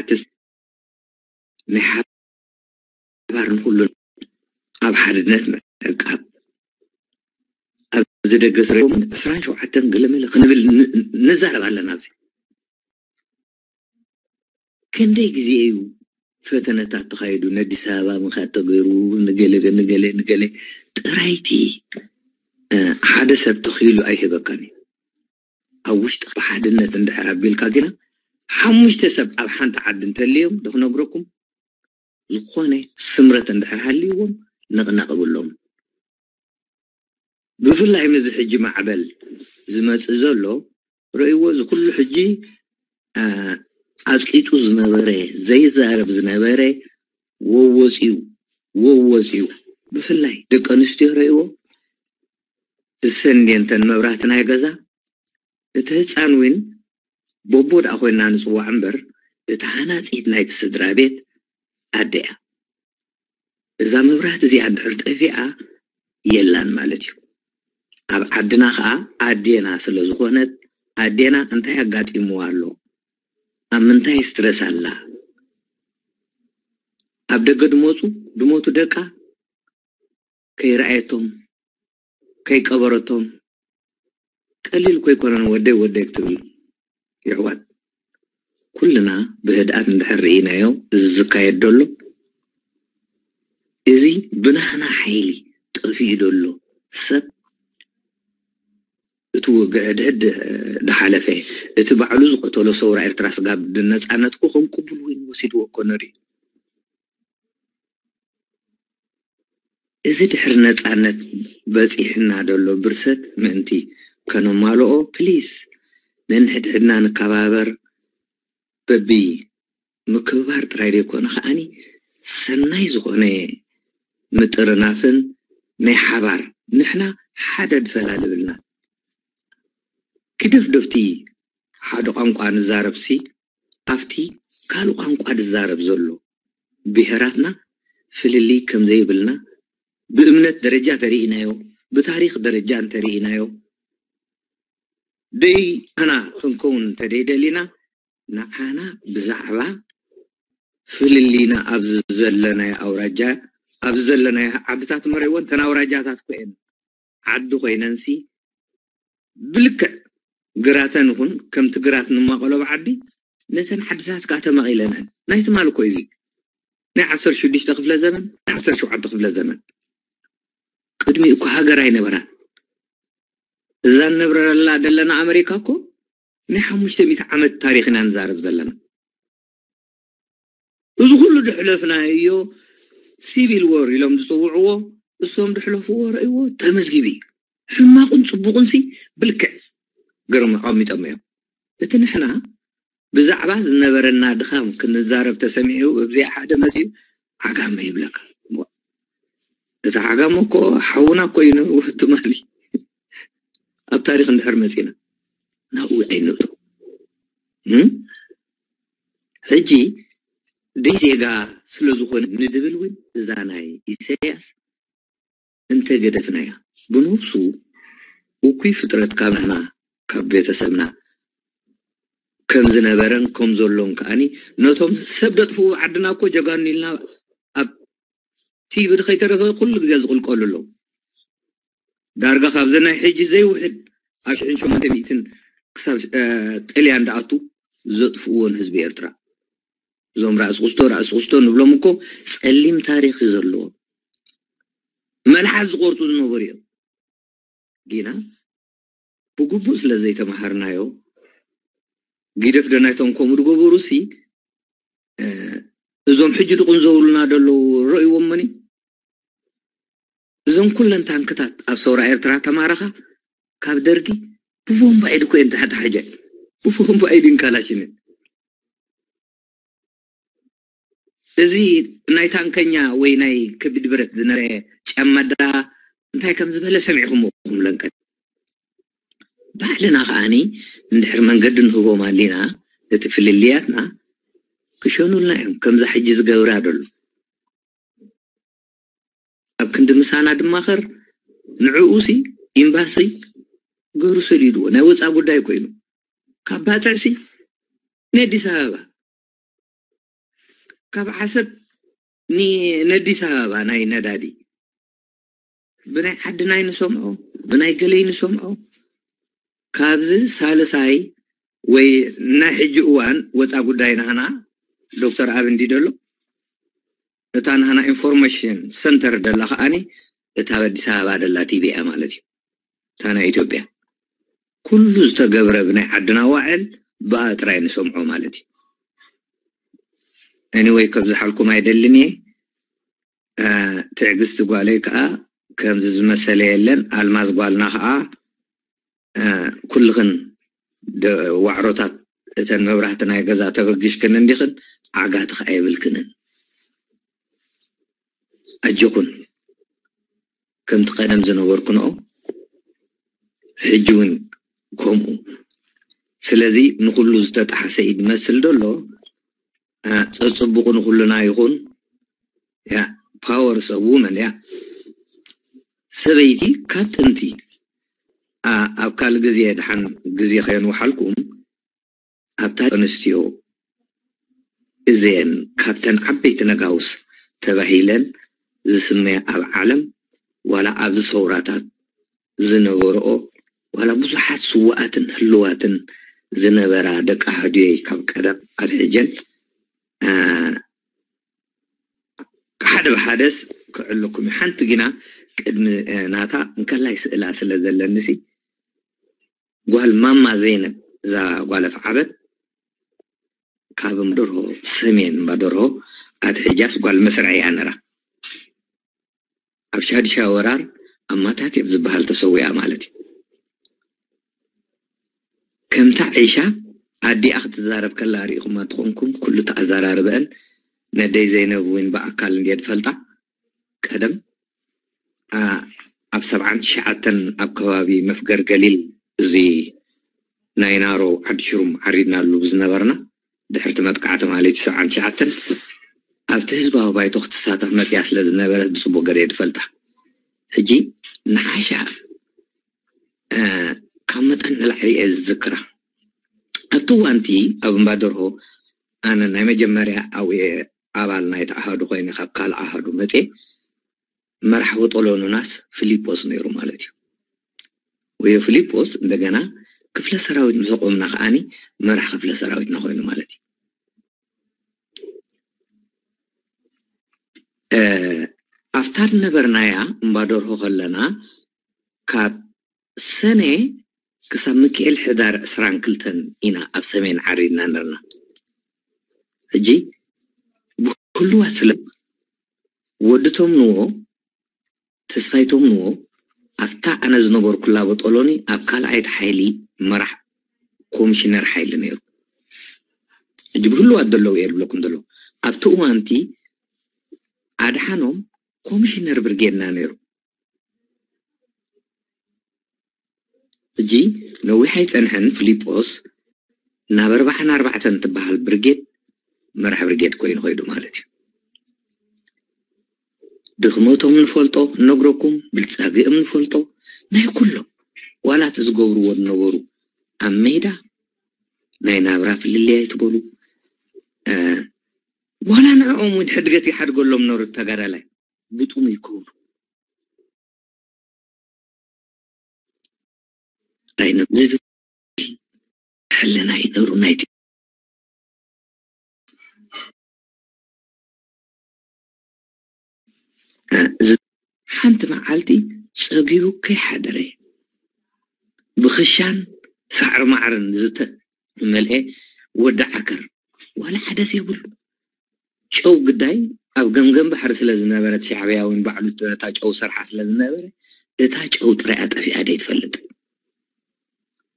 ኣትስ ናይ ሓባር ንኩሉ ኣብ ሓድነት ምዕቃብ ኣብዚ ደገ ስረም ዕስራን ሸውዓተን ገለመለ ክንብል ንዛረብ ኣለና። ኣብዚ ክንደይ ግዜ እዩ ፈተነታት ተኻይዱ፣ ነዲስ ኣበባ ምኻድ ተገይሩ፣ ንገለ ንገለ ንገለ ጥራይቲ ሓደ ሰብ ተኽኢሉ ኣይህበካን እዩ። ኣብ ውሽጢ ብሓድነት እንድሕር ኣቢልካ ግና ሓሙሽተ ሰብ ኣብ ሓንቲ ዓዲ እንተልዮም ዶ ክነግረኩም ዝኾነ ስምረት እንድሕር ሃልይዎም ነቕነቕ ብሎም። ብፍላይ ምዚ ሕጂ ማዕበል ዝመፅእ ዘሎ ረእይዎ፣ እዚ ኩሉ ሕጂ ኣፅቂጡ ዝነበረ ዘይዛረብ ዝነበረ ወወፅዩ ወወፅዩ ብፍላይ ደቂ ኣንስትዮ ረእይዎ እሰን እንድየን እተን መብራህቲ ናይ ገዛ እቲ ህፃን እውን ቦቦ ደኣ ኮይና ንፅዋዕ እምበር እታ ሃናፂት ናይቲ ስድራ ቤት ኣደ እያ። እዛ መብራህቲ እዚኣ እንድሕር ጠፊኣ የላን ማለት እዩ። ኣብ ዓድና ከዓ ኣዴና ስለ ዝኾነት ኣዴና እንታይ ኣጋጢምዋ ኣሎ፣ ኣብ ምንታይ ስትረስ ኣላ፣ ኣብ ደገ ድመፁ ድሞቱ ደቃ ከይረኣየቶም ከይቀበረቶም ቀሊል እኮ ኣይኮነን። ወደይ ወደይ ክትብል ይሕዋት ኩልና ብህድኣት እንድሕር ርኢናዮ እዚ ዝካየድ ደሎ እዚ ብናህና ሓይሊ ጠፊኡ ደሎ ሰብ እቲ ውግእ ሕድሕድ ድሓለፈ እቲ ባዕሉ ዝቀተሎ ሰውራ ኤርትራ ስጋብ ነፃነት እኮ ከም ቅቡል ወይን ወሲድዎ እኮ ነሪኡ። እዚ ድሕሪ ነፃነት በፂሕና ደሎ ብርሰት ምእንቲ ከነማልኦ ፕሊስ ነንሕድሕድና ንከባበር። በቢ ምክብባር ጥራይ ዘይኮነ ከዓኒ ሰናይ ዝኾነ ምጥርናፍን ናይ ሓባር ንሕና ሓደ ድፈላልብልና ክደፍደፍቲ ሓደ ቋንቋ ንዛረብሲ ኣብቲ ካልእ ቋንቋ ድዛረብ ዘሎ ብሄራትና ፍልልይ ከም ዘይብልና ብእምነት ደረጃ ተሪኢናዮ፣ ብታሪኽ ደረጃ እንተሪኢናዮ ደይ ኣና ክንከውን እንተደይደሊና ንዓና ብዛዕባ ፍልልይና ኣብዚ ዘለናዮ ኣውራጃ ኣብዚ ዘለናዮ ዓድታት መረይወን ተን ኣውራጃታት ኮይን ዓዲ ኮይነንሲ ብልክዕ ግራተን ይኹን ከምቲ ግራት ንማቐሎ ብዓዲ ነተን ዓድታት ከዓ ተማቒለነን ናይ ትማል እኮ እዚ ናይ ዓሰርተ ሽዱሽተ ክፍለ ዘመን ናይ ዓሰርተ ሸውዓተ ክፍለ ዘመን ቅድሚ እኮ ሃገር ኣይነበራን። እዛ ንነብረላ ዘለና ኣመሪካ እኮ ናይ ሓሙሽተ ሚእቲ ዓመት ታሪክ ኢና ንዛረብ ዘለና። እዚ ኩሉ ድሕለፍናዮ ሲቪል ወር ኢሎም ዝፅውዕዎ እሶም ድሕለፍዎ ረእይዎ ተመዝጊቡ እዩ። ሕማቁን ፅቡቁን ሲ ብልክዕ ገርም ኣቐሚጦም እዮም። እቲ ንሕና ብዛዕባ ዝነበረና ድኻም ክንዛረብ ተሰሚዑ እብዚኣ ሓደ መፂኡ ዓጋመ ይብለካ። እቲ ዓጋመ እኮ ሓውና እኮ እዩ ነሩ ትማሊ ኣብ ታሪክ እንድሕር መፂና ናብኡ ኣይንእቶ። ሕጂ ደይ ዜጋ ስለ ዝኾነ ንድብል እውን እዛ ናይ ኢሳያስ እንተገደፍናያ ብነብሱ እኩይ ፍጥረት ካብ ንሕና ካብ ቤተሰብና ከም ዝነበረን ከም ዘሎን ከዓኒ ነቶም ሰብ ደጥፍኡ ዓድና እኮ ጀጋኑ ኢልና ኣብ ቲቪ ከይተረፈ ኩሉ ግዜ ዝቕልቀሉ ኣለዉ። ዳርጋ ካብዚ ናይ ሕጂ ዘይውሕድ ኣብ ሽሕን ሸሞንተ ሚእትን ክሳብ ጥልያን ደኣቱ ዘጥፍእዎን ህዝቢ ኤርትራ እዞም ራእሲ ክስቶ ራእሲ ክስቶ ንብሎም እኮ ጸሊም ታሪክ እዩ ዘለዎ። መልሓስ ዝቆርጡ ዝነበሩ እዮም። ጊና ብግቡእ ስለ ዘይተማሃርናዮ ጊደፍ ደናይቶም ከምኡ ዝገበሩ ሲ እዞም ሕጂ ድቁን ዘብሉና ደለዉ ረእይዎም መኒ እዞም ኩለን ታንክታት ኣብ ሰውራ ኤርትራ ተማረኻ ካብ ደርጊ ብቦምባ ኢድ እኮ እየን ተሓታሕጀ ብቦምባ ኢድን ካላሽንን እዚ ናይ ታንከኛ ወይ ናይ ከቢድ ብረት ዝነበረ ጫማዳ እንታይ ከም ዝበለ ሰሚዕኹም ኹም ለንቀት ባዕልና ከዓኒ እንድሕር መንገዲ ንህቦም ኣሊና እቲ ፍልልያትና ክሸኑልና እዮም ከምዛ ሕጂ ዝገብራ ደሎ ኣብ ክንዲ ምሳና ድማኸር ንዕኡ ሲ ኢምባሲ ገሩ ሰዲድዎ ናይ ወፃ ጉዳይ ኮይኑ ካብ ባፅዕ ሲ ንኣዲስ ኣበባ ካብ ዓሰብ ንኣዲስ ኣበባ ናይ ነዳዲ ብናይ ዓድናይ ንሰምዖ ብናይ ገለይ ንሰምዖ ካብዚ ሳልሳይ ወይ ናይ ሕጂ እዋን ወፃ ጉዳይ ናህና ዶክተር ኣብ እንዲ ደሎ እታ ናህና ኢንፎርሜሽን ሰንተር ደላ ከዓኒ እታ ኣብ ኣዲስ ኣበባ ደላ ቲቪ እያ ማለት እዩ እታ ናይ ኢትዮጵያ ኩሉ ዝተገብረ ብናይ ዓድና ዋዕል ብኣ ጥራይ ንሰምዖ ማለት እዩ anyway ከብዝሓልኩም ኣይደልን እየ ትዕግስቲ ጓለይ ከዓ ከምዚ ዝመሰለ የለን ኣልማዝ ጓልና ከዓ ኩልኽን ዋዕሮታት እተን መብራህቲ ናይ ገዛ ተበጊሽክን እንዲኽን ዓጋቲ ከዓ የብልክንን ኣጆኹን ከምቲ ቀደም ዝነበርኩንኦ ሕጂ እውን ከምኡ ስለዚ ንኩሉ ዝተጣሓሰ እዩ ዝመስል ዘሎ ፀፅቡቁ ንኩልና ይኹን ያ powers of women ያ ሰበይቲ ካብ ጥንቲ ኣብ ካልእ ግዜ ድሓን ግዜ ከየንውሓልኩም ኣብታ ኣንስትዮ እዘን ካብተን ዓበይቲ ነጋውስ ተባሂለን ዝስመያ ኣብ ዓለም ዋላ ኣብዚ ሰውራታት ዝነበርኦ ዋላ ብዙሓት ስውኣትን ህልዋትን ዝነበራ ደቂ ኣህድዮይ ካብ ቀደም ኣትሕጀን ሓደ ብሓደስ ክዕለኩም እዩ ሓንቲ ግና ቅድሚ ናታ እንከላይ ስእላ ስለ ዘለኒ ሲ ጓል ማማ ዘይነብ እዛ ጓል ኣፍዓበት ካብ እምደርሆ ሰሜን እምባደርሆ ኣቲ ሕጃስ ጓል መስርዐ እያ ነራ ኣብ ሻድሻ ወራር ኣብ ማታት እየብ ዝበሃል ተሰዊኣ ማለት እዩ ከምታ ዒሻ ኣዲኣ ክትዛረብ ከላ ርኢኹማ ትኾንኩም ኩሉ ተኣዘራርበአን ነደይ ዘይነብ እውን ብኣካል እንድየ ዝፈልጣ ቀደም ኣብ ሰብዓን ትሽዓተን ኣብ ከባቢ መፍገር ገሊል እዚ ናይ ናሮ ዓዲ ሽሩም ዓሪድናሉ ብዝነበርና ድሕርቲ መጥቃዕቲ ማለት ሰብዓን ትሽዓተን ኣብቲ ህዝባዊ ባይቶ ክትሳተፍ መፅያ ስለ ዝነበረት ብፅቡቅ ገለ ድፈልጣ ሕጂ ንዓሻ ካብ መጠን ንላዕሊ እየ ዝዝክራ። ኣብቲ እዋንቲ ኣብ እምባ ደርሆ ኣነ ናይ መጀመርያ ኣብየ ኣባል ናይቲ ኣሃዱ ኮይነ ካብ ካልእ ኣሃዱ መፅየ መራሕ ወጠሎኑናስ ፊሊጶስ ነይሩ ማለት እዩ። ወዮ ፊሊጶስ እንደገና ክፍለ ሰራዊት ምስ ኣቆምና ከዓኒ መራሕ ክፍለ ሰራዊትና ኮይኑ ማለት እዩ። ኣብታ ዝነበርናያ እምባ ደርሆ ከለና ካብ ሰነ ክሳብ ሚካኤል ሕዳር ዕስራን ክልተን ኢና ኣብ ሰሜን ዓሪድና ነርና። ሕጂ ብህልዋት ስለ ወዲ ቶምንዎ ተስፋይ ቶምንዎ ኣብታ ኣነ ዝነበርኩላ በጦሎኒ ኣብ ካልኣይቲ ሓይሊ መራሕ ኮሚሽነር ሓይሊ ነይሩ። ሕጂ ብህልዋት ዘለዉ እየ ዝብለኩም ዘለዉ። ኣብቲ እዋንቲ ኣድሓኖም ኮሚሽነር ብርጌድና ነይሩ። ሕጂ ነዊሕ ኣይጸንሐን ፊሊጶስ ናብ ኣርባዓን ኣርባዕተን ትበሃል ብርጌድ መራሕ ብርጌድ ኮይኑ ኸይዱ ማለት እዩ። ድኽመቶም ንፈልጦ፣ ነግረኩም ብልጻግእም ንፈልጦ፣ ናይ ኩሎም ዋላ እቲ ዝገብርዎ ዝነበሩ ኣብ ሜዳ ናይ ናብራ ፍልልይ ኣይትበሉ። ዋላ ንዕኦም እውን ሕድገት ይሓድገሎም ነበሩ ተጋዳላይ ብጥሙ ይከብሩ። ዝብል ሕልና ይነሩ ናይቲ ሓንቲ መዓልቲ ጸጊቡ ከይሓደረ ብኽሻን ሳዕሪ ማዕርን ዝተመልአ ወዲ ዓከር ዋላ ሓደስ የብሉ። ጨው ግዳይ ኣብ ገምገም ባሕሪ ስለ ዝነበረት ሻዕብያ እውን ባዕሉ እታ ጨው ሰርሓ ስለ ዝነበረ እታ ጨው ጥራይ ኣጠፊኣ ደይ ትፈልጥ።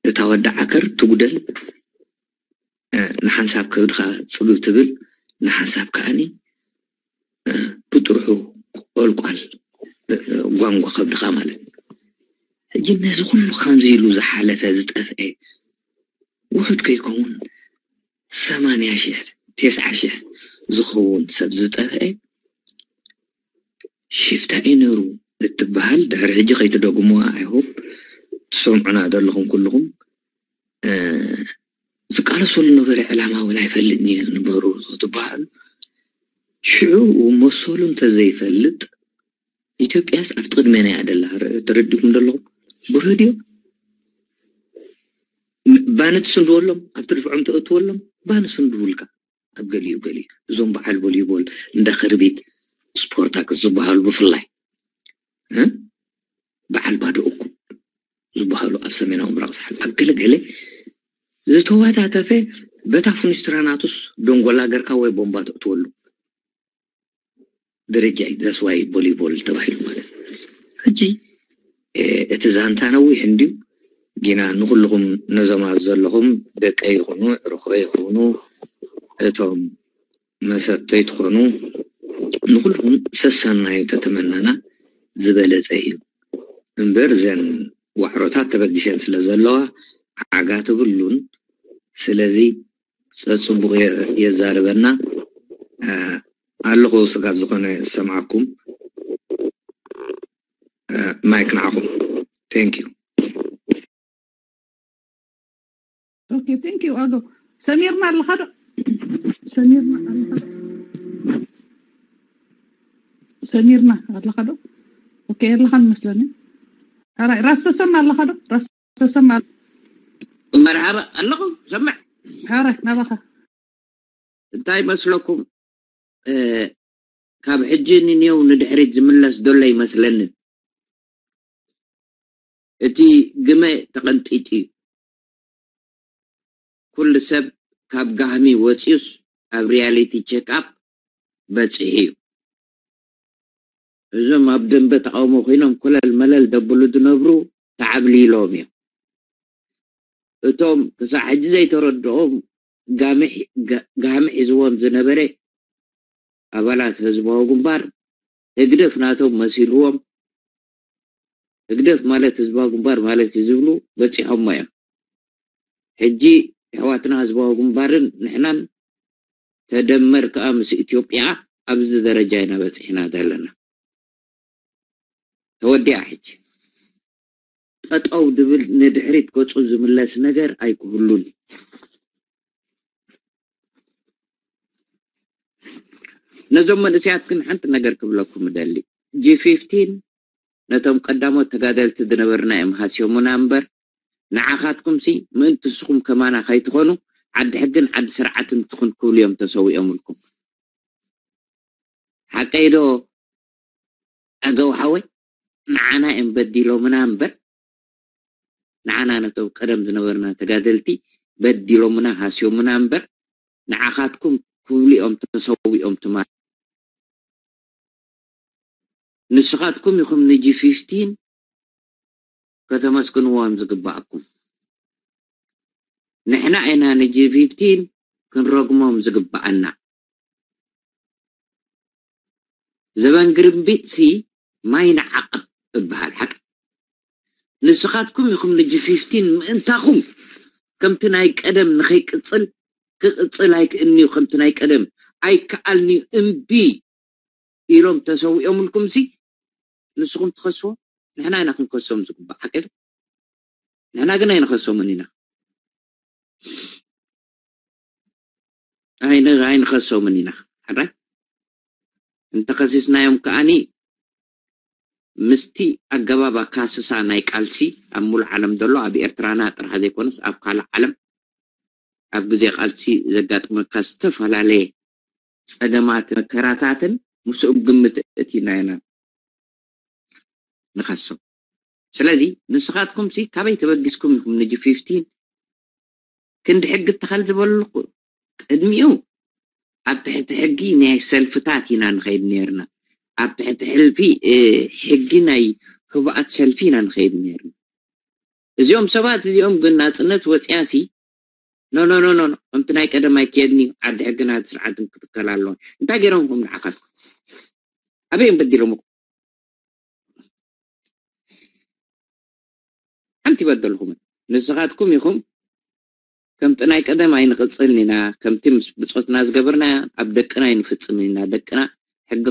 እታ ወዲ ዓከር ትጉደል ንሓንሳብ ከብድኻ ጽግብ ትብል ንሓንሳብ ከዓኒ ብጥርሑ ቆልቋል ጓንጓ ከብድኻ ማለት ሕጂ ነዚ ኩሉ ከምዚ ኢሉ ዝሓለፈ ዝጠፍአ ውሑድ ከይከውን ሰማንያ ሽሕ ተስዓ ሽሕ ዝኸውን ሰብ ዝጠፍአ ሽፍታ እዩ ነይሩ እትበሃል ድሕሪ ሕጂ ከይትደግሙዋ ኣይሆፕ ትሰምዑና ዘለኹም ኩልኹም ዝቃለሰሉ ነበረ ዕላማ እውን ኣይፈልጥን እዩ ነበሩ ትበሃሉ ሽዑ መሰሉ እንተዘይፈልጥ ኢትዮጵያስ ኣብቲ ቅድሜና እያ ደላ ተረዲኩም ዘለኹም ብረድዮ ባኒ ትስንድወሎም ኣብቲ ድፍዖም ተእትወሎም ባኒ ስንድውልካ ኣብ ገሊኡ ገሊኡ እዞም በዓል ቮሊቦል እንዳ ከርቢት ስፖርታክስ ዝበሃሉ ብፍላይ በዓል ባዶ እኩብ ዝበሃሉ ኣብ ሰሜናዊ ምብራቕ ሳሕል ኣብ ገለገለ ዝተዋታተፈ በታ ፍኑስትራ ናቱስ ደንጎላ ገርካ ወይ ቦምባ ተእትወሉ ደረጃ እዩ that's why ቮሊቦል ተባሂሉ ማለት ሕጂ እቲ ዛንታ ነዊሕ እንድዩ ጊና ንኩልኹም ነዞም ኣብ ዘለኹም ደቀ ይኹኑ ዕርኾ ይኹኑ እቶም መሰተይ ትኾኑ ንኩልኹም ሰሰናዩ ተተመነና ዝበለፀ እዩ እምበር ዘን ዋዕሮታት ተበጊሸን ስለ ዘለዋ ዓጋ ትብሉን ስለዚ ፀፅቡቕ የዛርበና ኣለኹ ስጋብ ዝኾነ ዝሰምዓኩም ማይክ ንዓኹም thank you okay thank you ኣጎ ሰሚርና ኣለኻ ዶ ሰሚርና ኣለኻ ዶ ሰሚርና ኣለኻ ዶ okay ኣለኻን መስለኒ ራስ ተሰማ ኣለኻ ዶ ራስ ተሰማ መርሓባ ኣለኹ ሰምዕ ሓረ ናባኻ እንታይ መስለኩም ካብ ሕጂ ንኔው ንድሕሪት ዝምለስ ዘሎ ይመስለኒ እቲ ግመ ተቐንጢጡ እዩ ኩሉ ሰብ ካብ ጋህሚ ወፂኡስ ኣብ reality check up በፂሑ እዩ እዞም ኣብ ደንበ ተቃውሞ ኮይኖም ኮለል መለል ደብሉ ዝነብሩ ተዓብሊሎም እዮም እቶም ክሳዕ ሕጂ ዘይተረድኦም ጋሚ ሒዝዎም ዝነበረ ኣባላት ህዝባዊ ግንባር ህግደፍ ናቶም መሲልዎም ህግደፍ ማለት ህዝባዊ ግንባር ማለት እዩ ዝብሉ በፂሖሞ እዮም ሕጂ ኣሕዋትና ህዝባዊ ግንባርን ንሕናን ተደመር ከዓ ምስ ኢትዮጵያ ኣብዚ ደረጃ ኢና በፂሕና ዘለና ተወዲኣ ሕጂ ጠጠው ድብል ንድሕሪት ገጹ ዝምለስ ነገር ኣይክህሉን። ነዞም መንእሰያት ግን ሓንቲ ነገር ክብለኩም እደሊ። ጂ ፊፍቲን ነቶም ቀዳሞት ተጋደልቲ ዝነበርና እዮም ሃስዮሙና እምበር፣ ንዓኻትኩምሲ ምእንቲ ንስኹም ከማና ከይትኾኑ ዓዲ ሕግን ዓዲ ስርዓትን ትኹን ክብሉ እዮም ተሰዊኦምልኩም። ሓቀይ ዶ ኣገው ሓወይ? ንዓና እዮም በዲሎምና እምበር፣ ንዓና ነቶም ቀደም ዝነበርና ተጋደልቲ በዲሎምና ሃስዮምና እምበር፣ ንዓኻትኩም ክብሉ እዮም ተሰዊኦም ትማል። ንስኻትኩም ኢኹም ንጂ ፊፍቲን ከተመስግንዎም ዝግባኣኩም። ንሕና ኢና ንጂ ፊፍቲን ክንረግሞም ዝግባኣና። ዘበን ግርምቢጥሲ ማይ ንዓቐብ እበሃል ሓቂ። ንስኻትኩም ኢኹም ንጂ ፊፍቲን ምእንታኹም ከምቲ ናይ ቀደም ንኸይቅጽል ክቕጽል ኣይክእልንዩ፣ ከምቲ ናይ ቀደም ኣይከኣልንዩ፣ እምቢ ኢሎም ተሰዊኦምልኩምሲ ንስኹም ትኸስዎ፣ ንሕና ኢና ክንከሶም ዝግባእ ሓቂ ዶ? ንሕና ግን ኣይንኸሶምን ኢና። ኣይን- ኣይንኸሶምን ኢና። ሓራይ እንተኸሲስናዮም ከኣኒ ምስቲ ኣገባብ ኣካስሳ ናይ ቃልሲ ኣብ ሙሉእ ዓለም ዘሎ ኣብ ኤርትራና ጥራሕ ዘይኮነስ ኣብ ካልእ ዓለም ኣብ ግዜ ቃልሲ ዘጋጥመካ ዝተፈላለየ ጸገማት መከራታትን ምስኡ ግምት እቲና ኢና ንኸሶም። ስለዚ ንስኻትኩም ሲ ካበይ ተበጊስኩም ኢኹም ንጂ ፊፍቲን ክንዲ ሕጊ እትኸል ዝበልኩ ቅድሚኡ ኣብ ትሕቲ ሕጊ ናይ ሰልፍታት ኢና ንኸይድ ነርና። ኣብ ትሕቲ ሕልፊ ሕጊ ናይ ህቡኣት ሰልፊ ኢና ንኸይድ ነርና። እዚኦም ሰባት እዚኦም ግን ናጽነት ወጽያሲ ኖ ኖ ኖ ኖ ከምቲ ናይ ቀደም ኣይክየድን እዩ። ዓዲ ሕግን ዓዲ ስርዓትን ክትከል ኣለዎ። እንታይ ገይሮም ኩም ንዓኻትኩም ኣበይ እዮም በዲሎምኩም? ሓንቲ ይበደልኹምን ንስኻትኩም ኢኹም። ከምቲ ናይ ቀደም ኣይንቕጽልን ኢና። ከምቲ ምስ ብጾትና ዝገበርና ኣብ ደቅና ኣይንፍጽምን ኢና። ደቅና ሕጊ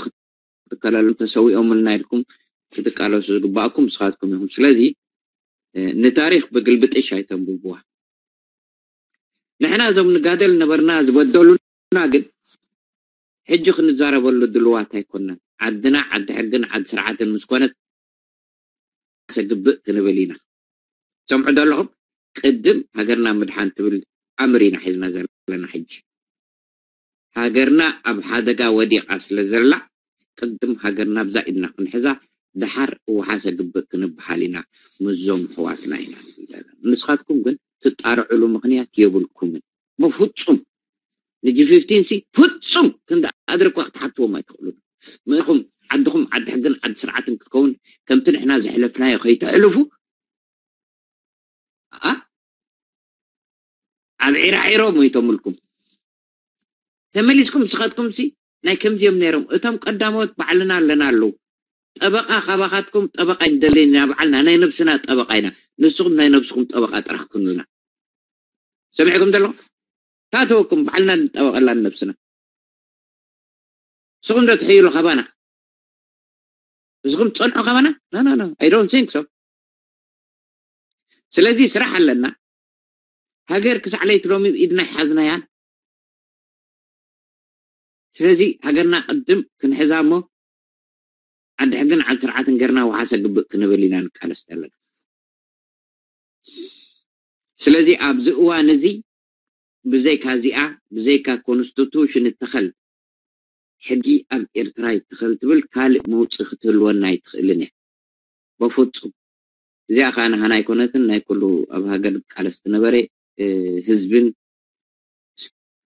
ክትከለሎም ተሰዊኦምልና ኢልኩም ክትቃለሱ ዝግባኣኩም ንስኻትኩም ኢኹም። ስለዚ ንታሪኽ ብግልብጥሽ ኣይተንብብዋ። ንሕና እዞም ንጋደል ነበርና ዝበደሉና ግን ሕጂ ክንዛረበሉ ድልዋት ኣይኮናን። ዓድና ዓዲ ሕግን ዓዲ ስርዓትን ምስ ኮነት ሰግብእ ክንብል ኢና። ሰምዑ ዘለኹም ቅድም ሃገርና ምድሓን ትብል ኣምር ኢና ሒዝና ዘለና። ሕጂ ሃገርና ኣብ ሓደጋ ወዲቓ ስለ ዘላ ቅድም ሃገርና ብዛ ኢድና ክንሕዛ ደሓር እወሓሰ ግብእ ክንበሃል ኢና ምስዞም ኣሕዋትና ኢና ንብል ዘለና። ንስኻትኩም ግን ትጣርዕሉ ምኽንያት የብልኩምን። ብፍጹም ንጂ ፊፍቲን ሲ ፍጹም ክንዲ ኣድርኳ ክትሓትዎም ኣይትኽእሉን። ምእኹም ዓድኹም ዓዲ ሕግን ዓዲ ስርዓትን ክትከውን ከምቲ ንሕና ዘሕለፍናዮ ከይተሕልፉ ኣብ ዒራዒሮ ሞይቶምልኩም ተመሊስኩም ንስኻትኩም ሲ ናይ ከምዚኦም ነይሮም እቶም ቀዳሞት ባዕልና ኣለና ኣለዉ። ጠበቃ ካባኻትኩም ጠበቃ ይንደልን ኢና ባዕልና ናይ ነብስና ጠበቃ ኢና። ንስኹም ናይ ነብስኹም ጠበቃ ጥራሕ ኩኑልና። ሰሚዕኩም ዘለኹም ታተወኩም ባዕልና ንጠበቀላ ንነብስና። ንስኹም ዶ ትሕይሉ ካባና? ንስኹም ትጸንሑ ካባና? No no no I don't think so። ስለዚ ስራሕ ኣለና። ሃገር ክሳዕ ለይቲ ሎሚ ኢድና ይሓዝናያን። ስለዚ ሃገርና ቅድም ክንሕዛ እሞ ዓዲ ሕግን ዓዲ ስርዓትን ገርና ወሓሰ ግብእ ክንብል ኢና ንቃለስ ዘለና። ስለዚ ኣብዚ እዋን እዚ ብዘይካ እዚኣ ብዘይካ ኮንስቲቱሽን እተኸል ሕጊ ኣብ ኤርትራ ይተኸል ትብል ካልእ መውፅእ ክትህልወና ኣይትኽእልን እያ በፍፁም። እዚኣ ከዓ ናሃና ኣይኮነትን ናይ ኩሉ ኣብ ሃገር ቃለስ ዝነበረ ህዝብን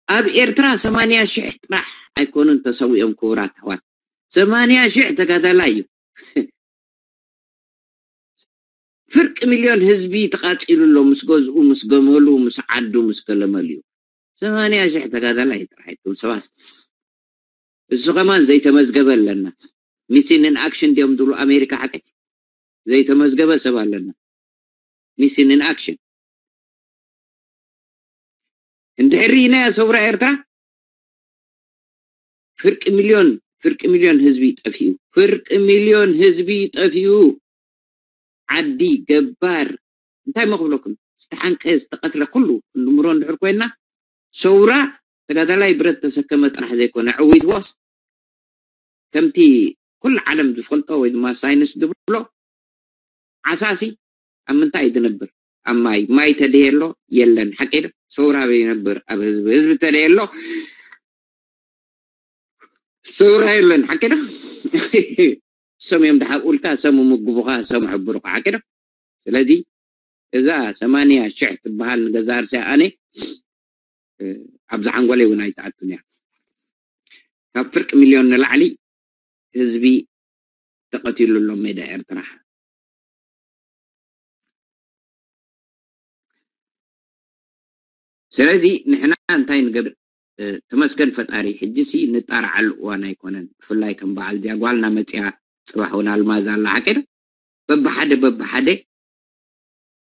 ኣብ ኤርትራ ሰማንያ ሽሕ ጥራሕ ኣይኮኑን ተሰዊኦም ክቡራት ኣሕዋት። ሰማንያ ሽሕ ተጋዳላይ እዩ። ፍርቂ ሚልዮን ህዝቢ ተቃፂሉ ኣሎ ምስ ገዝኡ ምስ ገመሉ ምስ ዓዱ ምስ ገለመልዩ። ሰማንያ ሽሕ ተጋዳላይ ጥራሕ ኣይትብል ሰባት። እሱ ከማን ዘይተመዝገበ ኣለና። ሚሲን ን ኣክሽን ድዮም ዝብሉ ኣሜሪካ ሓቀይ ዘይተመዝገበ ሰብ ኣለና። ሚሲን ን ኣክሽን እንድሕር ርኢናያ ሰውራ ኤርትራ ፍርቂ ሚልዮን ፍርቂ ሚልዮን ህዝቢ ጠፊኡ። ፍርቂ ሚልዮን ህዝቢ ጠፊኡ። ዓዲ ገባር እንታይ ሞ ክብለኩም ዝተሓንቀ ዝተቐትለ ኩሉ እንምሮ እንድሕር ኮይና ሰውራ ተጋዳላይ ብረት ተሰከመ ጥራሕ ዘይኮነ ዕዊት ወስ ከምቲ ኩሉ ዓለም ዝፈልጦ ወይ ድማ ሳይንስ ዝብሎ ዓሳሲ ኣብ ምንታይ እዩ ዝነብር? ኣብ ማይ። ማይ ተደየሎ የለን። ሓቂ ዶ? ሰውራ ኣበይ ይነብር? ኣብ ህዝቢ። ህዝቢ ተደየሎ ሰውራ የለን። ሓቂ ዶ? ሰም እዮም ድሓብኡልካ፣ ሰም ምጉቡኻ፣ ሰም ሕብሩኻ። ሓቂ ዶ? ስለዚ እዛ ሰማንያ ሽሕ ትበሃል ንገዛ ርእሰይ ኣነ ኣብዛ ሓንጎለይ እውን ኣይትኣቱን እያ። ካብ ፍርቂ ሚልዮን ንላዕሊ ህዝቢ ተቐቲሉ ኣሎ ሜዳ ኤርትራ። ስለዚ ንሕና እንታይ ንገብር? ተመስገን ፈጣሪ። ሕጂሲ ንጣርዓሉ እዋን ኣይኮነን። ብፍላይ ከም በዓል እዚኣ ጓልና መፅያ፣ ፅባሕ እውን ኣልማዝ ኣላ። ሓቂ ዶ? በብሓደ በብሓደ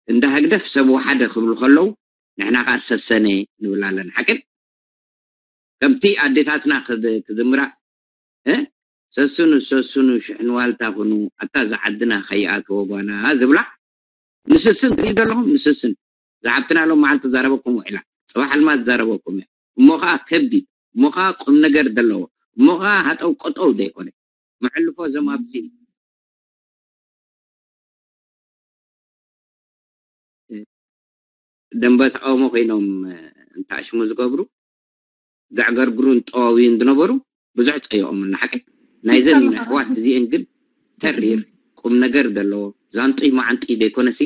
እንዳ ህግደፍ ሰብ ወሓደ ክብሉ ከለዉ ንሕና ከዓ ሰሰነ ንብል ኣለና። ሓቂ ዶ? ከምቲ ኣዴታትና ክዝምራ ሰስኑ ሰስኑ ሽሕን ዋልታ ኩኑ ኣታ ዝዓድና ከይኣትዎ ጓና ዝብላ ንስስን ትሪኢ ዘለኹም ንስስን ዝዓብትና ሎም መዓልቲ ትዛረበኩም ውዒላ ፅባሕ ኣልማ ትዛረበኩም እያ። እሞ ከዓ ከቢድ እሞ ከዓ ቁም ነገር ዘለዎ እሞ ከዓ ሃጠው ቆጠው ዘይኮነ መዕልፎ እዞም ኣብዚ ደንበ ተቃውሞ ኮይኖም እንተኣሽሙ ዝገብሩ ዘዕገርግሩን ጠዋውዩን ዝነበሩ ብዙሕ ፀይቆምና ሓቂ ናይዘን ኣሕዋት እዚአን ግን ተሪር ቁም ነገር ዘለዎ ዛንጡይ ማዓንጡይ ዘይኮነሲ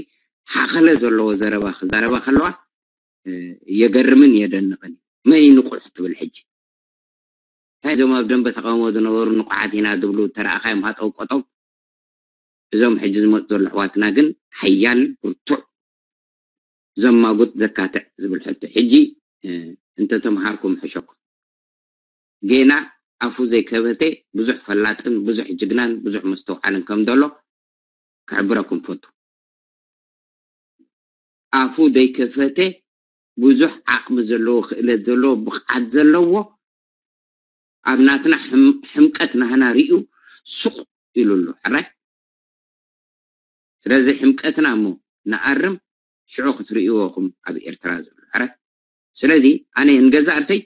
ሓኸለ ዘለዎ ዘረባ ክዛረባ ከለዋ የገርምን የደንቕን። መን ይንቑሕ ትብል ሕጂ እንታይ እዞም ኣብ ደንበ ተቃውሞ ዝነበሩ ንቑሓት ኢና ዝብሉ ተረኣኻዮም ሃጠው ቆጠው እዞም ሕጂ ዝመፁ ዘሎ ኣሕዋትና ግን ሓያል ብርቱዕ ዘማጉት ዘካትዕ ዝብል ሕቶ ሕጂ እንተተምሃርኩም ሕሸኩም ጌና ኣፉ ዘይከበተ ብዙሕ ፈላጥን ብዙሕ ጅግናን ብዙሕ መስተውዓልን ከም ዘሎ ክሕብረኩም ፈቱ ኣፉ ዘይከፈተ ብዙሕ ዓቕሚ ዘለዎ ክእለት ዘለዎ ብቕዓት ዘለዎ ኣብ ናትና ሕምቀት ናህና ሪኡ ሱቕ ኢሉ ኣሎ ሕራይ ስለዚ ሕምቀትና እሞ ንኣርም ሽዑ ክትርእይዎ ኹም ኣብ ኤርትራ ዘሎ ሕራይ ስለዚ ኣነ ንገዛ እርሰይ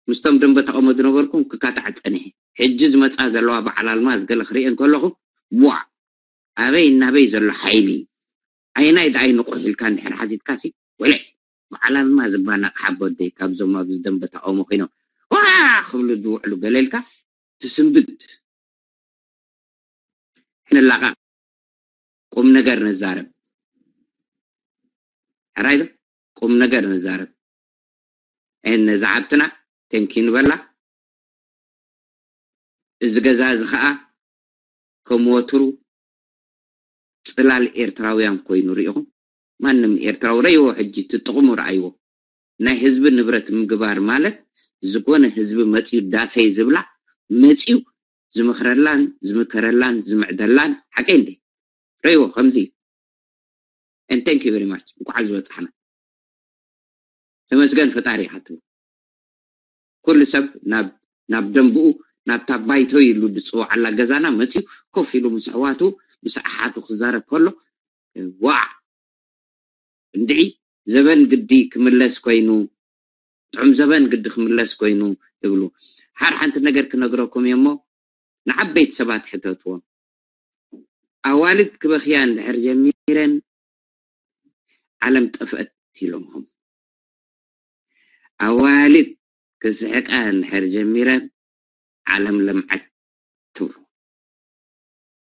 ምስቶም ደንበ ተቐሞ ዝነበርኩም ክካታዕ ጸኒሐ ሕጂ ዝመጻ ዘለዋ በዓል ኣልማዝ ገለ ክርእየን ከለኹ ዋዕ ኣበይ እናበይ ዘሎ ሓይሊ ኣየናይ ደኣይ ንቑሕ ኢልካ እንድሕር ሓቲትካሲ ወለ በዓል ኣልማ ዝባና ሓቦ ኣደይ ካብዞም ኣብዚ ደንበ ተቃውሞ ኮይኖም ዋ ክብሉ ዝውዕሉ ገለ ኢልካ ትስንብድ ንላቃ ቁም ነገር ንዛረብ ሕራይ ቁም ነገር ንዛረብ ነዛ ሓብትና thank you ንበላ እዚ ገዛ እዚ ከዓ ከም ወትሩ ፅላል ኤርትራውያን ኮይኑ ርኢኹም ማንም ኤርትራዊ ረይዎ ሕጂ ትጥቕሙ ረኣይዎ ናይ ህዝቢ ንብረት ምግባር ማለት ዝኾነ ህዝቢ መፅዩ ዳሰይ ዝብላ መፅዩ ዝምኽረላን ዝምከረላን ዝምዕደላን ሓቀይ እንዴ ረይዎ ከምዚ and thank you very much እንኳዕ ዝበፅሓና ተመስገን ፈጣሪ ይሓትቡ ኩሉ ሰብ ናብ ናብ ደንብኡ ናብታ ባይቶ ኢሉ ዝፅውዓላ ገዛና መፅዩ ኮፍ ኢሉ ምስ ኣሕዋቱ ምስ ኣሓቱ ክዛረብ ከሎ ዋዕ እንድዒ ዘበን ግዲ ክምለስ ኮይኑ ጥዑም ዘበን ግዲ ክምለስ ኮይኑ ይብሉ ሓደ ሓንቲ ነገር ክነግረኩም እየ እሞ ንዓበይቲ ሰባት ሕተትዎም ኣዋልድ ክበኽያ እንድሕር ጀሚረን ዓለም ጠፍአት ኢሎምኹም ኣዋልድ ክስሕቃ እንድሕር ጀሚረን ዓለም ለምዓት ትብሉ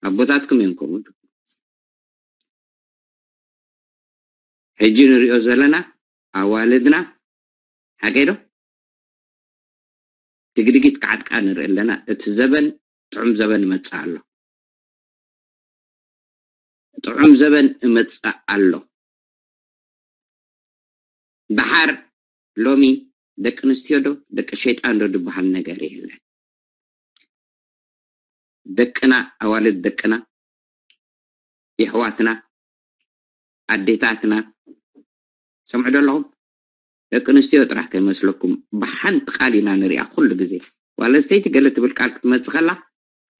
ኣቦታትኩም እዮም ከምኡ ሕጂ ንሪኦ ዘለና ኣዋልድና ሓቀይ ዶ ድግድጊት ክዓጥቃ ንርኢ ኣለና እቲ ዘበን ጥዑም ዘበን ይመፅእ ኣሎ ጥዑም ዘበን እመፅእ ኣሎ ደሓር ሎሚ ደቂ ኣንስትዮ ዶ ደቂ ሸይጣን ዶ ዝበሃል ነገር የለን ደቅና ኣዋልድ ደቅና የሕዋትና ኣዴታትና ሰምዑ ዶ ኣለኹም ደቂ ኣንስትዮ ጥራሕ ከይመስለኩም ብሓንቲ ቃል ኢና ንሪኣ ኩሉ ግዜ ጓል ኣንስተይቲ ገለ ትብል ቃል ክትመፅእ ከላ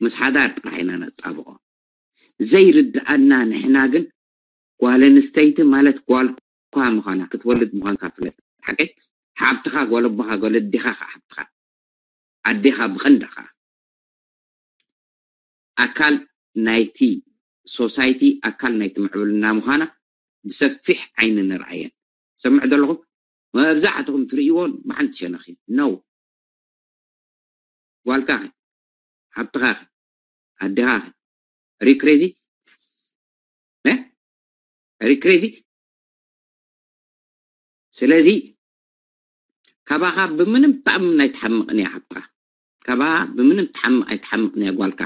ምስ ሓዳር ጥራሕ ኢና ነጣብቆ ዘይርድኣና ንሕና ግን ጓል ኣንስተይቲ ማለት ጓል እኳ ምዃና ክትወልድ ምዃንካ ፍለጥ። ሓቀይ ሓብትኻ ጓል ኣቦኻ ጓል ኣዴኻ ከዓ ሓብትኻ ኣዴኻ ብቐንዳ ከዓ ኣካል ናይቲ ሶሳይቲ ኣካል ናይቲ ምዕብልና ምዃና ብሰፊሕ ዓይኒ ንርኣየን። ሰምዕ ዘለኹም መብዛሕትኹም ትርእይዎን ብሓንቲ ሸነኽ እዩ ነው ጓልካ ኸ ሓብትኻ ኸ ኣዴኻ ኸ ሪክሬዚ ሪክሬዚ ስለዚ ካባኻ ብምንም ተኣምር ኣይትሓምቕን እያ ሓብትኻ ካባኻ ብምንም ተሓምቕ ኣይትሓምቕን እያ ጓልካ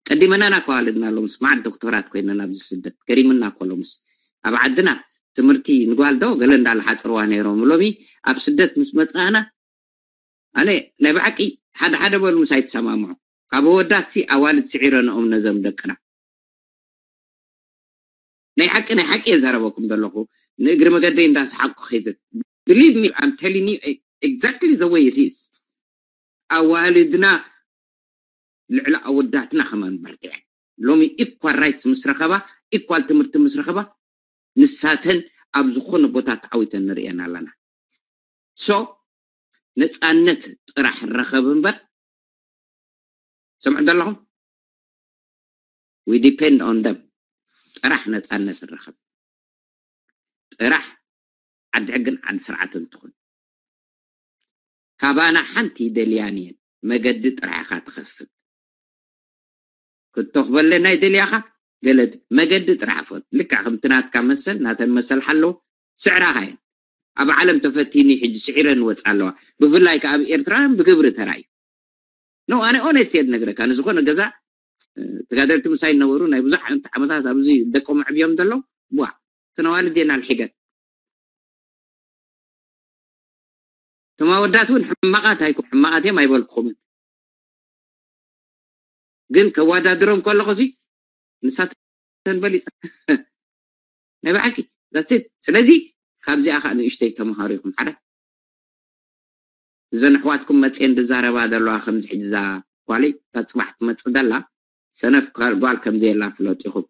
ቀዲመናና ከዋልድና ሎምስ ማዓት ዶክተራት ኮይነን ኣብዚ ስደት ገሪምና እኮ ሎምስ ኣብ ዓድና ትምህርቲ ንጓል ዶ ገለ እንዳልሓፅርዋ ነይሮም ሎሚ ኣብ ስደት ምስ መፅኣና ኣነ ናይ ብሓቂ ሓደ ሓደ በሉ ምሳይ ትሰማምዑ ካብ ወዳትሲ ኣዋልድ ስዒረንኦም ነዘም ደቅና ናይ ሓቂ ናይ ሓቂ የዛረበኩም ዘለኹ ንእግሪ መገደይ እንዳሰሓቅኩ ከይዝ believe me I'm telling you exactly the way it is ኣዋልድና ልዕሊ ኣወዳትና ከማን በርቲዐን ሎሚ equal rights ምስ ረኸባ equal ትምህርቲ ምስ ረኸባ ንሳተን ኣብ ዝኾነ ቦታ ተዓዊተን ንርእየን ኣለና so ነፃነት ጥራሕ ረኸብ እምበር ሰምዑ ዘለኹም we depend on them ጥራሕ ነፃነት ንረኸብ ጥራሕ ዓዲ ሕግን ዓዲ ስርዓትን ትኹን ካባና ሓንቲ ይደልያን እየን መገዲ ጥራሕ ኢኻ ትኸፍት ክተኽበለ ናይ ደልያኻ ገለ መገዲ ጥራሕ ፈት ልክዕ ከምቲ ናትካ መሰል ናተን መሰል ሓለዉ ስዕራኻ እየን ኣብ ዓለም ተፈቲኒ ሕጂ ስዒረን ይወፅኣ ኣለዋ ብፍላይ ከዓ ኣብ ኤርትራውያን ብግብሪ ተራእዩ ነው ኣነ ኦነስት እየ ዝነግረካ ንዝኾነ ገዛ ተጋደልቲ ምሳይ ነበሩ ናይ ብዙሕ ዓመት ዓመታት ኣብዚ ደቆም ኣዕብዮም ዘለዉ ዋ ተነዋልድ እየን ኣልሒገን እቶም ኣወዳት እውን ሕማቓት ኣይኮ ሕማቓት እዮም ኣይበልኩኹምን ግን ከዋዳድሮም ከለኹ ሲ ንሳተን በሊፀ ናይ ብሓቂ that's it ስለዚ ካብዚኣ ከዓ ንእሽተይ ተምሃሩ ኢኹም ሓደ እዘን ኣሕዋትኩም መፅየን ዝዛረባ ዘለዋ ከምዚ ሕጂ እዛ ጓለይ እታ ፅባሕ ትመፅእ ዘላ ሰነፍ ጓል ከምዘየላ ፍለጡ ኢኹም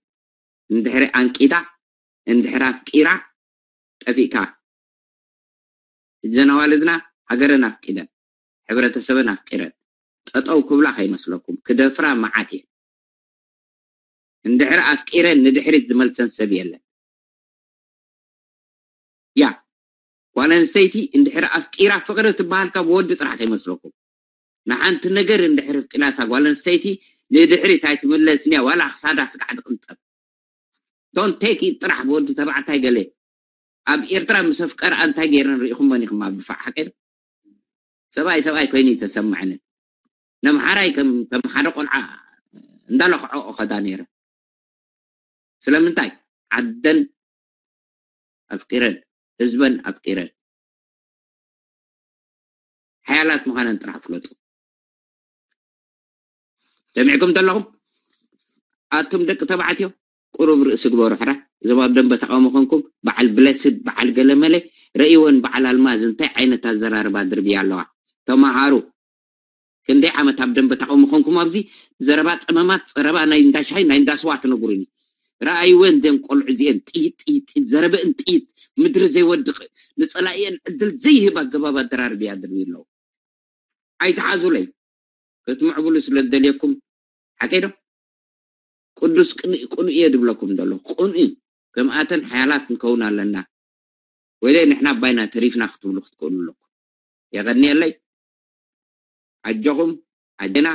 እንድሕሪ ኣንቂዳ እንድሕሪ ኣፍቂራ ጠፊእካ እዘን ኣዋልድና ሃገረን ኣፍቂደን ሕብረተሰበን ኣፍቂረን ጠጠው ክብላ ከይመስለኩም ክደፍራ መዓት እየን እንድሕሪ ኣፍቂረን ንድሕሪት ዝመልሰን ሰብ የለን ያ ጓል ኣንስተይቲ እንድሕሪ ኣፍቂራ ፍቅሪ ትበሃል ካብ ወዲ ጥራሕ ከይመስለኩም ንሓንቲ ነገር እንድሕሪ ኣፍቂራታ ጓል ኣንስተይቲ ንድሕሪት ኣይትምለስን እያ ዋላ ክሳዳ ስጋዕ ትቅንጠብ don't take it ጥራሕ ብወዲ ተባዕታይ ገለ ኣብ ኤርትራ ምስ ኣፍቀርኣ እንታይ ገይረን ርኢኹመን ኢኹም ኣብ ድፋዕ ሓቂ ዶ ሰብኣይ ሰብኣይ ኮይኑ እዩ ተሰማዕኒ ነምሓራይ ከም ከም ሓደ ቆልዓ እንዳለኽዖ ከዳ ነይረ ስለምንታይ ዓደን ኣፍቂረን ህዝበን ኣፍቂረን ሓያላት ምዃነን ጥራሕ ፍለጡ ሰሚዕኩም ዘለኹም ኣቱም ደቂ ተባዕትዮ ቁሩብ ርእሲ ግበሩ ሕራ እዞም ኣብ ደንበ ተቃውሞ ኮንኩም በዓል ብለስድ በዓል ገለመለ ረእይወን በዓል ኣልማዝ እንታይ ዓይነት ኣዘራርባ ድርብያ ኣለዋ ተማሃሩ ክንደይ ዓመት ኣብ ደንበ ተቃውሞ ኮንኩም ኣብዚ ዘረባ ጸመማት ጸረባ ናይ እንዳሻይ ናይ እንዳስዋ ትነግሩኒ ረኣይወን ደን ቆልዑ እዚአን ጥይት ጥይት ጥይት ዘረበእን ጥይት ምድሪ ዘይወድቕ ንጸላእየን ዕድል ዘይህብ ኣገባብ ኣደራርብያ ድርብዩ ኣለዉ ኣይትሓዙለይ ክትምዕብሉ ስለ ዝደልየኩም ሓቀይ ዶ ቅዱስ ቅኑእ እየ ዝብለኩም ዘሎ ቅኑእ ከምኣተን ሓያላት ክንከውን ኣለና ወይለ ንሕና ኣባይና ተሪፍና ክትብሉ ክትክእሉ ኣለኩም የቐንየለይ ኣጆኹም ኣጀና